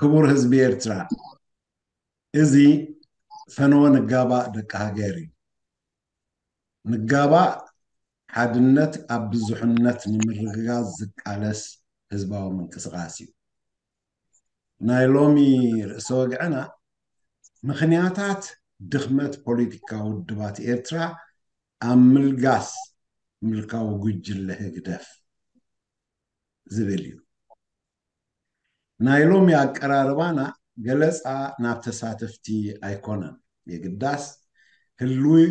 ክቡር ህዝቢ ኤርትራ፣ እዚ ፈነወ ንጋባእ ደቂ ሃገር እዩ። ንጋባእ ሓድነት ኣብ ብዙሕነት ንምርግጋጽ ዝቃለስ ህዝባዊ ምንቅስቓስ እዩ። ናይ ሎሚ ርእሰ ወግዕና ምኽንያታት ድኽመት ፖለቲካዊ ውድባት ኤርትራ ኣብ ምልጋስ ምልካዊ ጉጅለ ህግደፍ ዝብል እዩ። ናይ ሎሚ ኣቀራርባና ገለጻ ናብ ተሳተፍቲ ኣይኮነን። የግዳስ ህሉይ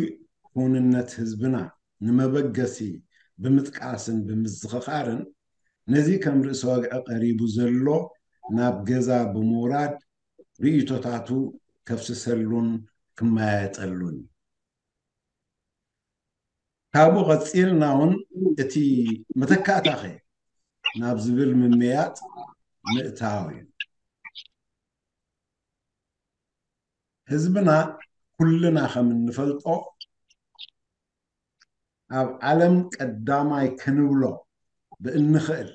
ክውንነት ህዝብና ንመበገሲ ብምጥቃስን ብምዝኽኻርን ነዚ ከም ርእሰ ወግዒ ቀሪቡ ዘሎ ናብ ገዛ ብምውራድ ርእይቶታቱ ከፍስሰሉን ክመያየጠሉን እዩ። ካብኡ ቀጺልና እውን እቲ መተካእታኸ ናብ ዝብል ምምያጥ ምእታው እዩ። ህዝብና ኩልና ከም እንፈልጦ ኣብ ዓለም ቀዳማይ ክንብሎ ብእንኽእል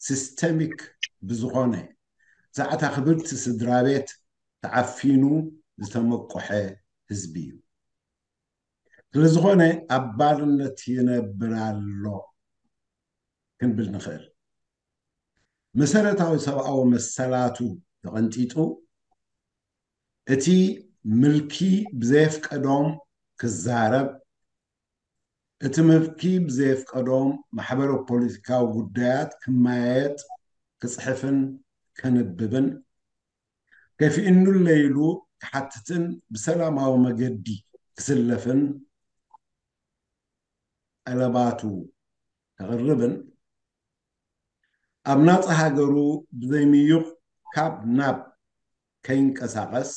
ሲስተሚክ ብዝኾነ ዛዕታ ክብርቲ ስድራ ቤት ተዓፊኑ ዝተመቆሐ ህዝቢ እዩ። ስለዝኾነ ኣብ ባርነት ይነብር ኣሎ ክንብል ንኽእል። መሰረታዊ ሰብኣዊ መሰላቱ ተቐንጢጡ፣ እቲ ምልኪ ብዘየፍቀዶም ክዛረብ፣ እቲ ምልኪ ብዘየፍቀዶም ማሕበረ ፖለቲካዊ ጉዳያት ክመያየጥ፣ ክጽሕፍን ከንብብን፣ ከፊእኑለይ ኢሉ ክሓትትን ብሰላማዊ መገዲ ክስለፍን ጠለባቱ ከቕርብን፣ ኣብ ናጻ ሃገሩ ብዘይምዩቕ ካብ ናብ ከይንቀሳቐስ፣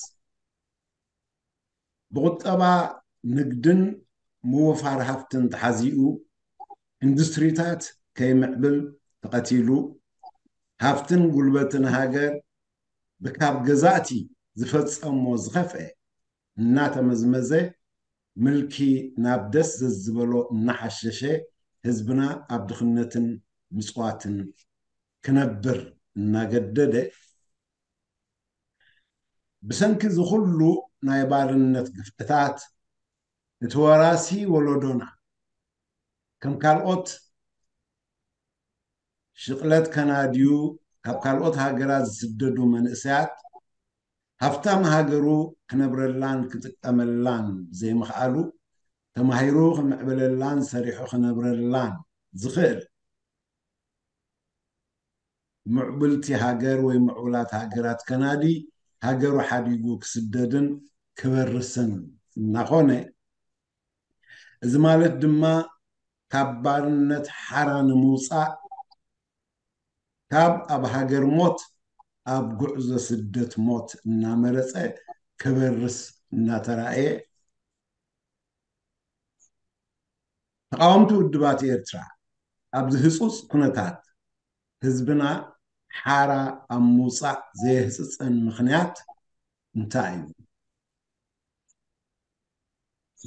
ብቁጠባ፣ ንግድን ምውፋር ሃፍትን ተሓዚኡ ኢንዱስትሪታት ከይምዕብል ተቐቲሉ፣ ሃፍትን ጉልበትን ሃገር ብካብ ገዛእቲ ዝፈጸሞ ዝኸፍአ እናተመዝመዘ፣ ምልኪ ናብ ደስ ዘዝበሎ እናሓሸሸ፣ ህዝብና ኣብ ድኽነትን ምጽዋትን ክነብር እናገደደ፣ ብሰንኪ እዚ ኩሉ ናይ ባርነት ግፍዕታት እቲ ወራሲ ወለዶና ከም ካልኦት ሽቕለት ከናድዩ ካብ ካልኦት ሃገራት ዝስደዱ መንእሰያት ሃፍታም ሃገሩ ክነብረላን ክጥቀመላን ዘይምኽኣሉ፣ ተማሂሩ ክምዕብለላን ሰሪሑ ክነብረላን ዝኽእል ምዕብልቲ ሃገር ወይ ምዕቡላት ሃገራት ከናዲ ሃገሩ ሓዲጉ ክስደድን ክበርስን እናኾነ፣ እዚ ማለት ድማ ካብ ባርነት ሓራ ንምውፃእ ካብ ኣብ ሃገር ሞት ኣብ ጉዕዞ ስደት ሞት እናመረፀ ክበርስ እናተራእየ፣ ተቓወምቲ ውድባት ኤርትራ ኣብዚ ህጹጽ ኩነታት ህዝብና ሓራ ኣብ ምውጻእ ዘየህጽጸን ምኽንያት እንታይ እዩ?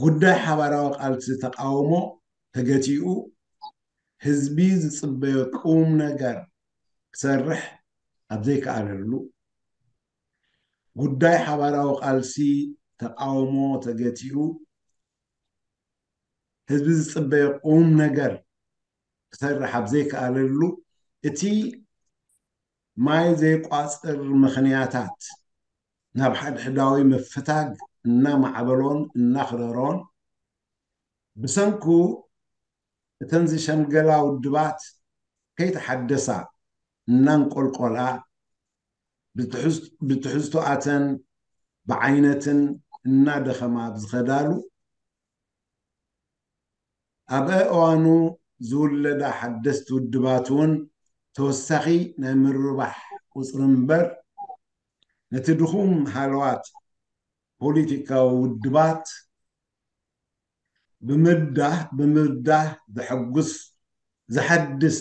ጉዳይ ሓባራዊ ቃልሲ ተቓውሞ ተገቲኡ፣ ህዝቢ ዝጽበዮ ቁም ነገር ክሰርሕ ኣብ ዘይከኣለሉ፣ ጉዳይ ሓባራዊ ቃልሲ ተቓውሞ ተገቲኡ፣ ህዝቢ ዝጽበዮ ቁም ነገር ክሰርሕ ኣብ ዘይከኣለሉ፣ እቲ ማይ ዘይቋጽር ምኽንያታት ናብ ሓድሕዳዊ ምፍታግ እናማዕበሎን እናኽረሮን፣ ብሰንኩ እተን ዝሸምገላ ውድባት ከይተሓደሳ እናንቆልቆላ፣ ብትሕዝ-፣ ብትሕዝቶኣተን ብዓይነትን እናደኸማ ኣብ ዝኸዳሉ፣ ኣብ እዋኑ ዝውለዳ ሓደስቲ ውድባት እውን ተወሳኺ ናይ ምርባሕ ቁጽሪ እምበር፣ ነቲ ድኹም ሃለዋት ፖለቲካዊ ውድባት ብምዳህ፣ ብምብዳህ ዘሐጉስ፣ ዘሐድስ፣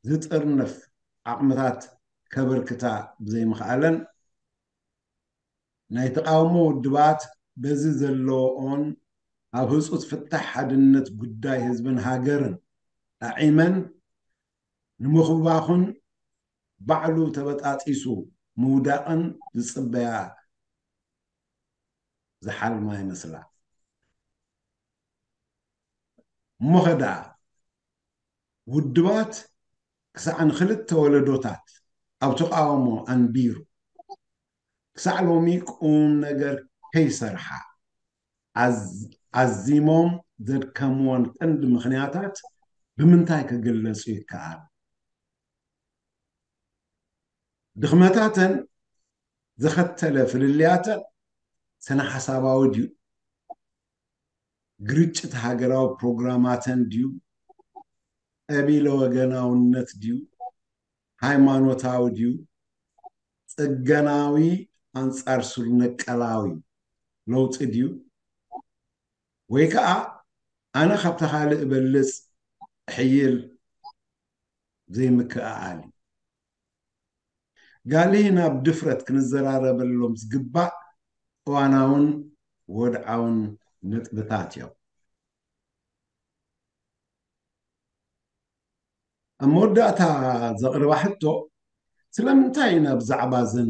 ዝጥርንፍ ዓቕምታት ከበርክታ ብዘይምኽኣለን፣ ናይ ተቓውሞ ውድባት በዚ ዘለዎኦን ኣብ ህጹጽ ፍታሕ ሓድነት ጉዳይ ህዝብን ሃገርን ኣዒመን ንምኹባኹን ባዕሉ ተበጣጢሱ ምውዳቕን ዝጽበያ ዝሓልማ ይመስላ። እሞኸ ደኣ ውድባት ክሳዕ ንክልተ ወለዶታት ኣብ ተቓውሞ ኣንቢሩ ክሳዕ ሎሚ ቁም ነገር ከይሰርሓ ኣዝ- ኣዚሞም ዘድከምወን ቀንዲ ምኽንያታት ብምንታይ ክግለጹ ይከኣል? ድኽመታተን ዘኸተለ ፍልልያተን ስነ ሓሳባዊ ድዩ? ግርጭት ሃገራዊ ፕሮግራማተን ድዩ? ቀቢለ ወገናውነት ድዩ? ሃይማኖታዊ ድዩ? ጽገናዊ ኣንጻር ሱር ነቀላዊ ለውጢ ድዩ? ወይ ከኣ ኣነ ካብታ ካልእ እበልጽ ሕይል ዘይምክእኣል እዩ። ጋልሂ ናብ ድፍረት ክንዘራረበሎም ዝግባእ እዋናውን ወድዓውን ነጥብታት እዮም። ኣብ መወዳእታ ዘቕርባ ሕቶ፣ ስለምንታይ ኢና ብዛዕባ ዘን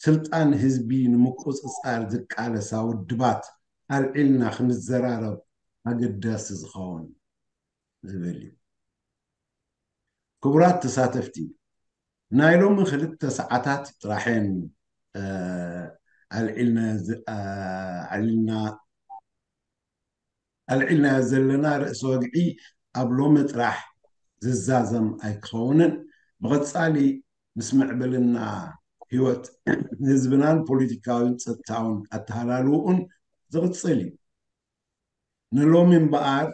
ስልጣን ህዝቢ ንምቁጽጻር ዝቃለሳ ውድባት ኣልዒልና ክንዘራረብ ኣገዳሲ ዝኸውን ዝብል እዩ። ክቡራት ተሳተፍቲ፣ ናይ ሎሚ ክልተ ሰዓታት ጥራሕን ኣልዒልና ኣልዒልና ኣልዒልናዮ ዘለና ርእሲ ወግዒ ኣብ ሎሚ ጥራሕ ዝዛዘም ኣይክኸውንን። ብቐጻሊ ምስ ምዕብልና ህይወት ህዝብናን ፖለቲካዊን ጸጥታውን ኣተሃላልውኡን ዝቕጽል እዩ። ንሎሚ እምበኣር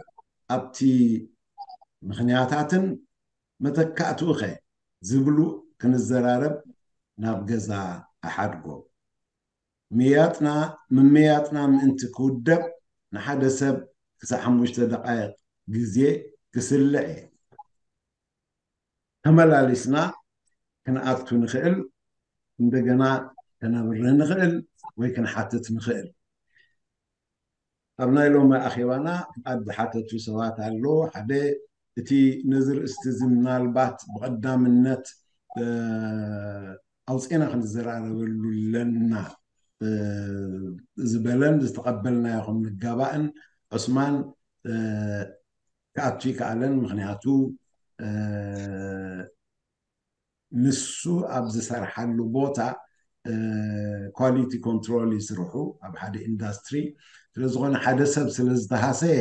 ኣብቲ ምኽንያታትን መተካእትኡኸ ዝብሉ ክንዘራረብ ናብ ገዛ ኣሓድጎ። ምያጥና ምምያጥና ምእንቲ ክውደብ ንሓደ ሰብ ክሳዕ ሓሙሽተ ደቃይቕ ግዜ ክስልዕ እየ። ተመላሊስና ክንኣቱ ንኽእል፣ እንደገና ከነብርህ ንኽእል ወይ ክንሓትት ንኽእል። ኣብ ናይ ሎሚ ኣኼባና ፍቓድ ዝሓተቱ ሰባት ኣሎ። ሓደ እቲ ነዚ ርእስቲ እዚ ምናልባት ብቐዳምነት ኣውፅና ክንዘራረበሉ ኣለና ዝበለን ዝተቐበልናዮ ከም ንጋባእን ዑስማን ክኣቱ ይከኣለን። ምክንያቱ ንሱ ኣብ ዝሰርሓሉ ቦታ ኳሊቲ ኮንትሮል ይስርሑ ኣብ ሓደ ኢንዳስትሪ። ስለዝኾነ ሓደ ሰብ ስለዝተሃሰየ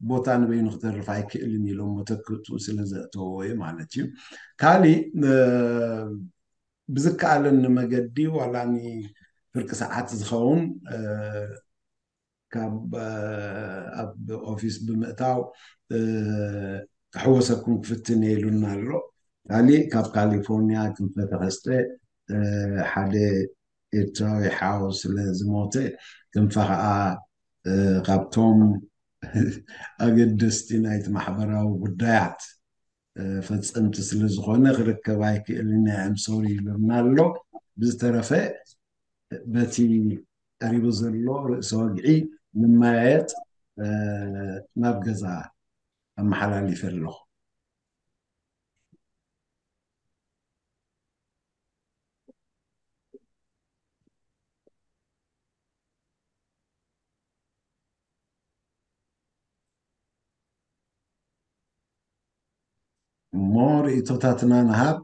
ቦታ ንበይኑ ክተርፍ ኣይክእልን ኢሎም መተክእቱ ስለዘእተዎ እዩ ማለት እዩ። ካሊእ ብዝከኣለኒ መገዲ ዋላ ፍርቂ ሰዓት ዝኸውን ካብ ኣብ ኦፊስ ብምእታው ክሕወሰኩም ክፍትን ኢሉና ኣሎ። ካሊእ ካብ ካሊፎርኒያ ክንፈ ተኸስተ ሓደ ኤርትራዊ ሓው ስለ ዝሞተ ክንፈ ከዓ ካብቶም ኣገደስቲ ናይቲ ማሕበራዊ ጉዳያት ፈፀምቲ ስለ ዝኾነ ክርከብ ኣይክእልን እየ፣ I'm sorry ኢሉና ኣሎ። ብዝተረፈ በቲ ቀሪቡ ዘሎ ርእሰ ወግዒ ንመያየጥ ናብ ገዛ ኣመሓላሊፈ ኣለኹ። እሞ ርእይቶታትና ንሃብ።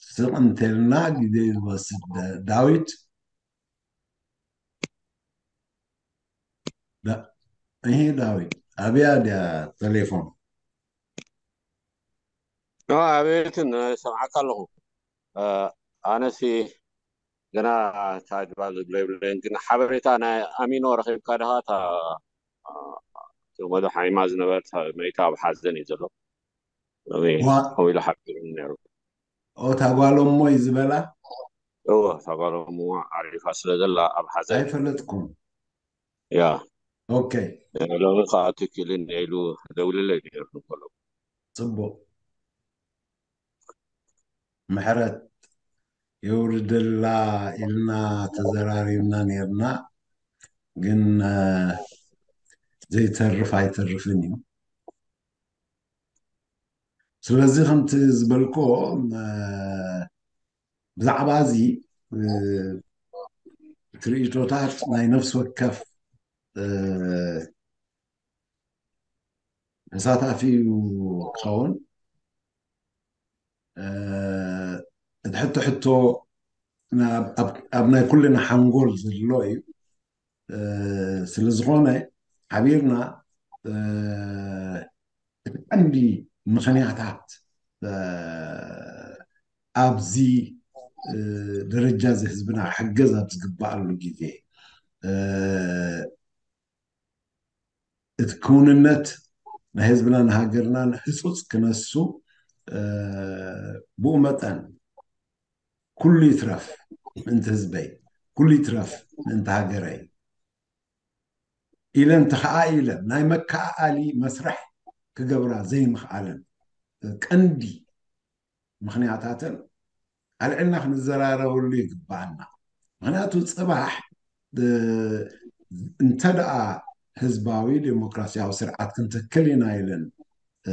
ስቕ እንተልና ግዜ ዝወስድ ዳዊት። እሄ ዳዊት፣ ኣብያ ድያ ተሌፎን? ኣቤትን ሰምዓካ ኣለኹ። ኣነሲ ገና ታጅባ ዝብለ ይብለን፣ ግን ሓበሬታ ናይ ኣሚኖ ረኺብካ ድኻ? እታ መዶ ሓሚማ ዝነበረት መይታ ኣብ ሓዘን እዩ ዘሎ። ከምኡ ኢሉ ሓቢሩኒ ነይሩ። ኦ፣ እታ ጓሎም እሞ እዩ ዝበላ? እወ፣ እታ ጓሎም እሞ ዓሪፋ ስለ ዘላ ኣብ ሓዘን። ኣይፈለጥኩን። ያ። ኦኬ። ሎሚ ከዓ ትክእልን ኢሉ ደውልለይ ነይሩ ንበሎ። ጽቡቕ። ምሕረት የውርደላ ኢልና ተዘራሪብና ነይርና፣ ግን ዘይተርፍ ኣይተርፍን እዩ። ስለዚ ከምቲ ዝበልኮ፣ እ፣ ብዛዕባ እዚ፣ እ፣ እቲ ርእይቶታት ናይ ነፍሲ ወከፍ፣ እ፣ ተሳታፊ እዩ ክኸውን። እ፣ እቲ ሕቶ ሕቶ ናብ፣ ኣብ፣ ኣብ ናይ ኩልና ሓንጎል ዘሎ እዩ። እ፣ ስለ ዝኾነ ሓቢርና፣ እ፣ እቲ ቀንዲ ምኽንያታት፣ እ፣ ኣብዚ፣ እ፣ ደረጃ እዚ ህዝብና ክሕገዝ ኣብ ዝግባኣሉ ግዜ፣ እ፣ እቲ ክውንነት ናይ ህዝብናን ሃገርናን ህጹጽ ክነሱ፣ እ፣ ብኡ መጠን ኩሉ ይትረፍ ምእንቲ ህዝበይ፣ ኩሉ ይትረፍ ምእንቲ ሃገረይ ኢለን ተኸኣኢለን ናይ መከኣኣሊ መስርሕ ክገብራ ዘይምኽኣለን ቀንዲ ምኽንያታተን ኣልዒልና ክንዘራረበሉ ይግባኣና። ምኽንያቱ ጽባሕ፣ እ፣ እንተ ደኣ ህዝባዊ ዴሞክራሲያዊ ስርዓት ክንተክል ኢና ኢለን፣ እ፣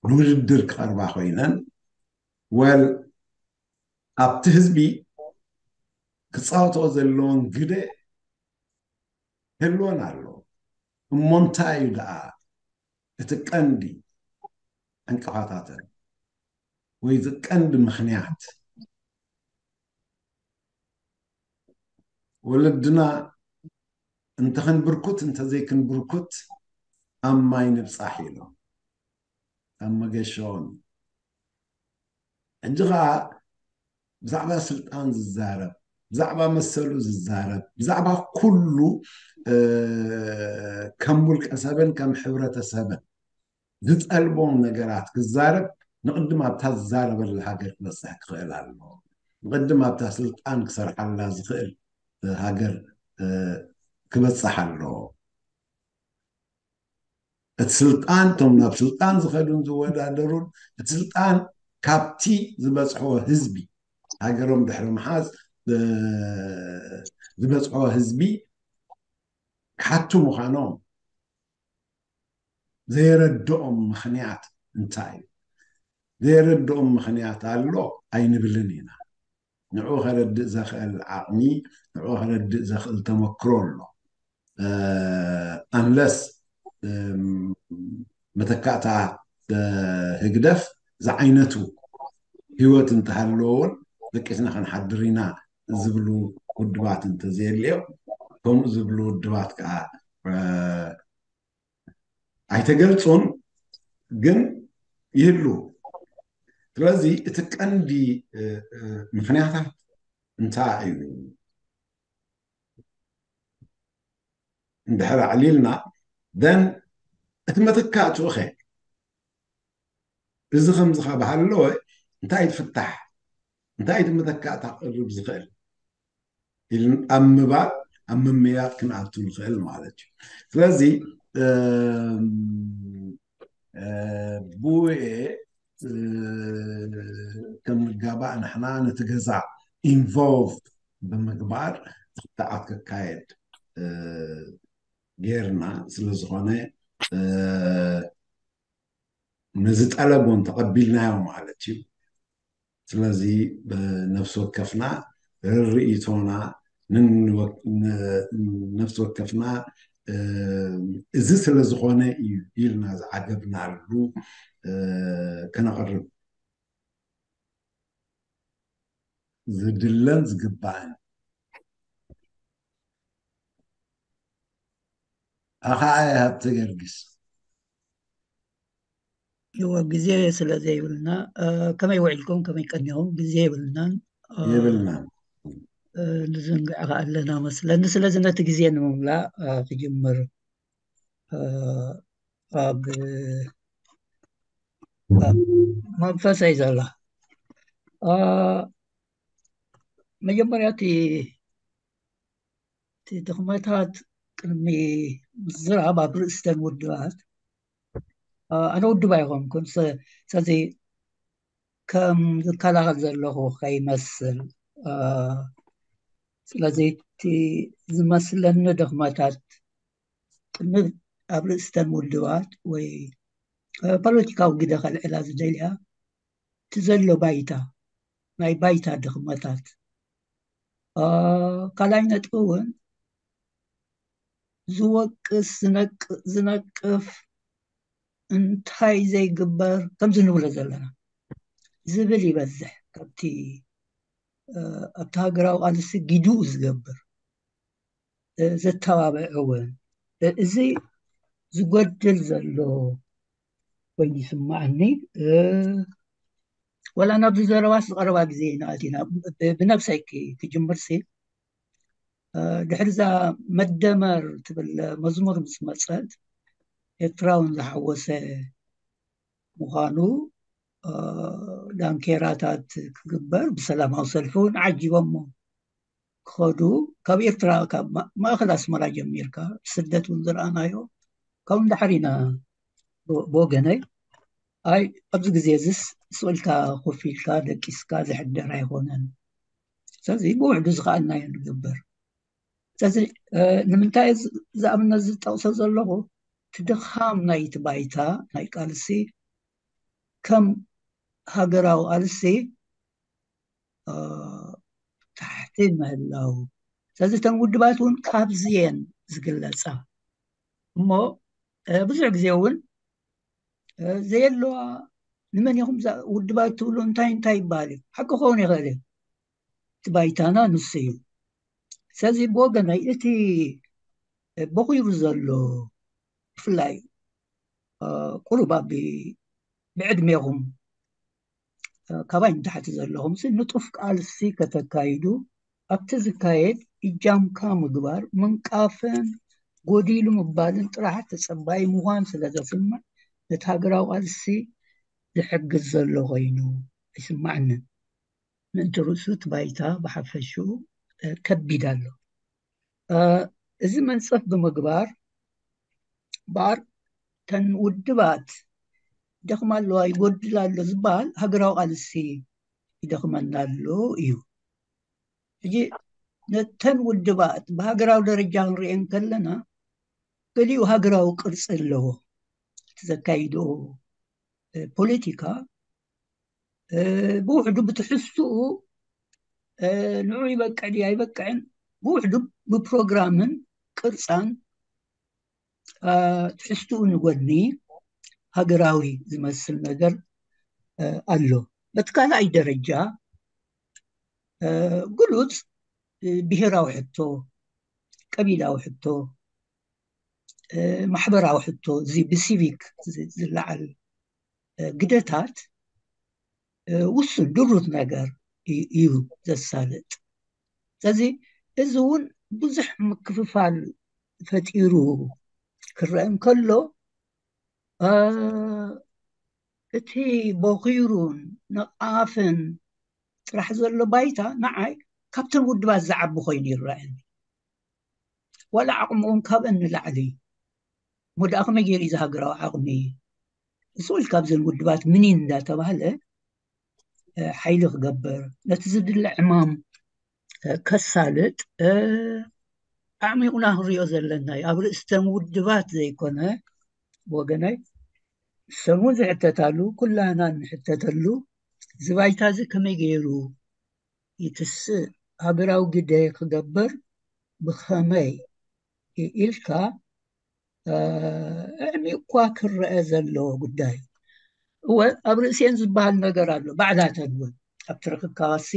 ንውድድር ክቐርባ ኮይነን፣ ወል ኣብቲ ህዝቢ ክጻወትኦ ዘለዎን ግደ ክህልወን ኣሎ። እሞ እንታይ እዩ ደኣ እቲ ቀንዲ ዕንቅፋታተን ወይ እቲ ቀንዲ ምኽንያት? ወለድና እንተ ክንብርኩት እንተ ዘይክንብርኩት ኣብ ማይ ንብጻሕ ኢሎም፣ ኣብ መገሻኦም። ሕጂ ኸኣ ብዛዕባ ስልጣን ዝዛረብ፣ ብዛዕባ መሰሉ ዝዛረብ፣ ብዛዕባ ኩሉ፣ እ፣ ከም ውልቀ ሰብን ከም ሕብረተሰብን ዝጠልቦም ነገራት ክዛረብ፣ ንቕድም ኣብታ ዝዛረበላ ሃገር ክበጽሕ ክኽእል ኣለዎ። ንቕድም ኣብታ ስልጣን ክሰርሓላ ዝኽእል፣ እ፣ ሃገር፣ እ፣ ክበጽሕ ኣለዎ። እቲ ስልጣን፣ እቶም ናብ ስልጣን ዝኸዱን ዝወዳደሩን፣ እቲ ስልጣን ካብቲ ዝበጽሖ ህዝቢ፣ ሃገሮም ድሕሪ ምሓዝ፣ እ፣ ዝበጽሖ ህዝቢ ክሓቱ ምዃኖም ዘየረድኦም ምኽንያት እንታይ እዩ? ዘየረድኦም ምኽንያት ኣሎ ኣይንብልን ኢና። ንዕኡ ከረድእ ዘኽእል ዓቕሚ፣ ንዕኡ ከረድእ ዘኽእል ተመክሮ ኣሎ። እ፣ ኣንለስ፣ እም፣ መተካእታ፣ እ፣ ህግደፍ ዝዓይነቱ ህይወት እንተሃለዎ እውን ደቂስና ክንሓድር ኢና ዝብሉ ውድባት እንተዘየልዮ፣ ከምኡ ዝብሉ ውድባት ከዓ፣ እ፣ ኣይተገልጹን፣ ግን ይህሉ። ስለዚ እቲ ቀንዲ፣ እ፣ እ፣ ምኽንያታት እንታይ እዩ? እንድሕር ኣዕሊልና፣ then እቲ መተካእትኡ ኸ? እዚ ከምዚ ካብ ሃለወ እንታይ ትፍታሕ? እንታይ እቲ መተካእታ ክቕርብ ዝኽእል? ኢል ኣብ ምባል፣ ኣብ ምምያጥ ክንኣቱ ንኽእል ማለት እዩ። ስለዚ፣ እም፣ እ፣ ብውኤ፣ እ፣ ከም ንጋባእ ንሕና ነቲ ገዛ ኢንቮልቭ ብምግባር ክትዓት ክካየድ፣ እ፣ ጌርና ስለ ዝኾነ፣ እ፣ ነዚ ጠለብ እውን ተቐቢልናዮ ማለት እዩ። ስለዚ፣ ብ-፣ ነፍሲ ወከፍና ርርኢቶና ንን-፣ ን-፣ ነፍሲ ወከፍና፣ እ፣ እዚ ስለ ዝኾነ እዩ ኢልና ዝዓገብናሉ፣ እ፣ ከነቕርብ ዝድለን ዝግባእን። ኣኸዓ ሃብተ ገርጊስ። እወ፣ ግዜ ስለ ዘይብልና፣ እ፣ ከመይ ውዒልኩም፣ ከመይ ቀኒኹም፣ ግዜ የብልናን። እ፣ የብልናን። እ፣ ንዝንግዕ ከኣ ኣለና መስለኒ። ስለዚ ነቲ ግዜ ንምምላእ፣ እ፣ ክጅምር፣ እ፣ ኣብ፣ ኣብ መንፈሰይ ዘሎ። እ፣ መጀመርያ እቲ፣ እቲ ድኽመታት ቅድሚ ምዝራብ ኣብ ርእስተን ውድባት፣ እ፣ ኣነ ውድብ ኣይኮንኩን። ሰ-፣ ስለዚ ከም ዝከላኸል ዘለኹ ከይመስል፣ እ፣ ስለዚ እቲ ዝመስለኒ ድኽመታት ቅድሚ ኣብ ርእስተን ውድባት ወይ ፖለቲካዊ ግደ ከልዕላ ዝደልያ እቲ ዘሎ ባይታ፣ ናይ ባይታ ድኽመታት። ካልኣይ ነጥቢ እውን ዝወቅስ ዝነቅፍ እንታይ ዘይግበር ከምዚ ንብሎ ዘለና ዝብል ይበዝሕ። ካብቲ ኣብቲ ሃገራዊ ቃልሲ ጊድኡ ዝገብር ዘተባብዕ እውን እዚ ዝጎድል ዘሎ ኮይኑ ይስማዓኒ። ወላ ናብዚ ዘረባስ ዝቀረባ ግዜ ኢና ኣቲና። ብነብሰይ ክጅምርሲ ድሕሪ እዛ መደመር ትብል መዝሙር ምስ መፀት ኤርትራውን ዝሓወሰ ምዃኑ ዳንኬራታት ክግበር ብሰላማዊ ሰልፊ እውን ዓጂቦሞ ክኸዱ ካብ ኤርትራ ካብ ማእኸል ኣስመራ ጀሚርካ ስደት እውን ዝረኣናዮ ካብ እንዳሕር ኢና። ብወገነይ ኣይ ኣብዚ ግዜ እዚስ ስቕ ኢልካ ኮፍ ኢልካ ደቂስካ ዝሕደር ኣይኮነን። ስለዚ ብውሕዱ ዝኸኣልናዮ ንግበር። ስለዚ ንምንታይ ዝኣብነት ዝጠቕሶ ዘለኹ እቲ ድኻም ናይቲ ባይታ ናይ ቃልሲ ከም ሃገራዊ ቃልሲ ታሕቲ ምህላው። ስለዚ እተን ውድባት እውን ካብዚ እየን ዝግለፃ። እሞ ብዙሕ ግዜ እውን ዘየለዋ ንመን ኢኹም ውድባት ትብሉ እንታይ እንታይ ይበሃል እዩ። ሓቂ ክኸውን ይኽእል እዩ። እቲ ባይታና ንሱ እዩ። ስለዚ ብወገነይ እቲ ቦኺሩ ዘሎ ብፍላይ ቁሩብ ኣብ ብዕድሜኹም ካባይ ንታሕቲ ዘለኹም ንጡፍ ቃልሲ ከተካይዱ ኣብቲ ዝካየድ እጃምካ ምግባር ምንቃፍን ጎዲሉ ምባልን ጥራሕ ተጸባይ ምዃን ስለ ዘስምዕ ነቲ ሃገራዊ ቃልሲ ዝሕግዝ ዘሎ ኮይኑ ኣይስማዓንን። ምእንቲ ርእሱ እቲ ባይታ ብሓፈሽኡ ከቢድ ኣሎ። እዚ መንጸፍ ብምግባር ባር ተን ውድባት ይደኽማ ኣለዋ ይጎድል ኣሎ ዝበሃል ሃገራዊ ቃልሲ ይደኽመና ኣሎ እዩ። ሕጂ ነተን ውድባት ብሃገራዊ ደረጃ ክንሪኤን ከለና ገሊኡ ሃገራዊ ቅርፂ ኣለዎ። እቲ ዘካይድኦ ፖለቲካ ብውሕዱ ብትሕዝትኡ ንዑ ይበቅዕ ድዩ ኣይበቅዕን ብውሕዱ ብፕሮግራምን ቅርፃን ትሕዝትኡ ንጎድኒ ሃገራዊ ዝመስል ነገር ኣሎ። በቲ ካልኣይ ደረጃ ግሉፅ ብሄራዊ ሕቶ፣ ቀቢላዊ ሕቶ፣ ማሕበራዊ ሕቶ፣ እዚ ብሲቪክ ዝለዓል ግደታት ውሱን ድሩት ነገር እዩ ዘሳልጥ። ስለዚ እዚ እውን ብዙሕ ምክፍፋል ፈጢሩ ክረአ እንከሎ እቲ ቦኺሩን ነቓፍን ጥራሕ ዘሎ ባይታ ንዓይ ካብተን ውድባት ዝዓቢ ኮይኑ ይረኣየኒ። ዋላ ዓቕምኦም ካብአን ንላዕሊ እሞ ደኣ ከመይ ገይሩ እዩ ዝሃገራዊ ዓቕሚ እሱ ኢል ካብዘን ውድባት ምኒን እንዳተባህለ ሓይሊ ክገብር ነቲ ዝድለ ዕማም ከሳልጥ ኣዕሚቑና ክንሪኦ ዘለና እዩ። ኣብ ርእስተን ውድባት ዘይኮነ ብወገናይ ሰሙ ዝሕተታሉ ኩላና እንሕተተሉ እዚ ባይታ እዚ ከመይ ገይሩ ይትስእ ሃገራዊ ግደ ክገብር ብኸመይ ኢልካ ኣዕሚቑ እኳ ክረአ ዘለዎ ጉዳይ እወ ኣብ ርእሲኤን ዝበሃል ነገር ኣሎ። ባዕላተን እውን ኣብቲ ርክብካባሲ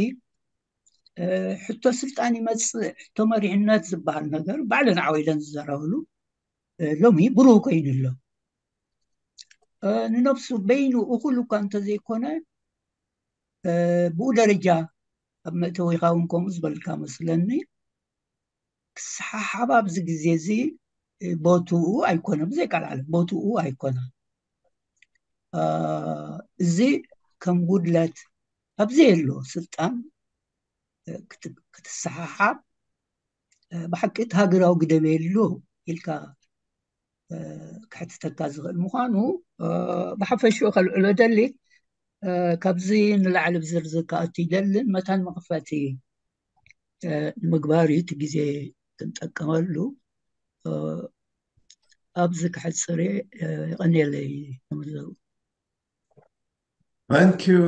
ሕቶ ስልጣን ይመፅእ ሕቶ መሪሕነት ዝበሃል ነገር ባዕለን ዓወይለን ዝዘረብሉ ሎሚ ብሩህ ኮይኑ ኣሎ። ንነብሱ በይኑ እኹል እኳ እንተዘይኮነ ብኡ ደረጃ ኣብ መእተዊኻ እውን ከምኡ ዝበልካ መስለኒ ክሰሓሓብ ኣብዚ ግዜ እዚ ቦትኡ ኣይኮነ ብዘይ ቃል ዓለም ቦትኡ ኣይኮነ። እዚ ከም ጉድለት ኣብዚ የሎ ስልጣን ክትሰሓሓብ ብሓቂ እቲ ሃገራዊ ግደብ የሉ ኢልካ ክሕትተካ ዝኽእል ምዃኑ ብሓፈሽኡ ከልዕሎ ደሊ። ካብዚ ንላዕሊ ብዝርዝር ክኣቱ ይደልን መታን መኽፈቲ ንምግባር እዩ እቲ ግዜ ክንጠቀመሉ። ኣብዚ ክሕጽር እየ። የቐንየለይ። Thank you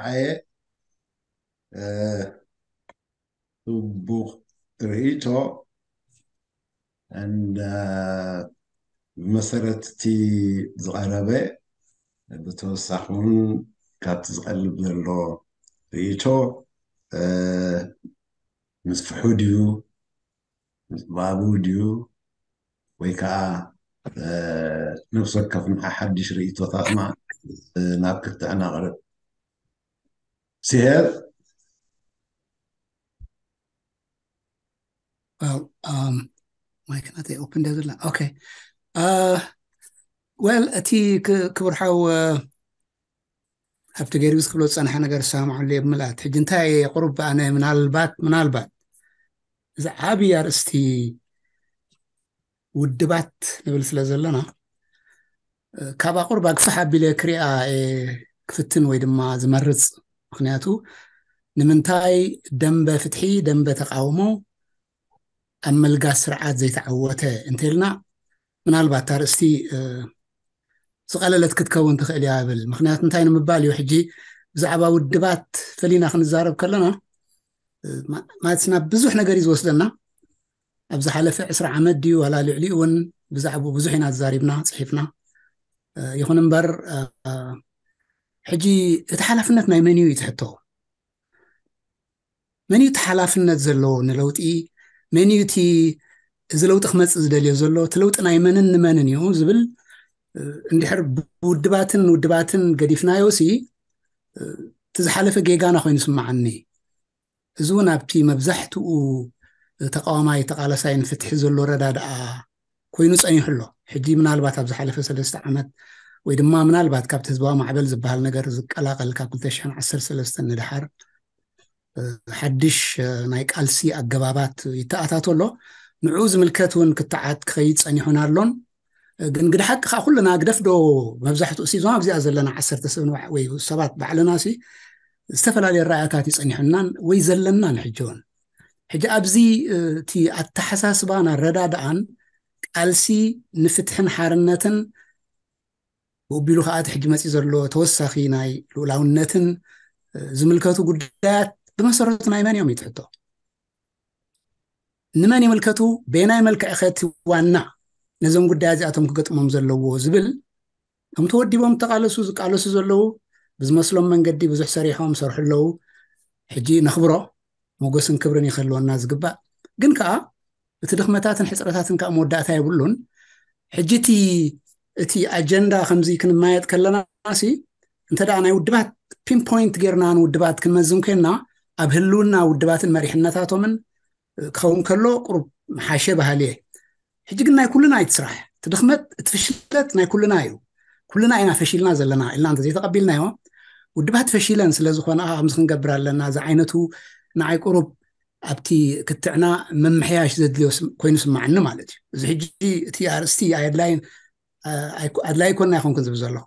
ኣየ። ጽቡቕ ርእይቶ። And ብመሰረት እቲ ዝቐረበ፣ ብተወሳኺ እውን ካብቲ ዝቐልብ ዘሎ ርእይቶ፣ ምስፍሑ ድዩ፣ ምስባቡ ድዩ፣ ወይ ከዓ ነፍሲ ወከፍና ሓድሽ ርእይቶታትና ናብ ክትዕና ቅርብ። ሲሄር። ማይክ ናተይ ኦፕን እንደ ዘላ። ኦኬ። ወል፣ እቲ ክቡር ሓው ኣብቲ ገይሩ ክብሎ ዝፀንሐ ነገር ዝሰማማዓሉ እየ ብምልኣት። ሕጂ እንታይ እየ ቁሩብ ኣነ ምናልባት ምናልባት እዚ ዓብዪ ኣርእስቲ ውድባት ንብል ስለ ዘለና፣ ካብ ኣቁርብ ኣግፍሕ ኣቢለ ክሪኣ እየ ክፍትን ወይ ድማ ዝመርፅ። ምክንያቱ ንምንታይ ደንበ ፍትሒ፣ ደንበ ተቃውሞ ኣብ መልጋ ስርዓት ዘይተዓወተ እንተልና፣ ምናልባት እታ ኣርእስቲ ዝቐለለት ክትከውን ትኽእል እያ ብል። ምክንያቱ እንታይ ንምባል እዩ፣ ሕጂ ብዛዕባ ውድባት ፈሊና ክንዛረብ ከለና ማለት ናብ ብዙሕ ነገር እዩ ዝወስደና። ኣብ ዝሓለፈ ዕስራ ዓመት ድዩ ዋላ ልዕሊኡ እውን ብዛዕባኡ ብዙሕ ኢና ተዛሪብና፣ ፅሒፍና። ይኹን እምበር ሕጂ እቲ ሓላፍነት ናይ መን እዩ እዩ ትሕቶ? መን እዩ እቲ ሓላፍነት ዘለዎ ንለውጢ? መን እዩ እቲ እዚ ለውጢ ክመፅእ ዝደልዮ ዘሎ? እቲ ለውጢ ናይ መንን ንመንን እዩ ዝብል እንድሕር ብውድባትን ውድባትን ገዲፍናዮ ሲ እቲ ዝሓለፈ ጌጋና ኮይኑ ስማዓኒ። እዚ እውን ኣብቲ መብዛሕትኡ ተቃዋማይ ተቃላሳይ ንፍትሒ ዘሎ ረዳድኣ ኮይኑ ፀኒሑ ኣሎ። ሕጂ ምናልባት ኣብ ዝሓለፈ ሰለስተ ዓመት ወይ ድማ ምናልባት ካብቲ ህዝባዊ ማዕበል ዝበሃል ነገር ዝቀላቀል ካብ ክልተ ሽሕን ዓሰርተ ሰለስተን ንደሓር ሓድሽ ናይ ቃልሲ ኣገባባት ይተኣታቶ ኣሎ። ንዕኡ ዝምልከት እውን ክትዓት ክኸይድ ፀኒሑን ኣሎን። ግን ግደ ሓቂ ከዓ ኩልና ግደፍ ዶ መብዛሕትኡ ሲ እዞም ኣብዚኣ ዘለና ዓሰርተ ሰብ ንባዕ-፣ ወይ ሰባት ባዕልና ሲ ዝተፈላለየ ራእያታት ይፀኒሑናን ወይ ዘለናን ሕጂ እውን። ሕጂ ኣብዚ እቲ ኣተሓሳስባን ኣረዳድኣን ቃልሲ ንፍትሕን ሓርነትን ብኡቢሉ ከዓ እቲ ሕጂ መፂኡ ዘሎ ተወሳኺ ናይ ልኡላውነትን ዝምልከቱ ጉዳያት ብመሰረቱ ናይ መን እዮም እዩ ትሕቶ? ንመን ይምልከቱ? በየናይ መልክዕ ከ እቲ ዋና ነዞም ጉዳያት እዚኣቶም ክገጥሞም ዘለዎ ዝብል፣ እቶም ተወዲቦም ተቃለሱ፣ ዝቃለሱ ዘለዉ፣ ብዝመስሎም መንገዲ ብዙሕ ሰሪሖም፣ ሰርሑ ኣለዉ። ሕጂ ነኽብሮ፣ ሞገስን ክብርን ይኸልወና ዝግባእ። ግን ከዓ እቲ ድኽመታትን ሕፅረታትን ከዓ መወዳእታ የብሉን። ሕጂ እቲ፣ እቲ ኣጀንዳ ከምዚ ክንማየጥ ከለና ሲ፣ እንተ ደኣ ናይ ውድባት ፒንፖይንት ጌርና ንውድባት ክንመዝን ኮይንና፣ ኣብ ህልውና ውድባትን መሪሕነታቶምን ክኸውን ከሎ ቁሩብ ምሓሸ በሃሊ እየ። ሕጂ ግን ናይ ኩልና እዩ እቲ ስራሕ። እቲ ድኽመት፣ እቲ ፍሽለት ናይ ኩልና እዩ። ኩልና ኢና ፈሺልና ዘለና ኢልና እንተዘይተቐቢልናዮ፣ ውድባት ፈሺለን ስለ ዝኾና ከምዚ ክንገብር ኣለና፣ እዚ ዓይነቱ ንዓይ ቁሩብ ኣብቲ ክትዕና ምምሕያሽ ዘድልዮ ስም-፣ ኮይኑ ስማዓኒ ማለት እዩ። እዚ ሕጂ እቲ ኣርእስቲ ኣድላይ፣ ኣይኮ-፣ ኣድላይ ኣይኮንና ኣይኮንኩን ዝብል ዘለኹ።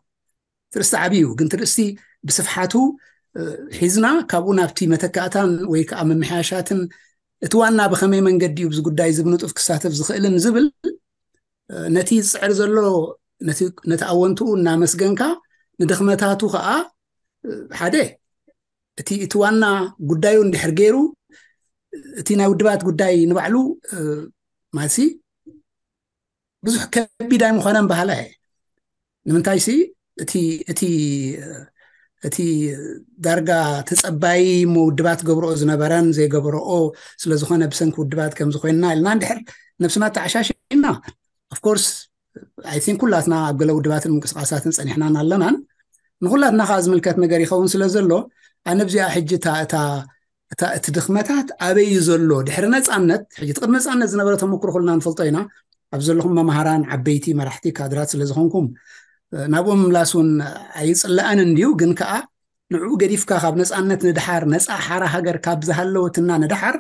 ትርእስቲ ዓብዪ እዩ፣ ግን ትርእስቲ ብስፍሓቱ፣ እ፣ ሒዝና ካብኡ ናብቲ መተካእታን ወይ ከዓ ምምሕያሻትን እቲ ዋና ብኸመይ መንገዲ እዩ ብዚ ጉዳይ እዚ ብንጡፍ ክሳተፍ ዝኽእልን ዝብል፣ እ፣ ነቲ ዝፅዕር ዘሎ፣ ነቲ፣ ነቲ ኣወንትኡ እናመስገንካ፣ ንድኽመታቱ ከዓ፣ እ፣ ሓደ እቲ፣ እቲ ዋና ጉዳዩ እንድሕር ገይሩ፣ እቲ ናይ ውድባት ጉዳይ ንባዕሉ፣ እ፣ ማለትሲ ብዙሕ ከቢድ ኣይምኾነን በሃላ እየ። ንምንታይሲ እቲ፣ እቲ፣ እቲ ዳርጋ ተጸባይ እሞ ውድባት ገብርኦ ዝነበረን ዘይገብርኦ ስለ ዝኾነ ብሰንኪ ውድባት ከም ዝኾንና ኢልና እንድሕር ነብስና ተዓሻሺና፣ of course፣ I think ኩላትና ኣብ ገለ ውድባትን ምንቅስቃሳትን ጸኒሕናን ኣለናን። ንኹላትና ከዓ ዝምልከት ነገር ይኸውን ስለ ዘሎ፣ ኣነ ኣብዚኣ ሕጂ እታ፣ እታ፣ እታ፣ እቲ ድኽመታት ኣበይ እዩ ዘሎ? ድሕሪ ነጻነት፣ ሕጂ እቲ ቅድሚ ነጻነት ዝነበረ ተመክሮ ኩልና ንፈልጦ ኢና። ኣብ ዘለኹም መምሃራን፣ ዓበይቲ መራሕቲ፣ ካድራት ስለ ዝኾንኩም፣ እ፣ ናብኦም ምላስ እውን ኣይጽላእን እንድዩ፣ ግን ከዓ ንዕኡ ገዲፍካ ካብ ነጻነት ንድሓር፣ ነጻ ሓራ ሃገር ካብ ዝሃለወትና ንድሓር፣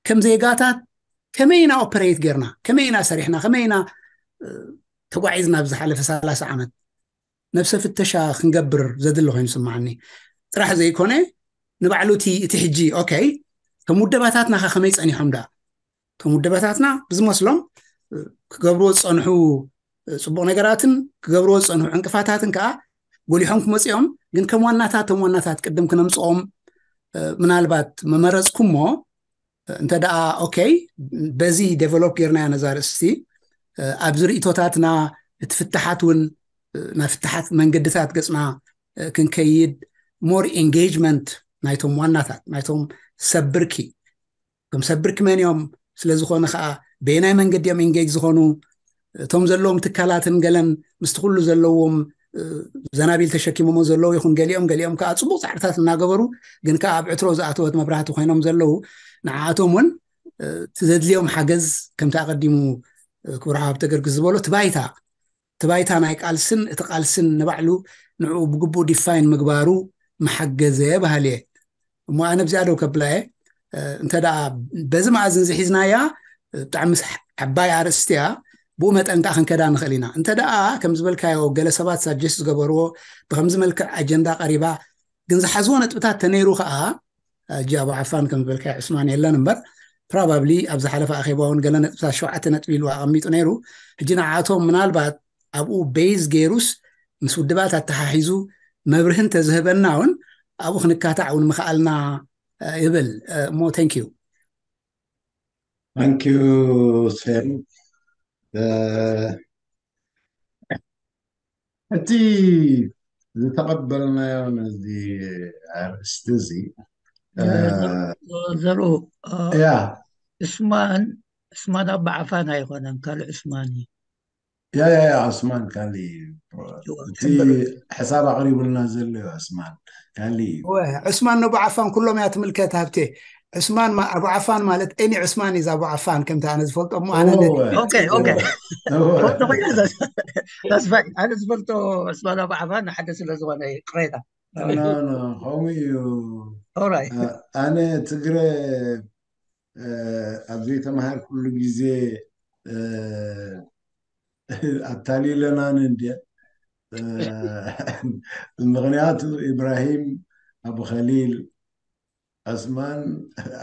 ከም ዜጋታት ከመይ ኢና ኦፐሬት ጌርና? ከመይ ኢና ሰሪሕና? ከመይ ኢና፣ እ፣ ተጓዒዝና ኣብዚ ዝሓለፈ ሰላሳ ዓመት? ነብሰ ፍተሻ ክንገብር ዘድሊ ኮይኑ ስምዓኒ። ጥራሕ ዘይኮነ፣ ንባዕሉ እቲ፣ እቲ ሕጂ፣ ኦኬ፣ እቶም ውደባታትና ከ ከመይ ጸኒሖም ደኣ? እቶም ውደባታትና ብዝመስሎም ክገብርዎ ዝፀንሑ ፅቡቕ ነገራትን ክገብርዎ ዝፀንሑ ዕንቅፋታትን ከዓ ጎሊሖም ክመፅኦም፣ ግን ከም ዋናታት፣ እቶም ዋናታት ቅድም ክነምፅኦም ምናልባት መመረፅኩሞ። እንተ ደኣ ኦኬ፣ በዚ ዴቨሎፕ ጌርናያ ነዛ ርእስቲ፣ ኣብዚ ርእቶታትና እቲ ፍትሓት እውን፣ ናይ ፍትሓት መንገድታት ገፅና ክንከይድ፣ ሞር ኢንጌጅመንት ናይቶም ዋናታት፣ ናይቶም ሰብ ብርኪ፣ ከም ሰብ ብርኪ መን እዮም፣ ስለ ዝኾነ ከዓ በየናይ መንገዲ እዮም ኢንጌጅ ዝኾኑ፣ እቶም ዘለዎም ትካላትን ገለን ምስቲ ኩሉ ዘለዎም ዘናቢል ተሸኪሞሞ ዘለዉ ይኹን፣ ገሊኦም ገሊኦም ከዓ ፅቡቕ ፃዕርታት እናገበሩ፣ ግን ከዓ ኣብ ዕትሮ ዝኣተወት መብራህቲ ኮይኖም ዘለዉ፣ ንዓኣቶም እውን እቲ ዘድልዮም ሓገዝ፣ ከምቲ ኣቐዲሙ ክቡር ሓው ሃብተ ገርግስ ዝበሎ፣ እቲ ባይታ እቲ ባይታ ናይ ቃልስን እቲ ቃልስን ንባዕሉ ንዕኡ ብግቡእ ዲፋይን ምግባሩ መሓገዘ በሃሊ እየ። እሞ ኣነ ብዚኣ ደው ከብላ እየ። እንተ ደኣ በዚ መኣዝን ዝሒዝናያ ብጣዕሚ ዓባይ ኣርእስቲ እያ። ብኡ መጠን ከዓ ክንከዳ ንኽእል ኢና። እንተ ደኣ ከም ዝበልካዮ ገለ ሰባት ሳጀስት ዝገበርዎ ብከምዚ መልክዕ ኣጀንዳ ቀሪባ ግን ዝሓዝዎ ነጥብታት ተነይሩ ከዓ ሕጂ ኣቡ ዓፋን ከም ዝበልካዮ ዕስማን የለን እምበር ፕሮባብሊ ኣብ ዝሓለፈ ኣኼባ እውን ገለ ነጥብታት ሸውዓተ ነጥቢ ኢሉ ኣቐሚጡ ነይሩ። ሕጂ ንዓቶም ምናልባት ኣብኡ ቤዝ ገይሩስ ምስ ውድባት ኣተሓሒዙ መብርህን ተዝህበና እውን ኣብኡ ክንካታዕ እውን ምኽኣልና ይብል እሞ thank you። Thank you ሴም። እቲ ዝተቐበልናዮ ነዚ ኣርእስቲ እዚ ዘርኡ ያ ዑስማን ዑስማን ኣባ ዓፋን ኣይኮነን፣ ካልእ ዑስማን እዩ። ያ ያ ያ ዑስማን ካሊ እቲ ሕሳብ ኣቕሪቡልና ዘሎ እዩ። ዑስማን ካሊ እዩ። ዑስማን ነቡ ዓፋን ኩሎም እያ ትምልከት ሃብቴ። ዑስማን ኣቡ ዓፋን ማለት ኤኒ ዑስማን ኢዝ ኣቡ ዓፋን ከምቲ ኣነ ዝፈልጦ እሞ ኣነ ኣነ ዝፈልጦ ዑስማን ኣቡ ዓፋን ሓደ ስለ ዝኾነ ቅሬታ ከምኡ እዩ። ኣነ ትግረ ኣብ ዘይተማሃርኩሉ ግዜ ኣታሊለናን እንድየ። ምኽንያቱ ኢብራሂም ኣቡ ኸሊል፣ ዑስማን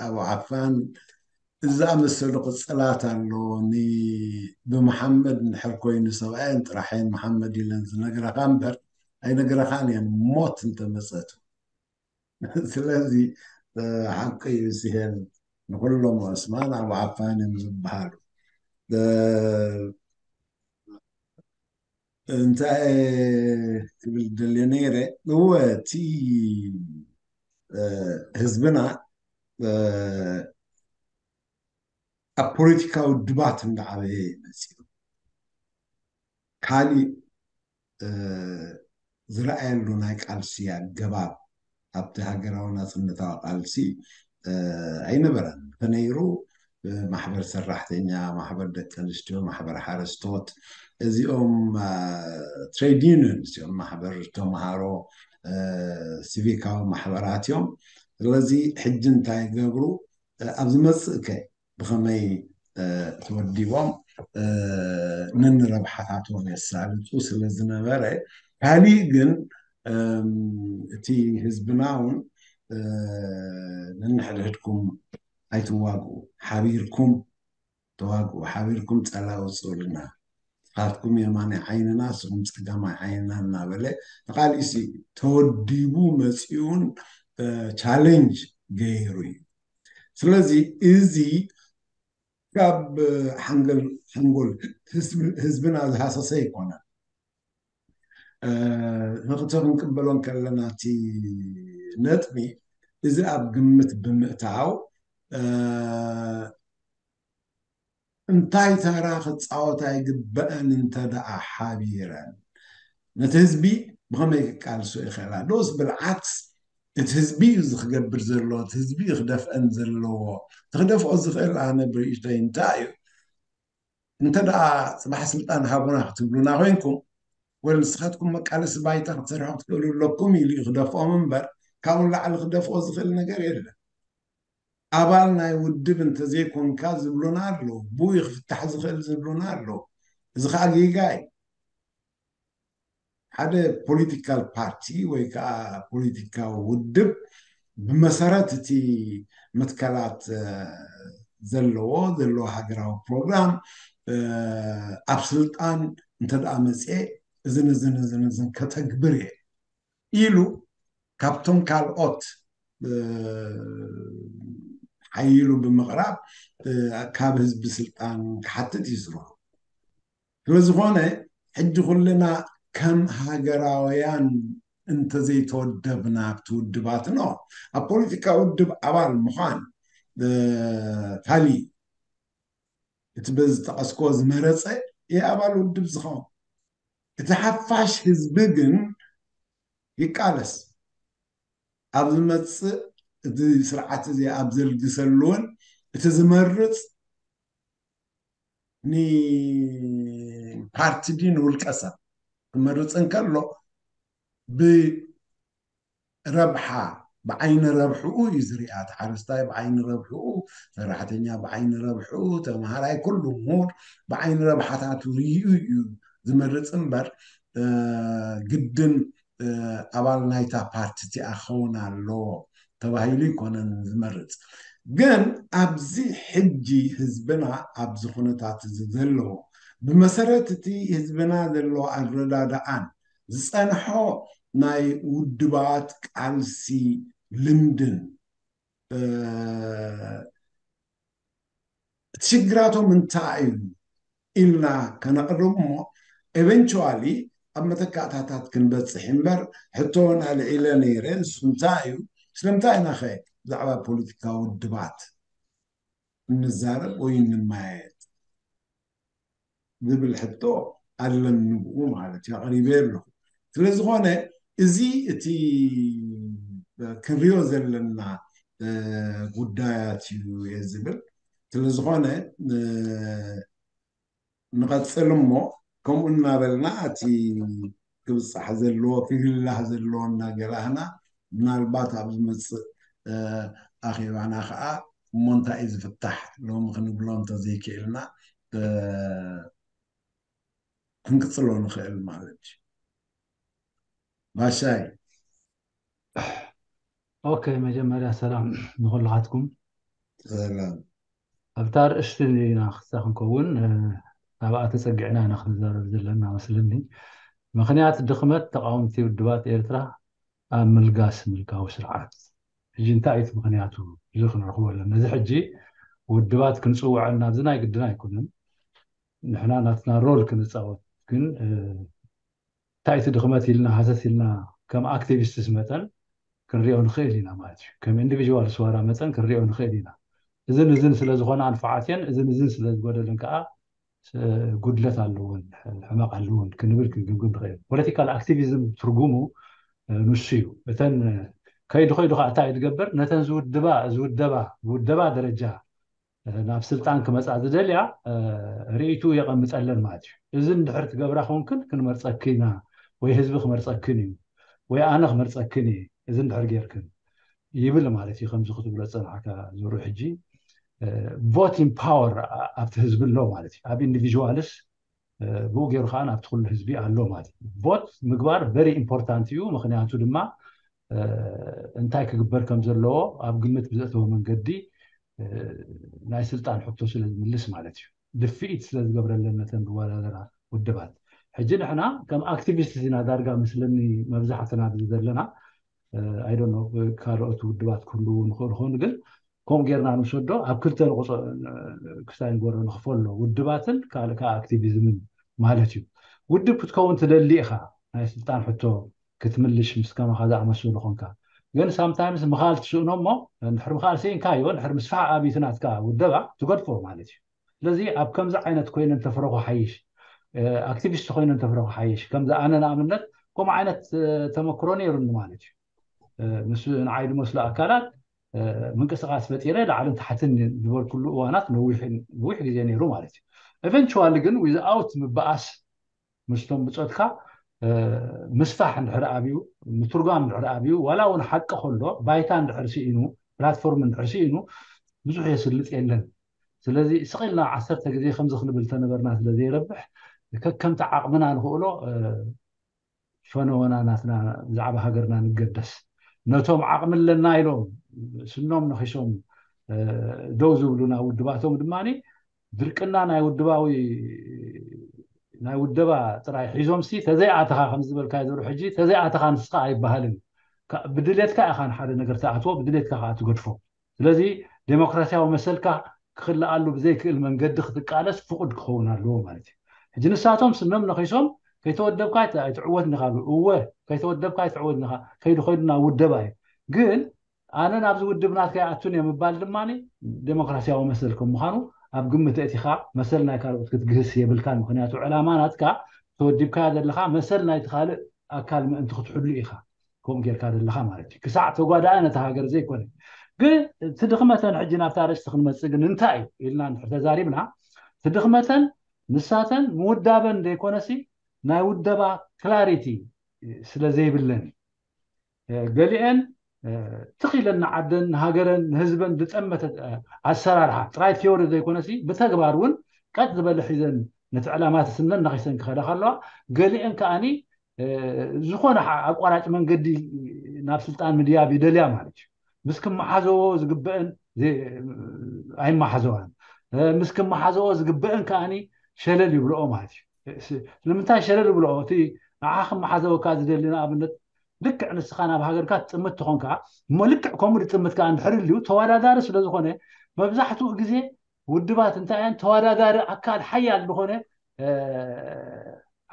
ኣቡ ዓፋን ዝኣመሰሉ ቅፅላት ኣለዎ። ብመሓመድ እንድሕር ኮይኑ ሰብኣየን ጥራሐን መሓመድ ኢለን ዝነግረኻ እምበር ኣይነግረኻን እየን ሞት እንተመፀቱ። ስለዚ ሓቂ እዩ ሲሄን ንኩሎም ዑስማን ኣቡ ዓፋን እዮም ዝበሃሉ። እንታይ ክብል ደልየ ነይረ እወ እቲ ህዝብና ኣብ ፖለቲካዊ ድባት እንዳዓበየ መፅኡ ካሊእ ዝረኣየሉ ናይ ቃልሲ ኣገባብ ኣብቲ ሃገራዊ ናፅነታዊ ቃልሲ ኣይነበረን። ተነይሩ ማሕበር ሰራሕተኛ፣ ማሕበር ደቂ ኣንስትዮ፣ ማሕበር ሓረስቶት እዚኦም ትሬድ ዩኒየንስ እዮም። ማሕበር ተምሃሮ ሲቪካዊ ማሕበራት እዮም። ስለዚ ሕጂ እንታይ ይገብሩ ኣብ ዝመፅእ ከ ብኸመይ ተወዲቦም ነንረብሓታቶም የሳልጡ ስለ ዝነበረ ካሊእ ግን እቲ ህዝብና እውን ነንሕድሕድኩም ኣይትዋግኡ፣ ሓቢርኩም ተዋግኡ፣ ሓቢርኩም ፀላኢ ውፅኡልና፣ ንስኻትኩም የማናይ ዓይንና ንስኹም ፀጋማይ ዓይንና እናበለ ንቃልሲ ተወዲቡ መፂኡን ቻሌንጅ ገይሩ እዩ። ስለዚ እዚ ካብ ሓንጎል ሓንጎል ህዝብና ዝሃሰሰ ኣይኮነን። ንክልተ ክንቅበሎ እንከለና እቲ ነጥቢ እዚ ኣብ ግምት ብምእታው እንታይ ተራ ክፃወታ ይግበአን እንተ ደኣ ሓቢረን ነቲ ህዝቢ ብኸመይ ክቃልሶ ይኽእላ ዶስ ብልዓክስ እቲ ህዝቢ እዩ እዚ ክገብር ዘለዎ እቲ ህዝቢ እዩ ክደፍአን ዘለዎ እቲ ክደፍኦ ዝኽእል ኣነ ብርእይቶይ እንታይ እዩ እንተ ደኣ ፅባሕ ስልጣን ሃቡና ክትብሉና ኮይንኩም ወይ ንስኻትኩም መቃለሲ ባይታ ክትሰርሑ ክትኽእሉ ኣለኩም ኢሉ እዩ ክደፍኦም እምበር ካብኡ ንላዕሊ ክደፍኦ ዝኽእል ነገር የለን። ኣባል ናይ ውድብ እንተዘይኮንካ ዝብሉና ኣለዉ። ብኡ ክፍታሕ ዝኽእል ዝብሉና ኣለዉ። እዚ ከዓ ጌጋ እዩ። ሓደ ፖለቲካል ፓርቲ ወይ ከዓ ፖለቲካዊ ውድብ ብመሰረት እቲ መትከላት ዘለዎ ዘለዎ ሃገራዊ ፕሮግራም ኣብ ስልጣን እንተ ደኣ መፅኤ እዝን እዝን እዝን እዝን ከተግብር እየ ኢሉ ካብቶም ካልኦት ሓይሉ ብምቕራብ ካብ ህዝቢ ስልጣን ክሓትት እዩ ዝረኽቡ። ስለዝኾነ ሕጂ ኩልና ከም ሃገራውያን እንተዘይተወደብና ኣብቲ ውድባት ኖ ኣብ ፖለቲካ ውድብ ኣባል ምዃን ካሊ እቲ በዚ ዝጠቐስኮ ዝመረፀ ኣባል ውድብ ዝኸውን እቲ ሓፋሽ ህዝቢ ግን ይቃለስ ኣብ ዝመፅእ እቲ ስርዓት እዚ ኣብ ዘልግሰሉን እቲ ዝመርፅ ንፓርቲ ድዩ ንውልቀ ሰብ ክመርፅ እንከሎ ብረብሓ ብዓይኒ ረብሕኡ እዩ ዝሪኣ። እቲ ሓረስታይ ብዓይኒ ረብሕኡ፣ ሰራሕተኛ ብዓይኒ ረብሕኡ፣ ተምሃራይ ኩሉ ምሁር ብዓይኒ ረብሓታቱ ርእዩ እዩ ዝመርፅ እምበር ግድን ኣባል ናይታ ፓርቲ እቲኣ ክኸውን ኣለዎ ተባሂሉ ኣይኮነን ዝመርፅ። ግን ኣብዚ ሕጂ ህዝብና ኣብዚ ኩነታት እዚ ዘለዎ ብመሰረት እቲ ህዝብና ዘለዎ ኣረዳድኣን ዝፀንሖ ናይ ውድባት ቃልሲ ልምድን እቲ ሽግራቶም እንታይ እዩ ኢልና ከነቕርብ እሞ ኤቨንቹዋሊ ኣብ መተካእታታት ክንበፅሕ እምበር ሕቶውን ኣልዒለ ነይረ። እሱ እንታይ እዩ? ስለምንታይ ኢና ኸ ብዛዕባ ፖለቲካ ውድባት እንዛረብ ወይ እንመያየጥ ዝብል ሕቶ ኣለኒ ብኡ ማለት እዩ ኣቕሪበ ኣለኹ። ስለዝኾነ እዚ እቲ ክንሪኦ ዘለና ጉዳያት እዩ እየ ዝብል። ስለዝኾነ ንቐፅል እሞ ከምኡ እናበልና እቲ ክብፃሕ ዘለዎ ክግላህ ዘለዎ እናገላህና ምናልባት ኣብ ዝመፅእ ኣኼባና ከዓ እሞ እንታይ እዩ ዝፍታሕ ሎሚ ክንብሎ እንተዘይክእልና ክንቅፅሎ ንኽእል ማለት እዩ። ባሻይ ኦኬ፣ መጀመርያ ሰላም ንኩላትኩም። ሰላም። ኣብታ ኣርእስቲ ኢና ክሳ ክንከውን ኣብኣ ተፀጊዕና ኢና ክንዛረብ ዘለና መስለኒ። ምክንያት ድኽመት ተቃወምቲ ውድባት ኤርትራ ኣብ ምልጋስ ምልካዊ ስርዓት። ሕጂ እንታይ እዩ እቲ ምክንያቱ? እዚ ክንረኽቦ ኣለና። እዚ ሕጂ ውድባት ክንፅውዐን ናብዚ ናይ ግድን ኣይኮነን። ንሕና ናትና ሮል ክንፃወት ግን እንታይ እቲ ድኽመት ኢልና ሃሰስ ኢልና ከም ኣክቲቪስትስ መጠን ክንሪኦ ንኽእል ኢና ማለት እዩ። ከም ኢንዲቪዥዋል ስዋራ መጠን ክንሪኦ ንኽእል ኢና። እዝን እዝን ስለ ዝኾነ ኣንፈዓትየን እዝን እዝን ስለ ዝጎደልን ከዓ ጉድለት ኣለዎን ሕመቕ ኣለዎን ክንብል ክንግምግም ንኽእል። ፖለቲካል ኣክቲቪዝም ትርጉሙ ንሱ እዩ። እተን ከይዱ ከይዱ ከዓ እንታይ እዩ ዝገብር? ነተን ዝውድባ ዝውደባ ዝውደባ ደረጃ ናብ ስልጣን ክመፃ ዝደልያ ርእይቱ የቐምፀለን ማለት እዩ። እዚ እንድሕር ትገብራ ኮንክን ክንመርፀኪ ኢና ወይ ህዝቢ ክመርፀክን እዩ ወይ ኣነ ክመርፀክን እየ እዚ እንድሕር ጌርክን ይብል ማለት እዩ። ከምዚ ክትብሎ ዝፀናሕካ ዞሩ ሕጂ ቮቲንግ ፓወር ኣብቲ ህዝቢ ኣሎ ማለት እዩ። ኣብ ኢንዲቪዥዋልስ ብኡ ገይሩ ከዓ ናብቲ ኩሉ ህዝቢ ኣሎ ማለት እዩ። ቮት ምግባር ቨሪ ኢምፖርታንት እዩ። ምክንያቱ ድማ እንታይ ክግበር ከም ዘለዎ ኣብ ግምት ብዘእተወ መንገዲ ናይ ስልጣን ሕቶ ስለ ዝምልስ ማለት እዩ። ድፍኢት ስለ ዝገብረለን ነተን ዝወዳደራ ውድባት ሕጂ ንሕና ከም ኣክቲቪስት ኢና ዳርጋ ምስለኒ መብዛሕትና ኣብዚ ዘለና ኣይዶኖ ካልኦት ውድባት ክህልው ንኽእል ኾኑ ግን ከምኡ ጌርና ንውሰዶ ኣብ ክልተ ንቁፀ ክስታይ ንገሮ ንኽፈሎ ውድባትን ካልእ ከዓ ኣክቲቪዝምን ማለት እዩ። ውድብ ክትከውን ትደሊ ኢኻ ናይ ስልጣን ሕቶ ክትምልሽ ምስ ከማኻ ዝኣመሰሉ ኾንካ ግን ሳምታይምስ ምኻል ትስእኖ እሞ እንድሕር ምኻል ስኢንካዮ እንድሕር ምስፋሕ ኣብዩ ናትካ ውደባ ትገድፎ ማለት እዩ። ስለዚ ኣብ ከምዚ ዓይነት ኮይነ እንተፍረኹ ሓይሽ ኣክቲቪስት ኮይነ እንተፍረኹ ሓይሽ ከምዚ ኣነ ንኣብነት ከምኡ ዓይነት ተመክሮ ነይሩኒ ማለት እዩ። ምስ ንዓይ ዝመስሉ ኣካላት ምንቅስቃስ ፈጢረ ላዕልን ታሕትን ዝበልኩሉ እዋናት ነዊሕ ነዊሕ ግዜ ነይሩ ማለት እዩ። ኤቨንቹዋሊ ግን ዊዝኣውት ምበኣስ ምስቶም ብፆትካ ምስፋሕ እንድሕር ኣብዩ ምትርጓም እንድሕር ኣብዩ ዋላ እውን ሓቂ ከሎ ባይታ እንድሕር ስኢኑ ፕላትፎርም እንድሕር ስኢኑ ብዙሕ የስልጥ የለን። ስለዚ ስቕ ኢልና ዓሰርተ ግዜ ከምዚ ክንብል ተነበርና ስለ ዘይረብሕ ከከምቲ ዓቕምና ንኽእሎ ፈነወና ናትና ብዛዕባ ሃገርና ንገደስ ነቶም ዓቕሚ ኣለና ኢሎም ስኖም ነኺሶም ደው ዝብሉና ውድባቶም ድማ ድርቅና ናይ ውድባዊ ናይ ውደባ ጥራይ ሒዞምሲ ተዘይኣተኻ ከም ዝበልካዮ ዘሩ ሕጂ ተዘይኣተኻ ንስኻ ኣይበሃልን። ብድሌትካ ኢኻ ንሓደ ነገር ትኣትዎ፣ ብድሌትካ ከዓ ትገድፎ። ስለዚ ዴሞክራሲያዊ መሰልካ ክኽልኣሉ ብዘይክእል መንገዲ ክትቃለስ ፍቑድ ክኸውን ኣለዎ ማለት እዩ። ሕጂ ንሳቶም ስኖም ነኺሶም ከይተወደብካ ኣይትዕወት ንኻ እወ፣ ከይተወደብካ ኣይትዕወት ንኻ ከይዱ ከይዱ ናብ ውደባ እዩ። ግን ኣነ ናብዚ ውድብ ናትካ ይኣቱን እየ ምባል ድማ ዴሞክራሲያዊ መሰል ከም ምዃኑ ኣብ ግምት እቲኻ መሰል ናይ ካልኦት ክትግህስ የብልካን። ምክንያቱ ዕላማ ናትካ ተወዲብካዮ ዘለኻ መሰል ናይቲ ካልእ ኣካል ምእንቲ ክትሕሉ ኢኻ ከምኡ ጌርካ ዘለኻ ማለት እዩ። ክሳዕ ተጓዳኣ ነታ ሃገር ዘይኮነ። ግን እቲ ድኽመተን ሕጂ ናብታ ርእስቲ ክንመጽእ ግን እንታይ እዩ ኢልና እንድሕር ተዛሪብና፣ እቲ ድኽመተን ንሳተን ምውዳበን ዘይኮነሲ ናይ ውደባ ክላሪቲ ስለ ዘይብለን እዩ። ገሊአን ትኺለን ንዓደን ንሃገረን ንህዝበን ዝጠመተ ኣሰራርሓ ጥራይ ቲዮሪ ዘይኮነሲ ብተግባር እውን ቀጥ ዝበለ ሒዘን ነቲ ዕላማ ተስነን ነኺሰን ክኸዳ ከለዋ፣ ገሊአን ከዓኒ ዝኾነ ኣቋራጭ መንገዲ ናብ ስልጣን ምድያብ ይደልያ ማለት እዩ። ምስ ክመሓዘዎ ዝግበአን ኣይመሓዘዋን፣ ምስ ክመሓዘዎ ዝግበአን ከዓኒ ሸለል ይብልኦ ማለት እዩ። ስለምንታይ ሸለል ይብልኦ? እቲ ንዓ ክመሓዘወካ ዝደሊ ንኣብነት ልክዕ ንስኻ ናብ ሃገርካ ትጥምት ትኾንካ እሞ ልክዕ ከምኡ ዝጥምት ከዓ እንድሕር ልዩ ተወዳዳሪ ስለዝኾነ መብዛሕትኡ ግዜ ውድባት እንታይ እየን ተወዳዳሪ ኣካል ሓያል ዝኾነ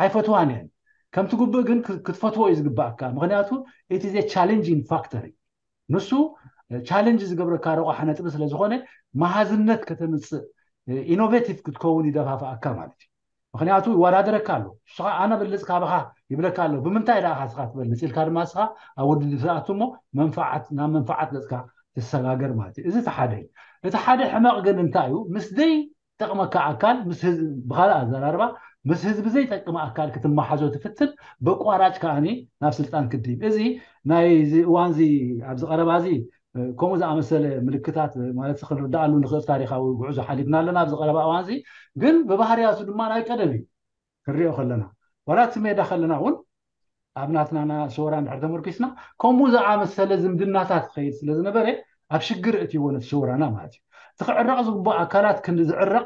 ኣይፈትዋን እየን። ከምቲ ጉብእ ግን ክትፈትዎ እዩ ዝግባእካ። ምክንያቱ እቲ ዘ ቻሌንጂንግ ፋክተር እዩ። ንሱ ቻሌንጅ ዝገብረካ ረቋሕ ነጥቢ ስለዝኾነ መሃዝነት ከተምፅእ ኢኖቬቲቭ ክትከውን ይደፋፍኣካ ማለት እዩ። ምክንያቱ ይወዳደረካ ኣሎ። ንስኻ ኣነ ብልፅ ካባኻ ይብለካ ኣሎ። ብምንታይ ደኣ ስኻ ትበልፅ ኢልካ ድማ ስኻ ኣብ ውድድር ትኣቱ እሞ መንፋዓት ናብ መንፋዓት ገፅካ ትሰጋገር ማለት እዩ። እዚ እቲ ሓደ እዩ። እቲ ሓደ ሕመቕ ግን እንታይ እዩ? ምስ ደይ ጠቕመካ ኣካል ምስ ህዝቢ ብካልእ ኣዘራርባ ምስ ህዝቢ ዘይጠቅም ኣካል ክትመሓዞ ትፍትን በቋራጭ ከዓኒ ናብ ስልጣን ክትድይብ። እዚ ናይ እዚ እዋን እዚ ኣብዚ ቀረባ እዚ ከምኡ ዝኣመሰለ ምልክታት ማለት ክንርዳኣሉ ንኽእል ታሪካዊ ጉዕዞ ሓሊፍና ኣለና ኣብዚ ቀረባ እዋን እዚ። ግን ብባህርያቱ ድማ ናይ ቀደም እዩ ክንሪኦ ከለና ዋላ እቲ ሜዳ ከለና እውን ኣብ ናትናና ሰወራ እንድሕር ተመርኪስና ከምኡ ዝኣመሰለ ዝምድናታት ክኸይድ ስለ ዝነበረ ኣብ ሽግር እትይዎ ነቲ ሰወራና ማለት እዩ። እቲ ክዕረቕ ዝግባእ ኣካላት ክንዲ ዝዕረቕ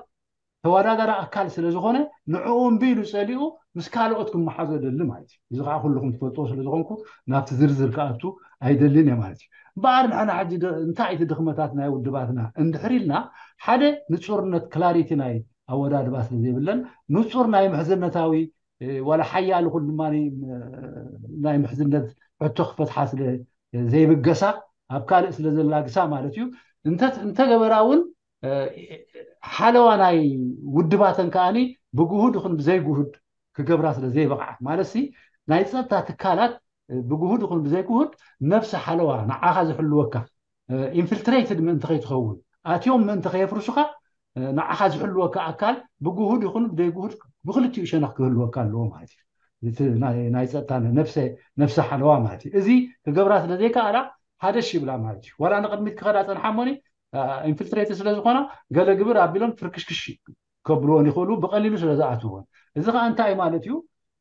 ተወዳዳሪ ኣካል ስለ ዝኾነ ንዕኡ እምቢ ኢሉ ጸሊኡ ምስ ካልኦት ክመሓዞ ደሊ ማለት እዩ። እዚ ከዓ ኩልኹም ትፈልጥዎ ስለ ዝኾንኩ ናብቲ ዝርዝር ክኣቱ ኣይደልን እየ ማለት እዩ። እምበኣር ንሕና ሕጂ እንታይ እቲ ድኽመታት ናይ ውድባትና እንድሕር ኢልና ሓደ ንጹርነት ክላሪቲ ናይ ኣወዳድባ ስለ ዘይብለን ንጹር ናይ ምሕዝነታዊ ዋላ ሓያል ይኹን ድማ ናይ ምሕዝነት ሕቶ ክፈትሓ ስለ ዘይብገሳ ኣብ ካልእ ስለ ዘላግሳ ማለት እዩ። እንተገበራ እውን ሓለዋ ናይ ውድባተን ከዓኒ ብግሁድ ይኹን ብዘይግሁድ ክገብራ ስለ ዘይበቕዓ ማለት ሲ ናይ ፀጥታ ትካላት ብግሁድ ይኹን ብዘይግሁድ ነብሲ ሓለዋ ንዓኻ ዝሕልወካ ኢንፍልትሬትድ ምእንቲ ከይትኸውን ኣትዮም ምእንቲ ከየፍርሱኻ ንዓኻ ዝሕልወካ ኣካል ብግሁድ ይኹን ብዘይግሁድ ብክልቲኡ ሸነኽ ክህልወካ ኣለዎ ማለት እዩ። እቲ ናይ ጸጥታ ነፍሰ ሓለዋ ማለት እዩ። እዚ ክገብራ ስለ ዘይከኣላ ሃደሽ ይብላ ማለት እዩ። ዋላ ንቕድሚት ክኸዳ ጸንሓ እሞኒ ኢንፍልትሬትድ ስለ ዝኾና ገለ ግብር ኣቢሎም ፍርክሽክሽ ከብልዎን ይኽእሉ ብቐሊሉ ስለ ዝኣትዎን። እዚ ከዓ እንታይ ማለት እዩ?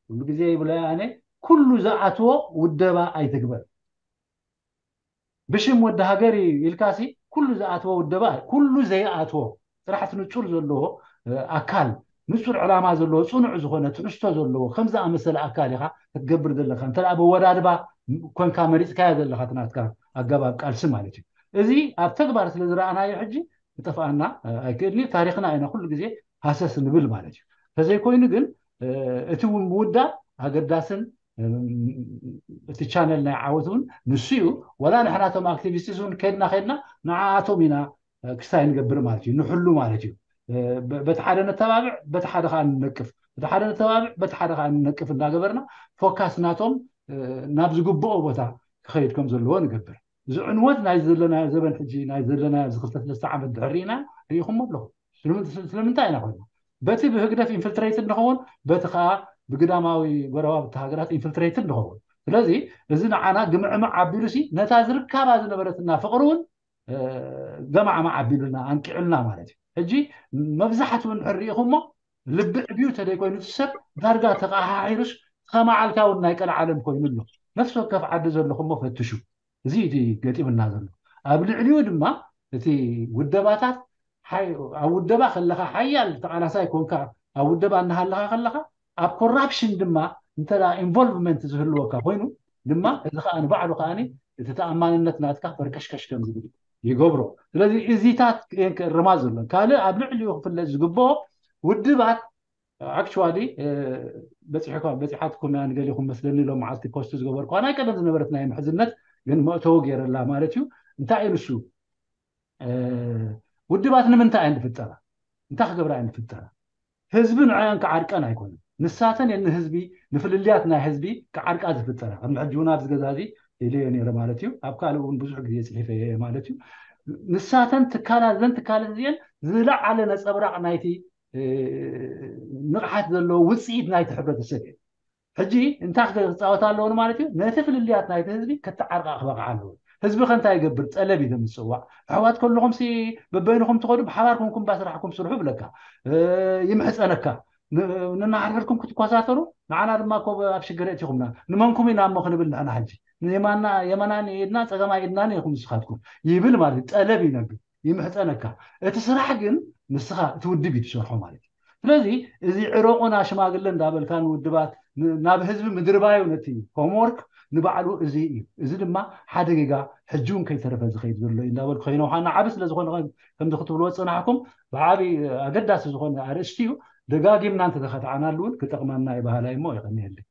ኩሉ ግዜ ይብለ ኣነ ኩሉ ዝኣትዎ ውደባ ኣይትግበር። ብሽም ወዲ ሃገር እዩ ኢልካሲ ኩሉ ዝኣትዎ ውደባ ኩሉ ዘይኣትዎ ጥራሕ እቲ ንጹር ዘለዎ ኣካል ንጹር ዕላማ ዘለዎ ጽኑዕ ዝኾነ ትሕዝቶ ዘለዎ ከም ዝኣመሰለ ኣካል ኢኻ ክትገብር ዘለካ እንተ ብወዳድባ ኮንካ መሪፅካዮ ዘለካ ትናትካ ኣገባብ ቃልሲ ማለት እዩ። እዚ ኣብ ተግባር ስለ ዝረኣናዮ ሕጂ ክጠፍኣና ኣይክእልን እዩ። ታሪክና ኢና ኩሉ ግዜ ሃሰስ ንብል ማለት እዩ። ተዘይኮይኑ ግን እቲ ምውዳብ ኣገዳስን እቲ ቻነል ናይ ዓወት እውን ንሱ እዩ። ወላ ንሕናቶም ኣክቲቪስት እውን ከድና ከድና ንዓኣቶም ኢና ክስታይ ንገብር ማለት እዩ፣ ንሕሉ ማለት እዩ። በቲ ሓደ ነተባብዕ፣ በቲ ሓደ ከዓ ንነቅፍ፣ በቲ ሓደ ነተባብዕ፣ በቲ ሓደ ከዓ ንነቅፍ እንዳገበርና ፎካስ ናቶም ናብ ዝግብኦ ቦታ ክኸይድ ከም ዘለዎ ንገብር። እዚ ዕንወት ናይ ዘለናዮ ዘበን ሕጂ ናይ ዘለናዮ ኣብዚ ክልተ ሰለስተ ዓመት ድሕር ርኢና ርኢኹሞ ኣለኹም። ስለምንታይ ኢና ኮይና በቲ ብህግደፍ ኢንፍልትሬትድ ንኸውን በቲ ከዓ ብግዳማዊ ጎረባብቲ ሃገራት ኢንፍልትሬትድ ንኸውን። ስለዚ እዚ ንዓና ግምዕምዕ ኣቢሉ ሲ ነታ ዝርካባ ዝነበረትና ፍቕሪ እውን ገማዕማዕ ኣቢሉና ኣንቂዑልና ማለት እዩ። ሕጂ መብዛሕትኡ እንድሕር ርኢኹሞ ልቢ ዕብዩ ተደይኮይኑ እቲ ሰብ ዳርጋ ተቐሓሒሩስ ከማዓልካ እውን ናይ ቀልዓለም ኮይኑ ኣሎ። ነፍሲ ወከፍ ዓዲ ዘለኹሞ ፈትሹ። እዚ እቲ ገጢምና ዘሎ ኣብ ልዕሊኡ ድማ እቲ ውደባታት ኣብ ውደባ ከለካ ሓያል ተቃላሳይ ኮንካ ኣብ ውደባ እናሃለካ ከለካ ኣብ ኮራፕሽን ድማ እንተ ኢንቮልቭመንት ዝህልወካ ኮይኑ ድማ እዚ ከዓ ንባዕሉ ከዓ እቲ ተኣማንነት ናትካ ፈርቀሽከሽ ከም ዝብል ይገብሮ። ስለዚ እዚታት እየን ክእርማ ዘሎ። ካልእ ኣብ ልዕሊኡ ክፍለጥ ዝግብኦ ውድባት ኣክቹዋሊ በፂሕኩም በፂሓትኩም እያ ንገሊኹም መስለኒ ሎም መዓልቲ ፖስት ዝገበርኩዋ ናይ ቀደም ዝነበረት ናይ ምሕዝነት ግን መእተዊ ገይረላ ማለት እዩ። እንታይ እዩ ንሱ ውድባት ንምንታይ እየን ዝፍጠራ? እንታይ ክገብራ እየን ዝፍጠራ? ህዝቢ ንዕን ክዓርቀን ኣይኮነን። ንሳተን እየን ንህዝቢ ንፍልልያት ናይ ህዝቢ ክዓርቃ ዝፍጠራ። ከም ሕጂ እውን ኣብዚ ገዛ እዚ ኢለዮ ነይረ ማለት እዩ። ኣብ ካልእ እውን ብዙሕ ግዜ ፅሒፈ እየ ማለት እዩ። ንሳተን ትካላት እዘን ትካላት እዚአን ዝለዓለ ነፀብራቕ ናይቲ ንቕሓት ዘለዎ ውፅኢት ናይቲ ሕብረተሰብ እዩ። ሕጂ እንታይ ክፃወት ኣለዎ ማለት እዩ? ነቲ ፍልልያት ናይቲ ህዝቢ ከተዓርቃ ክበቕዓ ኣለዎ። ህዝቢ ከ እንታይ ይገብር? ጠለብ እዩ ምፅዋዕ። ኣሕዋት ከለኹም ሲ በበይንኹም ትኸዱ ብሓባር ኮንኩም ባስራሕኩም ስርሑ ብለካ ይምሕፀነካ። ንናሓርሕርኩም ክትኮሳተሩ ንዓና ድማ ኮ ኣብ ሽግር እቲኹምና ንመንኩም ኢና እሞ ክንብል ንሕና ሕጂ የማና የማናን ኢድና ፀገማይ ኢድናን ኢኹም ንስኻትኩም ይብል ማለት እዩ። ጠለብ ይነግር ይምሕፀነካ። እቲ ስራሕ ግን ንስኻ እቲ ውድብ እዩ ትሰርሖ ማለት እዩ። ስለዚ እዚ ዕረቑና ሽማግለ እንዳበልካ ንውድባት ናብ ህዝቢ ምድርባዩ ነቲ ሆምወርክ ንባዕሉ እዚ እዩ። እዚ ድማ ሓደ ጌጋ ሕጂ እውን ከይተረፈ ዝኸይድ ዘሎ እዩ እንዳበልኩ ከይነውሓና ዓቢ ስለ ዝኾነ ከምዚ ክትብልዎ ዝፅናሕኩም ብዓቢ ኣገዳሲ ዝኾነ ኣርእስቲ እዩ። ደጋጊምና እንተተኸትዓናሉ እውን ክጠቕመና እዩ ባህላይ እሞ ይቐንየልኝ።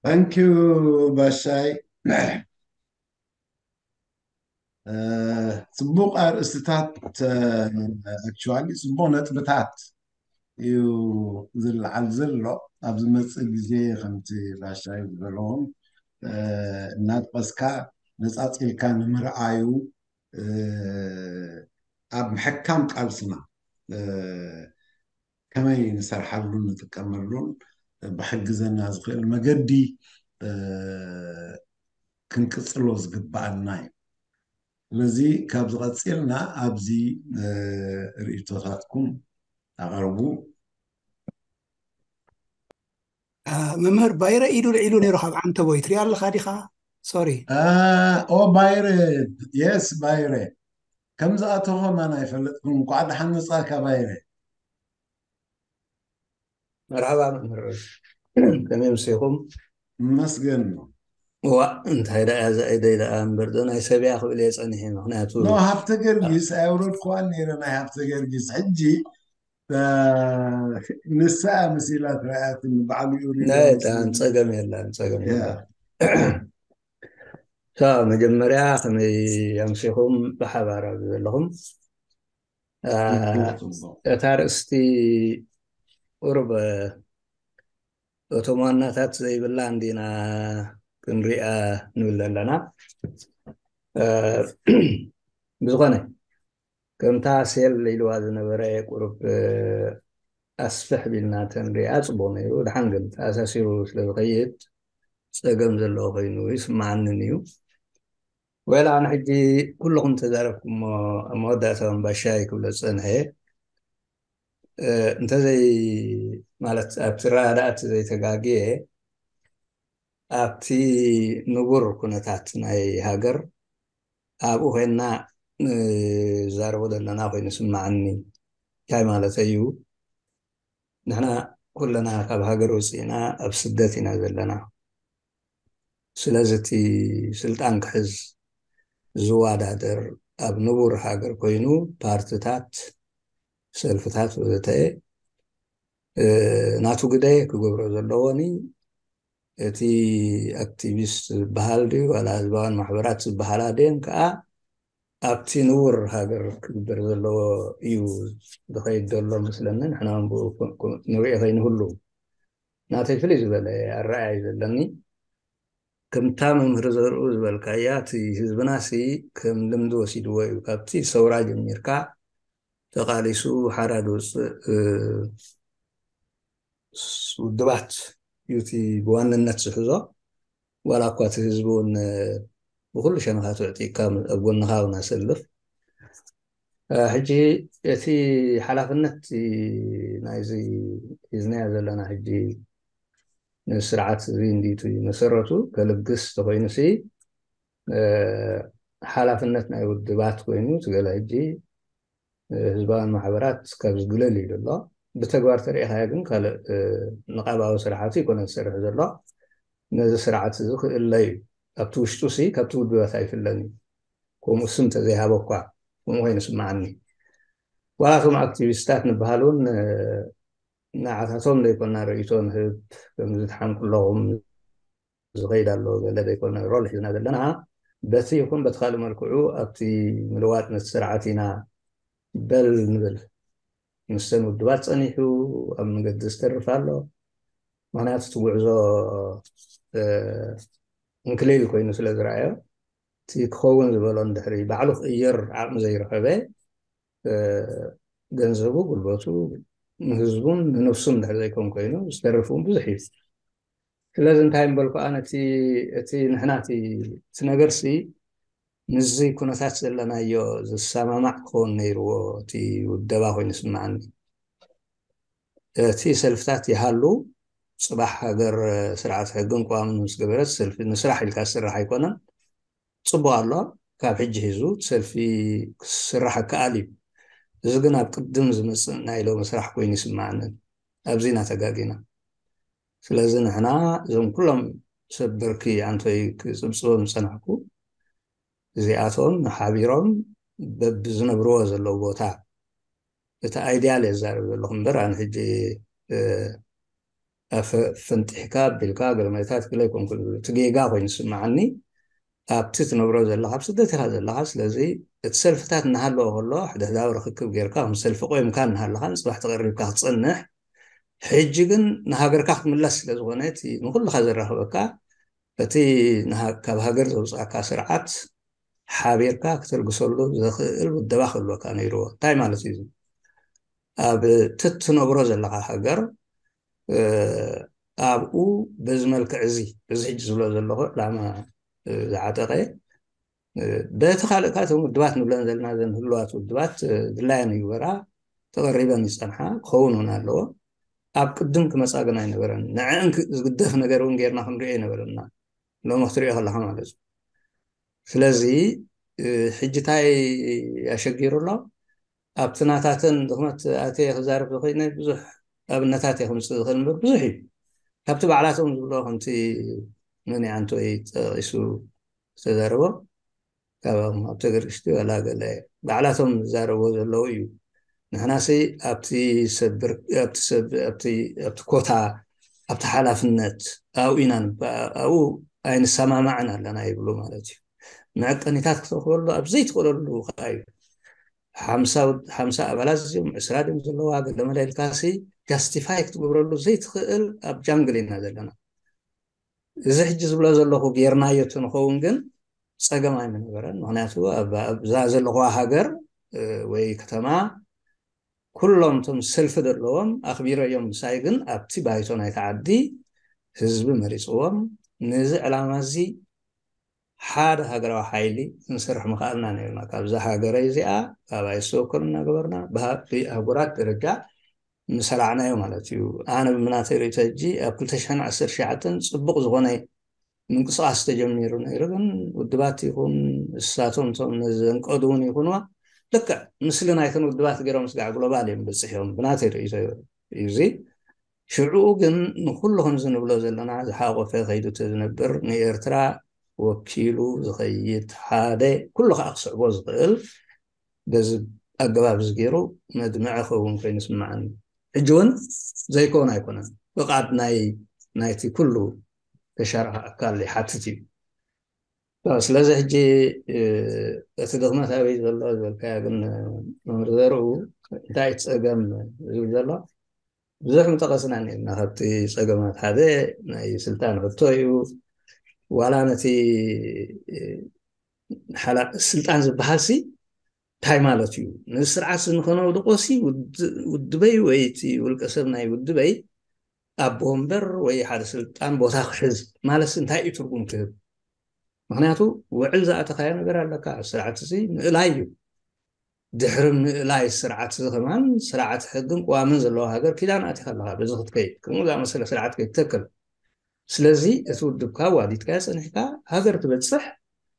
Thank you ባሻይ። ጽቡቕ ኣርእስትታት፣ actually ጽቡቕ ነጥብታት እዩ ዝለዓል ዘሎ። ኣብ ዝመፅእ ግዜ ከምቲ ባሻይ ዝበለዎም እናጥቀስካ ነፃፂልካ ንምርኣዩ ኣብ ምሕካም ቃልስና ከመይ ንሰርሓሉን ንጥቀመሉን ብሕግዘና ዝኽእል መገዲ ክንቅፅሎ ዝግበኣና እዩ። ስለዚ ካብ ዝቐፂልና ኣብዚ ርእይቶታትኩም ኣቐርቡ። መምህር ባይረ ኢዱ ልዒሉ ነይሩ ካብ ዓንተቦይ ትሪኣ ኣለኻ ዲኻ? ሶሪ ኦ ባይረ የስ ባይረ ከም ዝኣተኹም ኣነ ኣይፈለጥኩም። እንኳዕ ደሓን መጻእካ ባይረ። መርሓባ መምህር፣ ከመይ ምሴኹም? መስገን ዋ እንታይ ደኣ ዘእደይ ደኣ እምበር ዶ ናይ ሰብያ ክብል እየ ጸኒሐ። ምክንያቱ ኖ ሃብተ ገርጊስ ኣየውረድኩዋን ነይረ። ናይ ሃብተ ገርጊስ ሕጂ ንሳ መሲላ ትረኣያትኒ ባዕሉ እዩ ሪኡ ናይ ጣን ጸገም የለን ጸገም የለን። ሳ መጀመርያ ከመይ ኣምሲኹም ብሓባር ኣብዚ ዘለኹም? እታ ርእስቲ ቁሩብ እቶም ዋናታት ዘይብላ እንዲና ክንሪኣ ንብል ኣለና። ብዝኾነ ከምታ ሴል ኢልዋ ዝነበረ ቁሩብ ኣስፍሕ ቢልና ተንሪኣ ጽቡቕ ነይሩ። ድሓን ግን ተኣሳሲሩ ስለ ዝኸይድ ጸገም ዘለዎ ኮይኑ ይስምዓንን እዩ። ወላ ኣነ ሕጂ ኩልኹም ተዛረብኩሞ ኣብ መወዳእታ እውን ባሻይ ክብሎ ዝጸንሐ እንተዘይ ማለት ኣብቲ ረዳእቲ ዘይተጋግየ ኣብቲ ንቡር ኩነታት ናይ ሃገር ኣብኡ ኮይንና ንዛረቦ ዘለና ኮይኑ ስምዓኒ። እንታይ ማለት እዩ? ንሕና ኩለና ካብ ሃገር ወፂእና ኣብ ስደት ኢና ዘለና። ስለዚ እቲ ስልጣን ክሕዝ ዝዋዳደር ኣብ ንቡር ሃገር ኮይኑ ፓርትታት፣ ሰልፍታት ወዘተ ናቱ ግደ ክገብሮ ዘለዎኒ እቲ ኣክቲቪስት ዝበሃል ድዩ ዋላ ህዝባውያን ማሕበራት ዝበሃላ ድየን ከዓ ኣብቲ ንቡር ሃገር ክግበር ዘለዎ እዩ ዝኸይድ ዘሎ መስለኒ። ንሕና ንሪኦ ከይንህሉ ናተይ ፍልይ ዝበለ ኣረኣያ እዩ ዘለኒ። ከምታ መምህር ዘርኡ ዝበልካያ እቲ ህዝብና ሲ ከም ልምዲ ወሲድዎ እዩ። ካብቲ ሰውራ ጀሚርካ ተቃሊሱ ሓራ ዝወፅእ ውድባት እዩ እቲ ብዋንነት ዝሕዞ። ዋላ እኳ እቲ ህዝቢ እውን ብኩሉ ሸነኻቱ ኣዕጢቕካ ኣብ ጎንኻ እውን ኣሰልፍ። ሕጂ እቲ ሓላፍነት ናይዚ ሒዝናዮ ዘለና ሕጂ ንስርዓት እዚ እንዲቱ መሰረቱ ከልግስ ተኮይኑሲ ሓላፍነት ናይ ውድባት ኮይኑ ትገለ ሕጂ ህዝባውያን ማሕበራት ካብ ዝግለል ኢሉ ኣሎ። ብተግባር ተሪኢኻዮ ግን ካልእ ንቃባዊ ስርዓት ይኮነ ዝሰርሕ ዘሎ። ነዚ ስርዓት እዚ ክእለ እዩ። ኣብቲ ውሽጡ ሲ ካብቲ ውድባት ኣይፍለን እዩ። ከምኡ ስም ተዘይሃበ እኳ ከምኡ ኮይኑ ስምዓኒ። ዋላ እቶም ኣክቲቪስታት ንበሃል እውን ንዓታቶም ዘይኮና ርእይቶ ንህብ። ከምዚ ትሓምቁ ኣለኹም ዝኸይድ ኣሎ ገለ ዘይኮነ ሮል ሒዝና ዘለና በቲ ይኹን በቲ ካልእ መልክዑ ኣብቲ ምልዋጥ ነቲ ስርዓት ኢና በል ንብል። ምስተን ውድባት ጸኒሑ ኣብ መገዲ ዝተርፍ ኣሎ። ምክንያቱ እቲ ጉዕዞ እንክልል ኮይኑ ስለ ዝረኣዮ እቲ ክኸውን ዝበሎ እንድሕሪ ባዕሉ ክእየር ዓቕሚ ዘይረኸበ ገንዘቡ ጉልበቱ ንህዝቡን ንነፍሱን ድሕሪ ዘይኮን ኮይኑ ዝተርፍ እውን ብዙሕ እዩ። ስለዚ እንታይ እምበልኩ ኣነ እቲ ንሕና እቲ ነገር ሲ ምስዚ ኩነታት ዘለናዮ ዝሰማማዕ ክኸውን ነይርዎ እቲ ውደባ ኮይኑ ስምዓኒ። እቲ ሰልፍታት ይሃሉ፣ ፅባሕ ሃገር ስርዓት ሕግን ቅዋምን ምስ ገበረት ሰልፊ ንስራሕ ኢልካ ዝስራሕ ኣይኮነን። ፅቡቅ ኣሎ። ካብ ሕጂ ሒዙ ሰልፊ ክስራሕ ይከኣል እዩ። እዚ ግን ኣብ ቅድም ዝመፅእ ናይ ሎሚ ስራሕ ኮይኑ ይስምዓንን። ኣብዚ ኢና ተጋጊና። ስለዚ ንሕና እዞም ኩሎም ሰብ ብርኪ ኣንቶይ ክፅብፅቦም ዝፀናሕኩ እዚኣቶም ሓቢሮም በብዝነብርዎ ዘለዉ ቦታ እቲ ኣይድያል እየ ዝዛረብ ዘለኹ እምበር ኣነ ሕጂ ፈንጢሕካ ኣቢልካ ገለመለታት ክለ ይኮንኩ እቲ ጌጋ ኮይኑ ዝስምዓኒ። ኣብቲ ትነብሮ ዘለካ ኣብ ስደት ኢካ ዘለካ ስለዚ እቲ ሰልፍታት እናሃለዎ ከሎ ሕድሕዳዊ ርክክብ ጌርካ ከም ሰልፊ ቆይምካ እናሃለካ ንፅባሕ ተቀሪብካ ክትፀንሕ። ሕጂ ግን ንሃገርካ ክትምለስ ስለ ዝኾነ እቲ ንኩልካ ዘራኽበካ እቲ ካብ ሃገር ዘውፅኣካ ስርዓት ሓቢርካ ክተልግሰሉ ዘኽእል ውደባ ክህልወካ ነይርዎ እንታይ ማለት እዩ? ኣብ ትትነብሮ ዘለካ ሃገር ኣብኡ በዚ መልክዕ እዚ በዚ ሕጂ ዝብሎ ዘለኹ ዕላማ ዝዓጠቀ በቲ ካልእ ከ እቶም ውድባት ንብለን ዘለና ዘን ህልዋት ውድባት ድላየን ይግበራ ተቐሪበን ይፀንሓ ክኸውን እውን ኣለዎ። ኣብ ቅድም ክመፃ ግን ኣይነበረን። ንዕን ዝግደፍ ነገር እውን ጌርና ክንሪኦ ኣይነበረና። ሎሚ ክትሪኦ ከለካ ማለት እዩ። ስለዚ ሕጂ እንታይ ኣሸጊሩ ኣሎ? ኣብቲ ናታተን ድኽመት ኣትየ ክዛረብ ዝኽእል ናይ ብዙሕ ኣብነታት እየ ክምፅእ ዝኽእል እምበር ብዙሕ እዩ። ካብቲ ባዕላቶም ዝብሎ ከምቲ መን ኣንቶይ ጠቂሱ ዝተዛረቦ ካብ ኣብቲ ገርግሽቲ ዋላ ገለ ባዕላቶም ዝዛረብዎ ዘለዉ እዩ። ንሕናሲ ኣብቲ ሰብር ኣብቲ ሰብ ኣብቲ ኣብቲ ኮታ ኣብቲ ሓላፍነት ኣብኡ ኢና ንባ- ኣብኡ ኣይንሰማማዕን ኣለና ይብሉ ማለት እዩ። መዐቀኒታት ክትረኽበሉ ኣብ ዘይትኽእለሉ ከዓ እዩ። ሓምሳ ወድ- ሓምሳ ኣባላት እዚኦም ዕስራ ድዮም ዘለዋ ገለመለ ኢልካሲ ጃስቲፋይ ክትገብረሉ ዘይትኽእል ኣብ ጃንግል ኢና ዘለና። እዚ ሕጂ ዝብሎ ዘለኹ ጌርናዮ እንተንኸውን ግን ፀገም ኣይምነበረን። ምክንያቱ ኣብዛ ዘለኹዋ ሃገር ወይ ከተማ ኩሎም እቶም ሰልፊ ዘለዎም ኣኽቢረ እዮም ምሳይ ግን ኣብቲ ባይቶ ናይቲ ዓዲ ህዝቢ መሪፅዎም ነዚ ዕላማ እዚ ሓደ ሃገራዊ ሓይሊ ክንሰርሕ ምኽኣልና ነይርና። ካብዛ ሃገረይ እዚኣ ካባይ ዝተወከሉ እናገበርና ብሃ- ብኣህጉራት ደረጃ ምሰራዕናዮ ማለት እዩ። ኣነ ብናተይ ርእቶ ሕጂ ኣብ ክልተ ሽሕን ዓሰርተ ትሽዓተን ፅቡቕ ዝኾነ ምንቅስቃስ ተጀሚሩ ነይሩ፣ ግን ውድባት ይኹን እሳቶም እቶም ነዘንቀዱ እውን ይኹንዋ ልክዕ ምስሊ ናይተን ውድባት ገይሮም ስጋዕ ግሎባል እዮም በፂሖም ብናተይ ርእቶ እዩ እዚ። ሽዑኡ ግን ንኩሉ ከምዚ ንብሎ ዘለና ዝሓቆፈ ከይዱ ዝነብር ንኤርትራ ወኪሉ ዝኸይድ ሓደ ኩሉ ከዓ ክስዕቦ ዝኽእል በዚ ኣገባብ እዚ ገይሩ መድምዒ ክኸውን ኮይኑ ይስምዓኒ። ሕጂ እውን ዘይከውን ኣይኮነን። ፍቓድ ናይ ናይቲ ኩሉ ተሻራኺ ኣካል ይሓትት እዩ። ስለዚ ሕጂ እቲ ድኽመት ኣበይ ዘሎ ዝበልካዮ ግን መምህር ዘርኡ እንታይ እቲ ፀገም ዝብል ዘሎ ብዙሕ ምጠቐስና እኒና ካብቲ ፀገማት ሓደ ናይ ስልጣን ሕቶ እዩ። ዋላ ነቲ ሓላ- ስልጣን ዝበሃል ሲ እንታይ ማለት እዩ? ነዚ ስርዓት እዚ ንኸነውድቆ ሲ ውድ- ውድበይ ወይ እቲ ውልቀ ሰብ ናይ ውድበይ ኣቦ ወንበር ወይ ሓደ ስልጣን ቦታ ክሕዝ ማለት ሲ እንታይ እዩ ትርጉም ክህብ? ምክንያቱ ውዕል ዝኣተኻዮ ነገር ኣለካ። ስርዓት እዚ ምእላይ እዩ። ድሕሪ ምእላይ ስርዓት እዚ ከማን ስርዓት ሕግን ቅዋምን ዘለዎ ሃገር ኪዳን ኣቲኻ ኣለካ። በዚ ክትከይድ ከምኡ ዝኣመሰለ ስርዓት ከይትተክል። ስለዚ እቲ ውድብካ ዋዲትካዮ ፀኒሕካ ሃገር ትበፅሕ።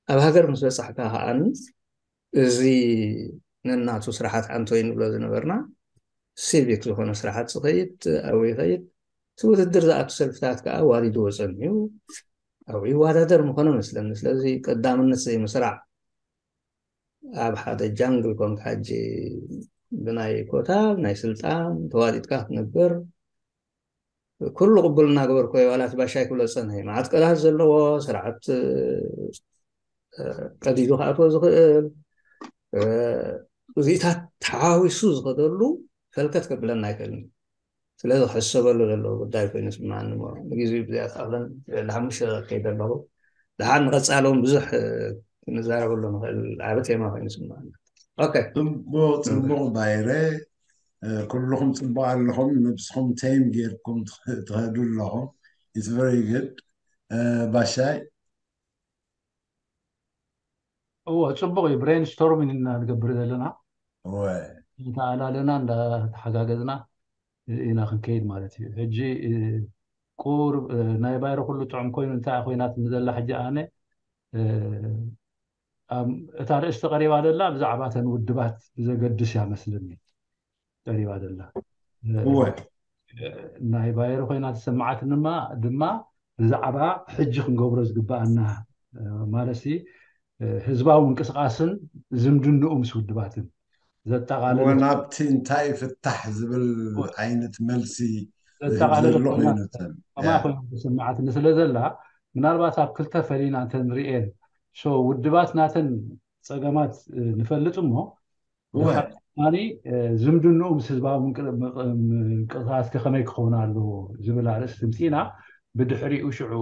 ኣብ ሃገር ምስ በፃሕካ ከዓኒ እዚ ነናቱ ስራሓት ኣንቶይ ንብሎ ዝነበርና ሲቪክ ዝኾነ ስራሓት ዝኸይድ ኣብኡ ይኸይድ። እቲ ውድድር ዝኣቱ ሰልፍታት ከዓ ዋሪድዎ ጸኒሑ ኣብኡ ይወዳደር ምኾነ መስለኒ። ስለዚ ቀዳምነት ዘይምስራዕ ኣብ ሓደ ጃንግል ኮንካ ሕጂ ብናይ ኮታ ናይ ስልጣን ተዋጢጥካ ክትነብር ኩሉ ቅቡል እናገበርኮ ዋላ እቲ ባሻይ ክብሎ ዝጸንሐ እዩ። መዓት ቀላት ዘለዎ ስርዓት ቀዲዱ ክኣትዎ ዝኽእል እዚታት ተሓዊሱ ዝኸደሉ ፈልከት ከብለና ኣይክእልን። ስለዚ ክሕሰበሉ ዘለዎ ጉዳይ ኮይኑ ስምዓኒ እሞ ንግዜኡ ብዚኣ ተኣለን ልሓሙሽተ ከይደ ኣለኹ። ድሓር ንቐጻለውን ብዙሕ ክንዛረበሉ ንኽእል ዓቢ ቴማ ኮይኑ ስምዓኒ። ኦኬ። ጽቡቕ ጽቡቕ ባይረ። ኩልኹም ጽቡቕ ኣለኹም። ንስኹም ቴም ጌርኩም ትኸዱ ኣለኹም። It's very good። ባሻይ እዎ ጽቡቕ እዩ። ብሬን ስቶርሚንግ ኢና ንገብር ዘለና እወ እንተኣላለና እንዳተሓጋገዝና ኢና ክንከይድ ማለት እዩ። ሕጂ ቁር ናይ ባይረ ኩሉ ጥዑም ኮይኑ እንታይ ኮይናት ንዘላ ሕጂ ኣነ እታ ርእስቲ ቀሪባ ዘላ ብዛዕባ ተን ውድባት ዘገድስ እያ መስልኒ ቀሪባ ዘላ እወ ናይ ባየር ኮይና ተሰማዓትንማ ድማ ብዛዕባ ሕጂ ክንገብሮ ዝግባኣና ማለት ህዝባዊ ምንቅስቃስን ዝምድንኡ ምስ ውድባትን ዘጠቃለለ ናብቲ እንታይ ፍታሕ ዝብል ዓይነት መልሲ ዘጠቃለለ ከማ ኮይና ተሰማዓትኒ ስለ ዘላ ምናልባት ኣብ ክልተ ፈሊና እንተንሪኤን ውድባት ናተን ፀገማት ንፈልጥ እሞ ዝምድንኡ ምስ ህዝባዊ ምንቅስቃስ ከመይ ክኸውን ኣለዎ ዝብል ኣርእስቲ ምፅኢና ብድሕሪኡ ሽዑ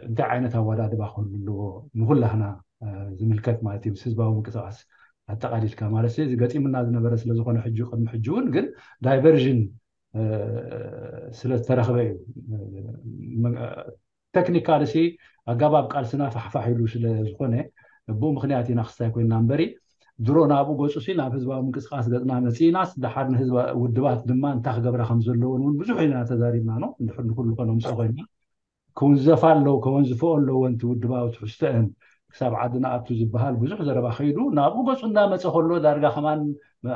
እንታይ ዓይነት ኣወዳድባ ክህሉ ኣለዎ ንኩላህና ዝምልከት ማለት እዩ ምስ ህዝባዊ ምንቅስቃስ ኣጠቃሊልካ ማለት እዚ ገጢምና ዝነበረ ስለዝኮነ ሕጂ ቅድሚ ሕጂ እውን ግን ዳይቨርዥን ስለዝተረክበ እዩ ተክኒካል ሲ ኣጋባብ ቃልስና ፋሕፋሕ ኢሉ ስለዝኮነ ብኡ ምክንያት ኢና ክስታይ ኮይና እምበሪ ድሮ ናብኡ ገፁ ሲ ናብ ህዝባዊ ምንቅስቃስ ገፅና መፂእናስ ደሓር ንህዝባ ውድባት ድማ እንታይ ክገብራ ከም ዘለዎን እውን ብዙሕ ኢና ተዛሪብና ነው እንድሕር ንኩሉ ከነምፅኦ ኮይና ክውንዘፋ ኣለዎ ከወንዝፈኦ ኣለዎ እንቲ ውድባዊ ትሕዝተአን ክሳብ ዓዲ ንኣቱ ዝበሃል ብዙሕ ዘረባ ከይዱ ናብኡ ገፁ እንዳመፀ ከሎ ዳርጋ ከማን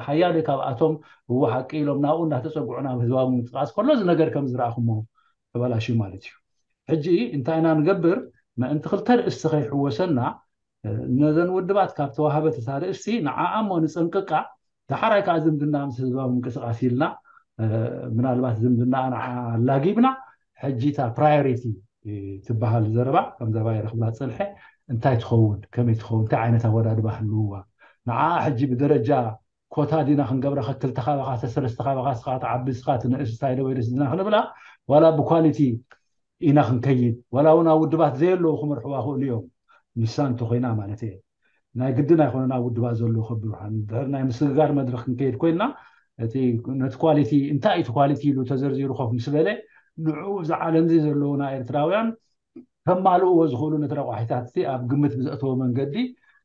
ሓያለ ካብኣቶም እዎ ሓቂ ኢሎም ናብኡ እንዳተፀጉዑ ናብ ህዝባዊ ምንቅስቃስ ከሎ እዚ ነገር ከም ዝረኣኹሞ ተበላሽዩ ማለት እዩ ሕጂ እንታይ ኢና ንገብር ምእንቲ ክልተ ርእስቲ ከይሕወሰና ነዘን ውድባት ካብ ተዋህበት እታ ርእስቲ ንዓኣ እሞ ንፀንቅቃ ዳሓራይ ከዓ ዝምድና ምስ ህዝባዊ ምንቅስቃስ ኢልና ምናልባት ዝምድና ንዓ ኣላጊብና ሕጂ እታ ፕራዮሪቲ ትበሃል ዘረባ ከምዛ ባይረ ክብላ ዝፀንሐ እንታይ ትኸውን ከመይ ትኸውን እንታይ ዓይነት ኣወዳድባ ህልውዋ ንዓ ሕጂ ብደረጃ ኮታ ዲና ክንገብራ ከክልተ ካባካ ሰለስተ ካባካ ስካ ትዓቢ ስካ ትንእስ እንታይ ዶ ወይደስ ዲና ክንብላ ዋላ ብኳሊቲ ኢና ክንከይድ ዋላ እውን ኣብ ውድባት ዘየለዉ ክመርሕዋ ክእሉ እዮም ንሳ እንተኮይና ማለት እየ ናይ ግድን ኣይኮነን ኣብ ውድባት ዘለዉ ከብሉ ድሕር ናይ ምስግጋር መድረክ ክንከይድ ኮይንና እቲ ነቲ ኳሊቲ እንታይ እቲ ኳሊቲ ኢሉ ተዘርዚሩ ኮፍ ምስ በለ ንዕኡ እዚ ዓለም እዚ ዘለዉና ኤርትራውያን ከማልእዎ ዝኽእሉ ነቲ ረቋሒታት እቲ ኣብ ግምት ብዘእተወ መንገዲ